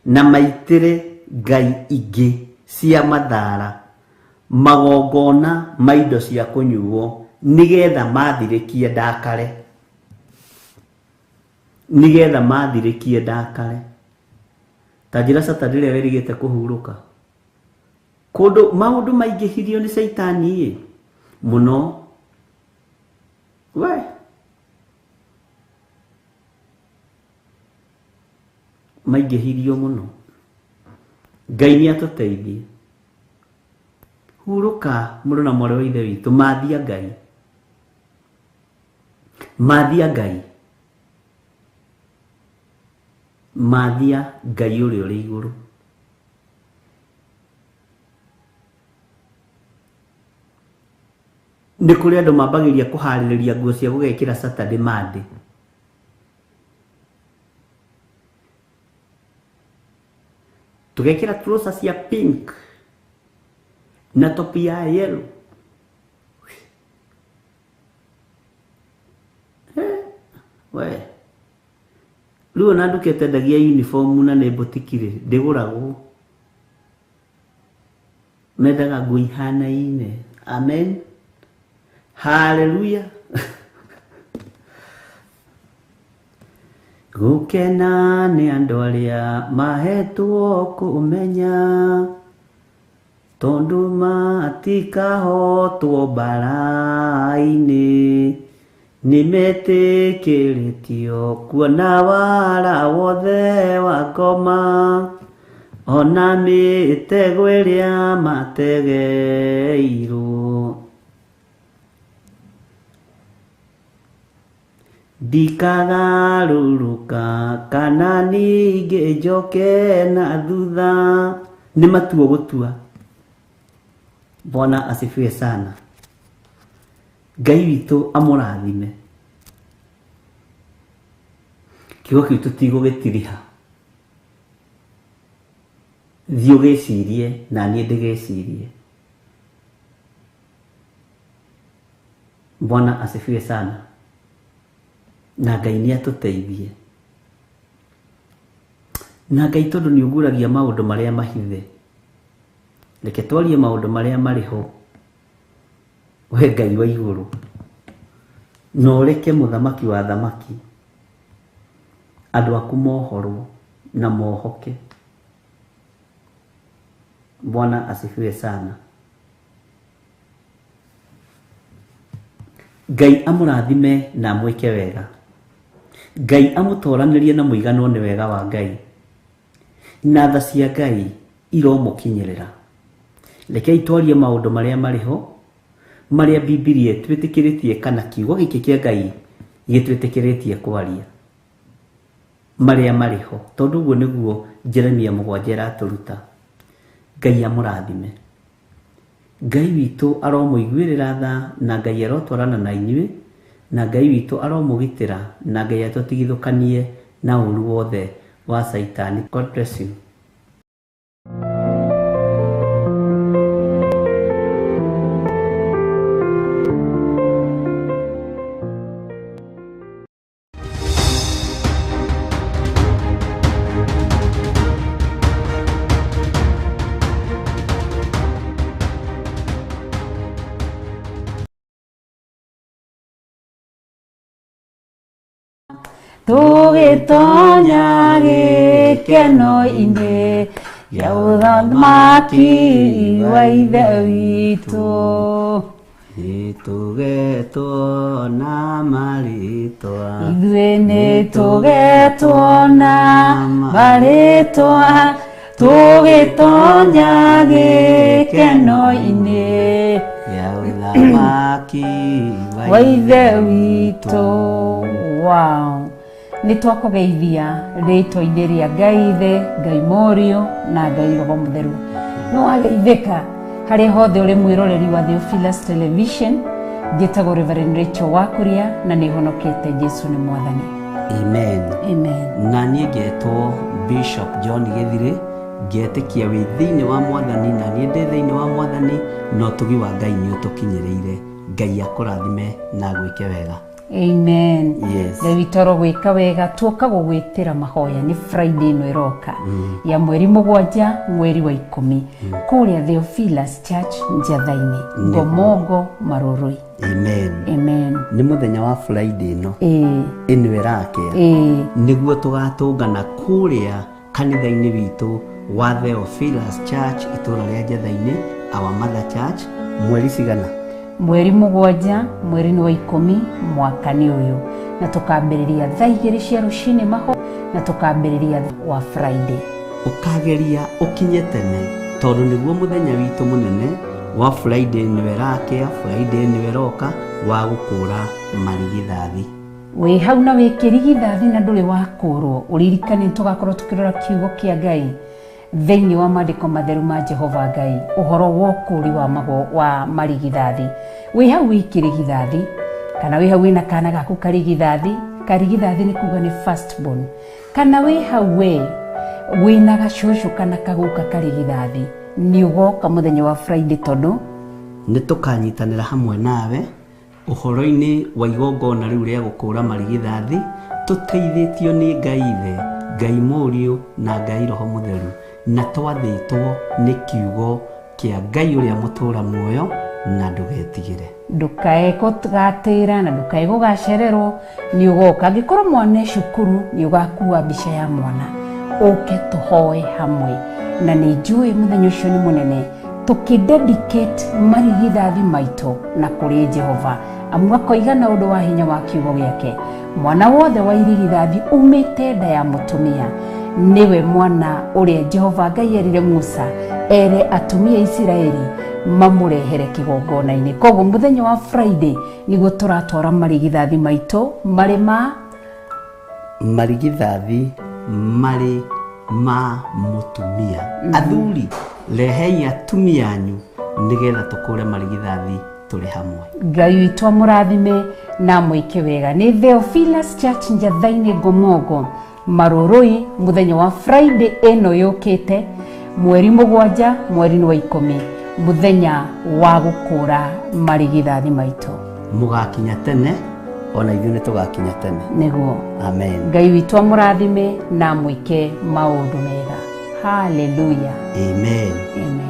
Na maitĩre ngai ingĩ cia mathara magongona ma indo cia kũnyuo, nĩgetha mathirĩkie ndakare, nĩgetha mathirĩkie ndakare. Ta njĩra Saturday ĩrĩa wĩrĩgĩte kũhurũka kũndũ maũndũ maingĩhirio nĩ caitani ĩ mũno we. Maingĩhirio mũno. Ngai nĩ atũteithie. Hurũka mũrũ na mwarĩ wa ithe witũ, mathia Ngai, mathia Ngai, mathia Ngai ũrĩa ũrĩ igũrũ. Nĩ kũrĩ andũ mambagĩrĩria kũharĩrĩria nguo cia gũgekĩra Saturday, Monday. Tũgekĩra trouser cia pink na top ya yellow. We rĩu ona nduka ĩtendagia uniform na nĩ boutique rĩ, ndĩgũragwo. Mendaga nguo ihanaine. Amen, haleluya. Gũkena nĩ andũ arĩa mahetwo kũmenya, tondũ matikahotwo mbara-inĩ, nĩmetĩkĩrĩtio kuona wara wothe wa ngoma, ona mĩtego ĩrĩa mategeirwo. Ndikagarũrũka kana ningĩ njoke na thutha. Nĩ matuo gũtua. Bwana asifiwe sana. Ngai witũ amũrathime. Kiugo kĩu tũtigũgĩtiriha. Thiĩ ũgĩcirie na niĩ ndĩgĩcirie. Bwana asifiwe sana. Na Ngai nĩ atũteithie. Na Ngai tondũ nĩ ũguragia maũndũ marĩa mahithe, reke twarie maũndũ marĩa marĩ ho, we Ngai wa igũrũ, na ũreke mũthamaki wa thamaki andũ aku mohorwo na mohoke. Bwana asifiwe sana. Ngai amũrathime na amwĩke wega. Ngai amũtoranĩrie na mũiganwo nĩ wega wa Ngai, na tha cia Ngai iromũkinyĩrĩra. Rekei twarie maũndũ marĩa marĩ ho, marĩa Bibilia ĩtwĩtĩkĩrĩtie kana kiugo gĩkĩ kĩa Ngai gĩtwĩtĩkĩrĩtie kwaria marĩa marĩ ho, tondũ ũguo nĩguo Jeremia 7 ĩratũruta. Ngai amũrathime. Ngai witũ aromũiguĩrĩra tha, na Ngai arotwarana na inyuĩ, na Ngai witũ aromũgitĩra, na Ngai atũtigithũkanie na ũru wothe wa Caitani. God bless you.
Tũgĩtonya gĩkeno-inĩ gĩa ũthamaki wa Ithe witũ.
Nĩtũgetwo na marĩtwa.
Ithuĩ nĩtũgetwo na marĩtwa, tũgĩtonya gĩkeno-inĩ
gĩa ũthamaki
wa Ithe witũ. Wow. Nĩ twakũgeithia rĩtwa-inĩ rĩa Ngai Ithe, Ngai Mũriũ na Ngai Roho Mũtheru. Nĩ wageithĩka harĩa hothe ũrĩ mwĩroreri wa Theophilus Television. Njĩtagwo Reverend Rachel Wakuria na nĩ honokete. Jesu nĩ Mwathani.
Amen.
Amen.
Na niĩ ngetwo Bishop John Gĩthirĩ, ngetĩkia wĩ thĩinĩ wa Mwathani na niĩ ndĩ thĩinĩ wa Mwathani, na ũtugi wa Ngai nĩ ũtũkinyĩrĩire. Ngai akũrathime na agwĩke wega.
Amen.
Yes.
Ngai witũ arogwĩka wega. Tuoka gũgwĩtĩra mahoya nĩ Friday ĩno ĩroka ya 7 mweri wa 10 kũrĩa Theophilus Church, Njatha-inĩ, Ngomongo, Marũrũi.
Amen.
Amen.
Nĩ mũthenya wa Friday ĩno ĩno ĩrakĩa, nĩguo tũgatũngana kũrĩa kanitha-inĩ witũ wa Theophilus Church, itũũra rĩa Njatha-inĩ, our mother church. Mweri cigana?
7 mweri nĩ wa 10 mwaka nĩ ũyũ, na tũkambĩrĩria thaa 2 cia rũcinĩ maho, na tũkambĩrĩria wa Friday.
Ũkageria ũkinye tene tondũ nĩguo mũthenya witũ mũnene wa Friday nĩwe ĩrakĩa, Friday nĩwe ĩroka, wa gũkũra marigithathi.
Wĩ hau na wĩ kĩrigithathi na ndũrĩ wakũrwo, ũririkane nĩ tũgakorwo tũkĩrora kiugo kĩa Ngai thĩinĩ wa maandĩko matheru ma Jehova Ngai, ũhoro wa ũkũũri wa mago wa marigithathi. Wĩ hau wĩ kĩrigithathi kana wĩ hau wĩna kana gaku karigithathi, karigithathi nĩ kuga nĩ first born, kana wĩ hau we wĩna gacũcũ kana kaguka karigithathi, nĩ ũgoka mũthenya wa Friday tondũ
nĩ tũkanyitanĩra hamwe nawe ũhoro-inĩ wa igongona rĩu rĩa gũkũra marigithathi, tũteithĩtio nĩ Ngai Ithe, Ngai Mũriũ na Ngai Roho Mũtheru, na twathĩtwo nĩ kiugo kĩa Ngai ũrĩa mũtũra muoyo, na ndũgetigĩre.
Ndũkae gũgatĩra na ndũkae gũgacererwo, nĩ ũgoka. Angĩkorwo mwana e cukuru, nĩ ũgakua mbica ya mwana ũke tũhoe hamwe, na nĩ njũĩ mũthenya ũcio nĩ mũnene tũkĩdedicate marigithathi maitũ na kũrĩ Jehova, amu akoiga na ũndũ wa hinya wa kiugo gĩake, mwana wothe wa irigithathi umĩte nda ya mũtumia nĩwe mwana ũrĩa Jehova Ngai erire Musa ere atumia a Isiraeli mamũrehere kĩgongona-inĩ. Koguo mũthenya wa Friday nĩguo tũratwara marigithathi maitũ marĩ ma
marigithathi marĩ ma mũtumia. Athuri, rehei atumia anyu nĩgetha tũkũre marigithathi tũrĩ hamwe.
Ngai witũ amũrathime na mwĩke wega. Nĩ Theophilus Church, Njatha-inĩ, Ngomongo, Marũrũi, mũthenya wa Friday ĩno yũkĩte, 7 mweri wa 10, mũthenya wa gũkũra marigithathi maitũ.
Mũgakinya tene, ona ithuĩ nĩ tũgakinya tene.
Nĩguo.
Amen.
Ngai witũ amũrathime na mwĩke maũndũ mega. Haleluya.
Amen.
Amen.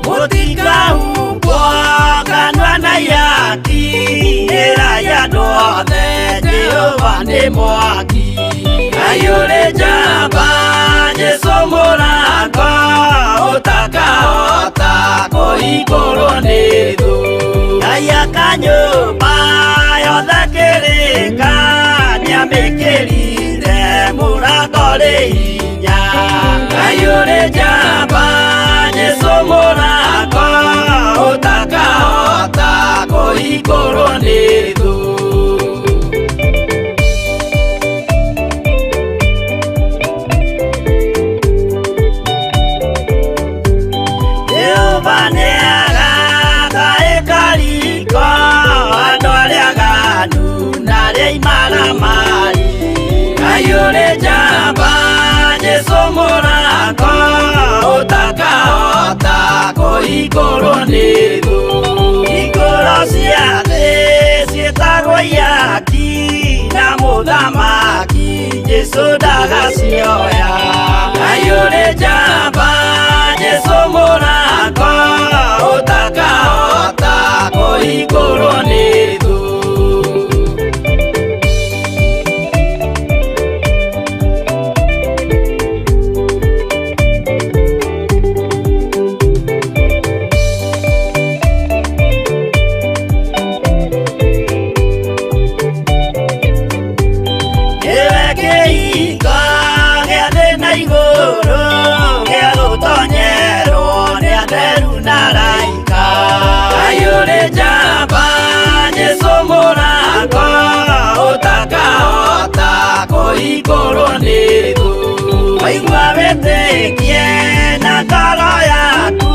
Mũtikahumbwo kanua na ihaki, ĩrai andũ othe Jehova nĩ mwaki. Ngai ũrĩ njamba, Jesũ mũrango ũtakahota kũhingũrwo nĩ thũ. Ngai akanyũmba yothe kĩrĩka, nĩamĩkĩrire mũrango rĩ hinya. Ngai ũrĩ njamba, Jesũ mũrango ũtakahota kũhingũrwo nĩ thũ. Jehova nĩagaka ĩkariko andũ arĩa aganu na arĩa imaramari. Ngai ũrĩ njamba, Jesũ mũrango ũtakahota kũhingũrwo nĩ thũ. Hingũro cia thĩ ciĩtagwo ihaki, na mũthamaki Jesũ ndagacioya. Ngai ũrĩ njamba, Jesũ Handũ gĩa gũtonyerwo nĩ atheru na araika. Ngai ũrĩ njamba, Jesũ mũrango ũtakahota kũhingũrwo nĩ thũ. Waigua wĩtĩkie na ngoro yaku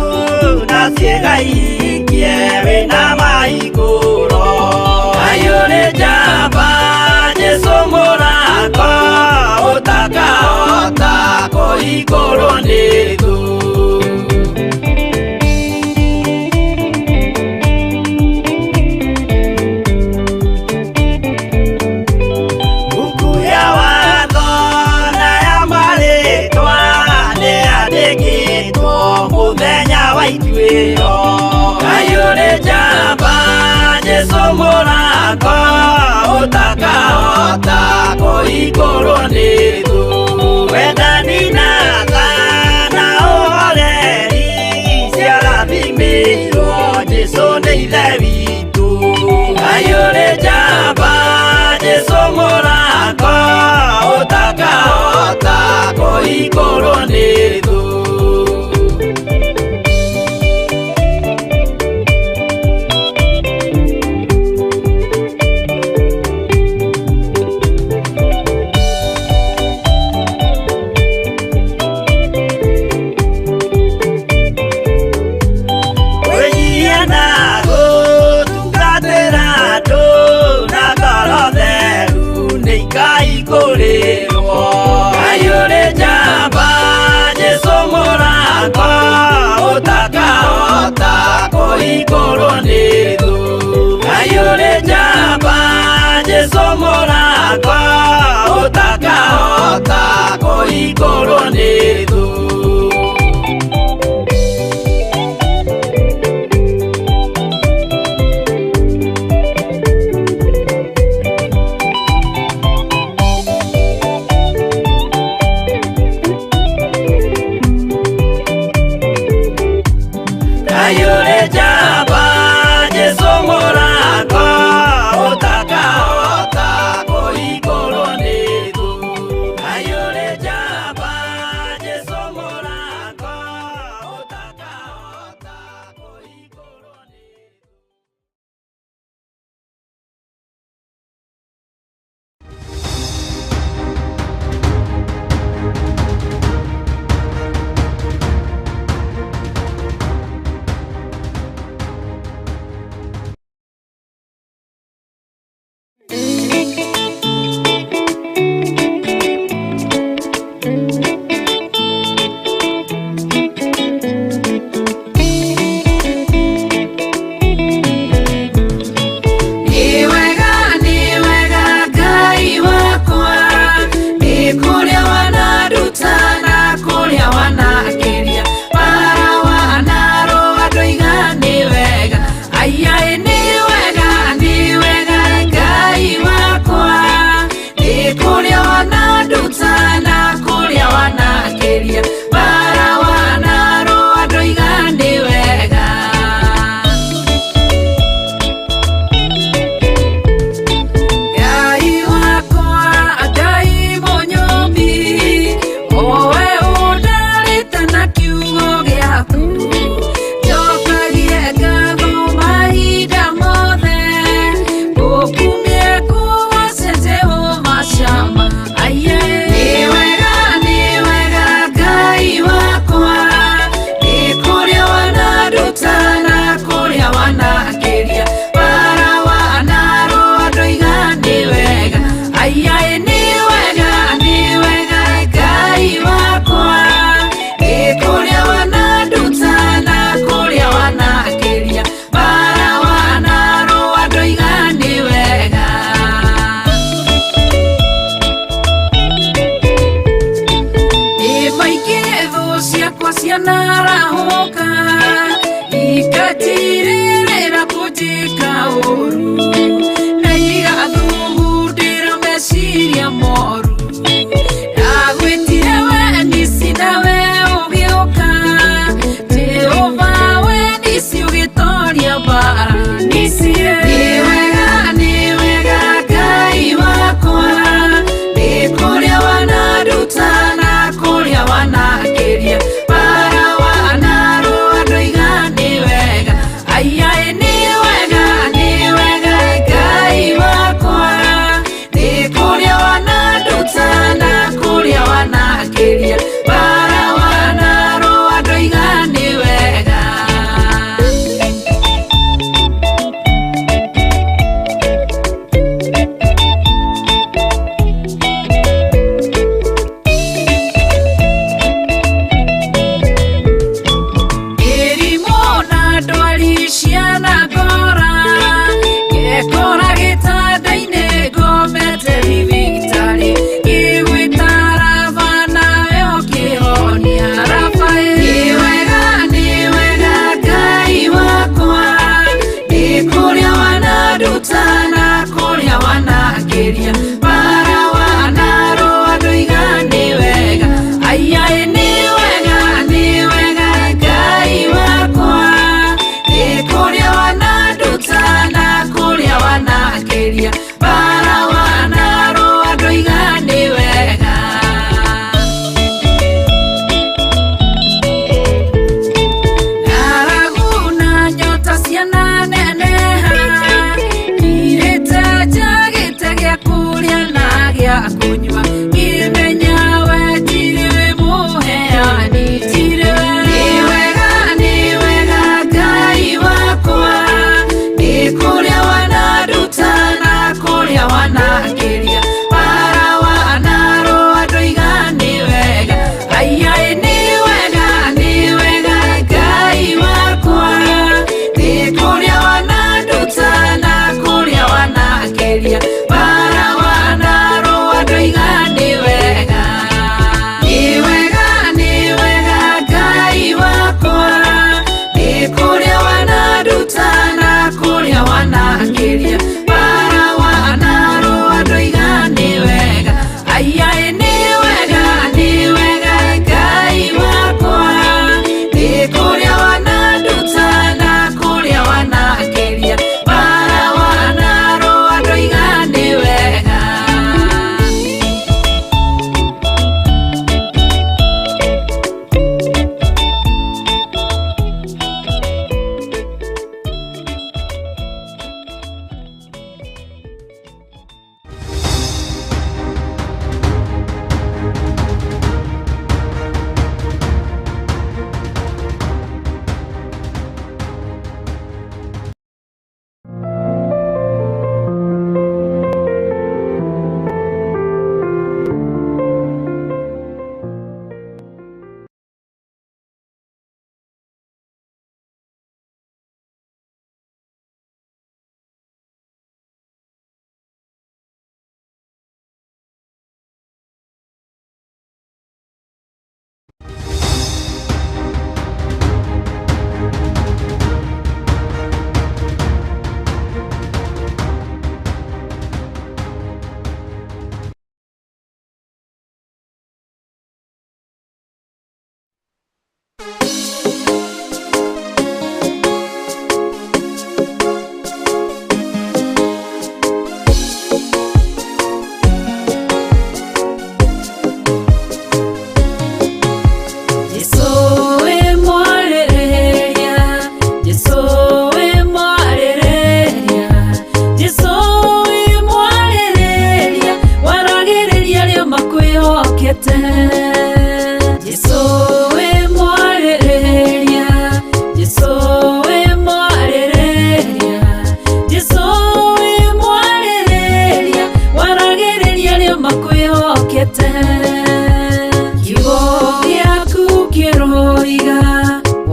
na ciĩga ihingie wĩna mahingũro. Ngai ũrĩ njamba, Jesũ mũrango ũtakahota kũhingũrwo nĩ thũ. Buku ya watho na ya marĩtwa nĩyandĩkĩtwo mũthenya wa ituĩro. Ngai ũrĩ njamba, Jesũ mũrango ũtakahota kũhingũrwo nĩ thũ. Wendani na tha na ũhoreri ciarathimĩirwo Jesũ nĩ Ithe witũ. Ngai ũrĩ njamba, Jesũ mũrango ũtakahota kũhingũrwo nĩ thũ. Wĩnyihia na gũtungatĩra andũ na ngoro theru nĩikaihingũrĩrwo. Ngai ũrĩ njamba, Jesũ mũrango ũtakahota kũhingũrwo nĩ thũ. Ngai ũrĩ njamba, Jesũ mũrango ũtakahota kũhingũrwo nĩ thũ. Ngai ũrĩ njamba, Jesũ mũrango ũtakahota kũhingũrwo nĩ thũ. Ngai ũrĩ njamba, Jesũ mũrango ũtakahota kũhingũrwo nĩ thũ.
Nĩ wega, nĩ wega Ngai wakwa, nĩ kũrĩa wananduta na kũrĩa wanakĩria, bara wanarũa ndoiga nĩ wega. Aiyaĩ nĩ wega, nĩ wega Ngai wakwa, nĩ kũrĩa wananduta na kũrĩa wanakĩria, bara wanarũa ndoiga nĩ wega. Ngai wakwa, Ngai mũnyũmbi, owe ũndarĩte na kiugo gĩaku, njokagie ngatho mahinda mothe, ngũkumie kũgoce Jehova Shama. Aiye, nĩ wega, nĩ wega Ngai wakwa, nĩ kũrĩa wananduta na kũrĩa wanakĩria, bara wanarũa ndoiga nĩ wega. Aiyaĩ nĩ wega, nĩ wega Ngai wakwa, nĩ kũrĩa wananduta na kũrĩa wanakĩria, bara wanarũa ndoiga nĩ wega. Ĩ maingĩ thũ ciakwa cianarahũka, ikatirĩrĩra kũnjĩka ũru, na igathugundĩra meciria moru. Ndagwĩtire we nisi nawe ũgĩũka, Jehova we nisi ũgĩtoria mbara. Nisi nĩ wega, nĩ wega Ngai wakwa, nĩ kũrĩa wananduta na kũrĩa wanakĩria.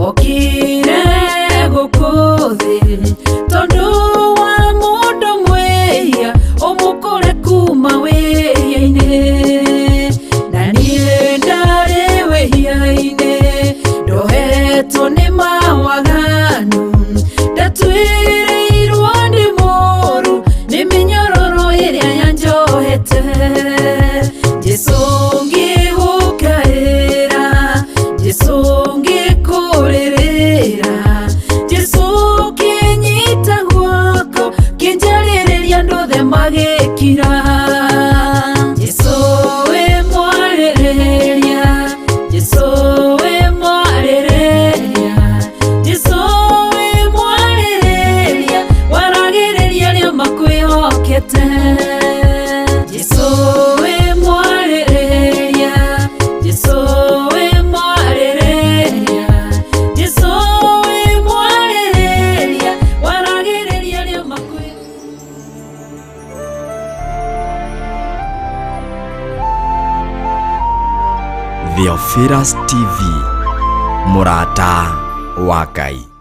Wokire gũkũ thĩ tondũ wa mũndũ mwĩhia, ũmũkũre kuma wĩhia-inĩ. Na niĩ ndarĩ wĩhia-inĩ, ndohetwo nĩ mawaganu, ndatwĩrĩirwo nĩ mũru nĩ mĩnyororo ĩrĩa yanjohete. Jesũ ngĩgũkaĩra, Jesũ ngĩkũrĩrĩra, Jesũ kĩnyita guoko, kĩnjarĩrĩria andũ othe magĩkira. Jesũ wĩ mwarĩrĩria, Jesũ wĩ mwarĩrĩria, Jesũ wĩ mwarĩrĩria, waragĩrĩria arĩa makwĩhokete. Jesũ wĩ mwarĩrĩria, Jesũ wĩ mwarĩrĩria, Jesũ wĩ mwarĩrĩria, waragĩrĩria arĩa makwĩhokete.
Theophilus TV, mũrata wa Ngai.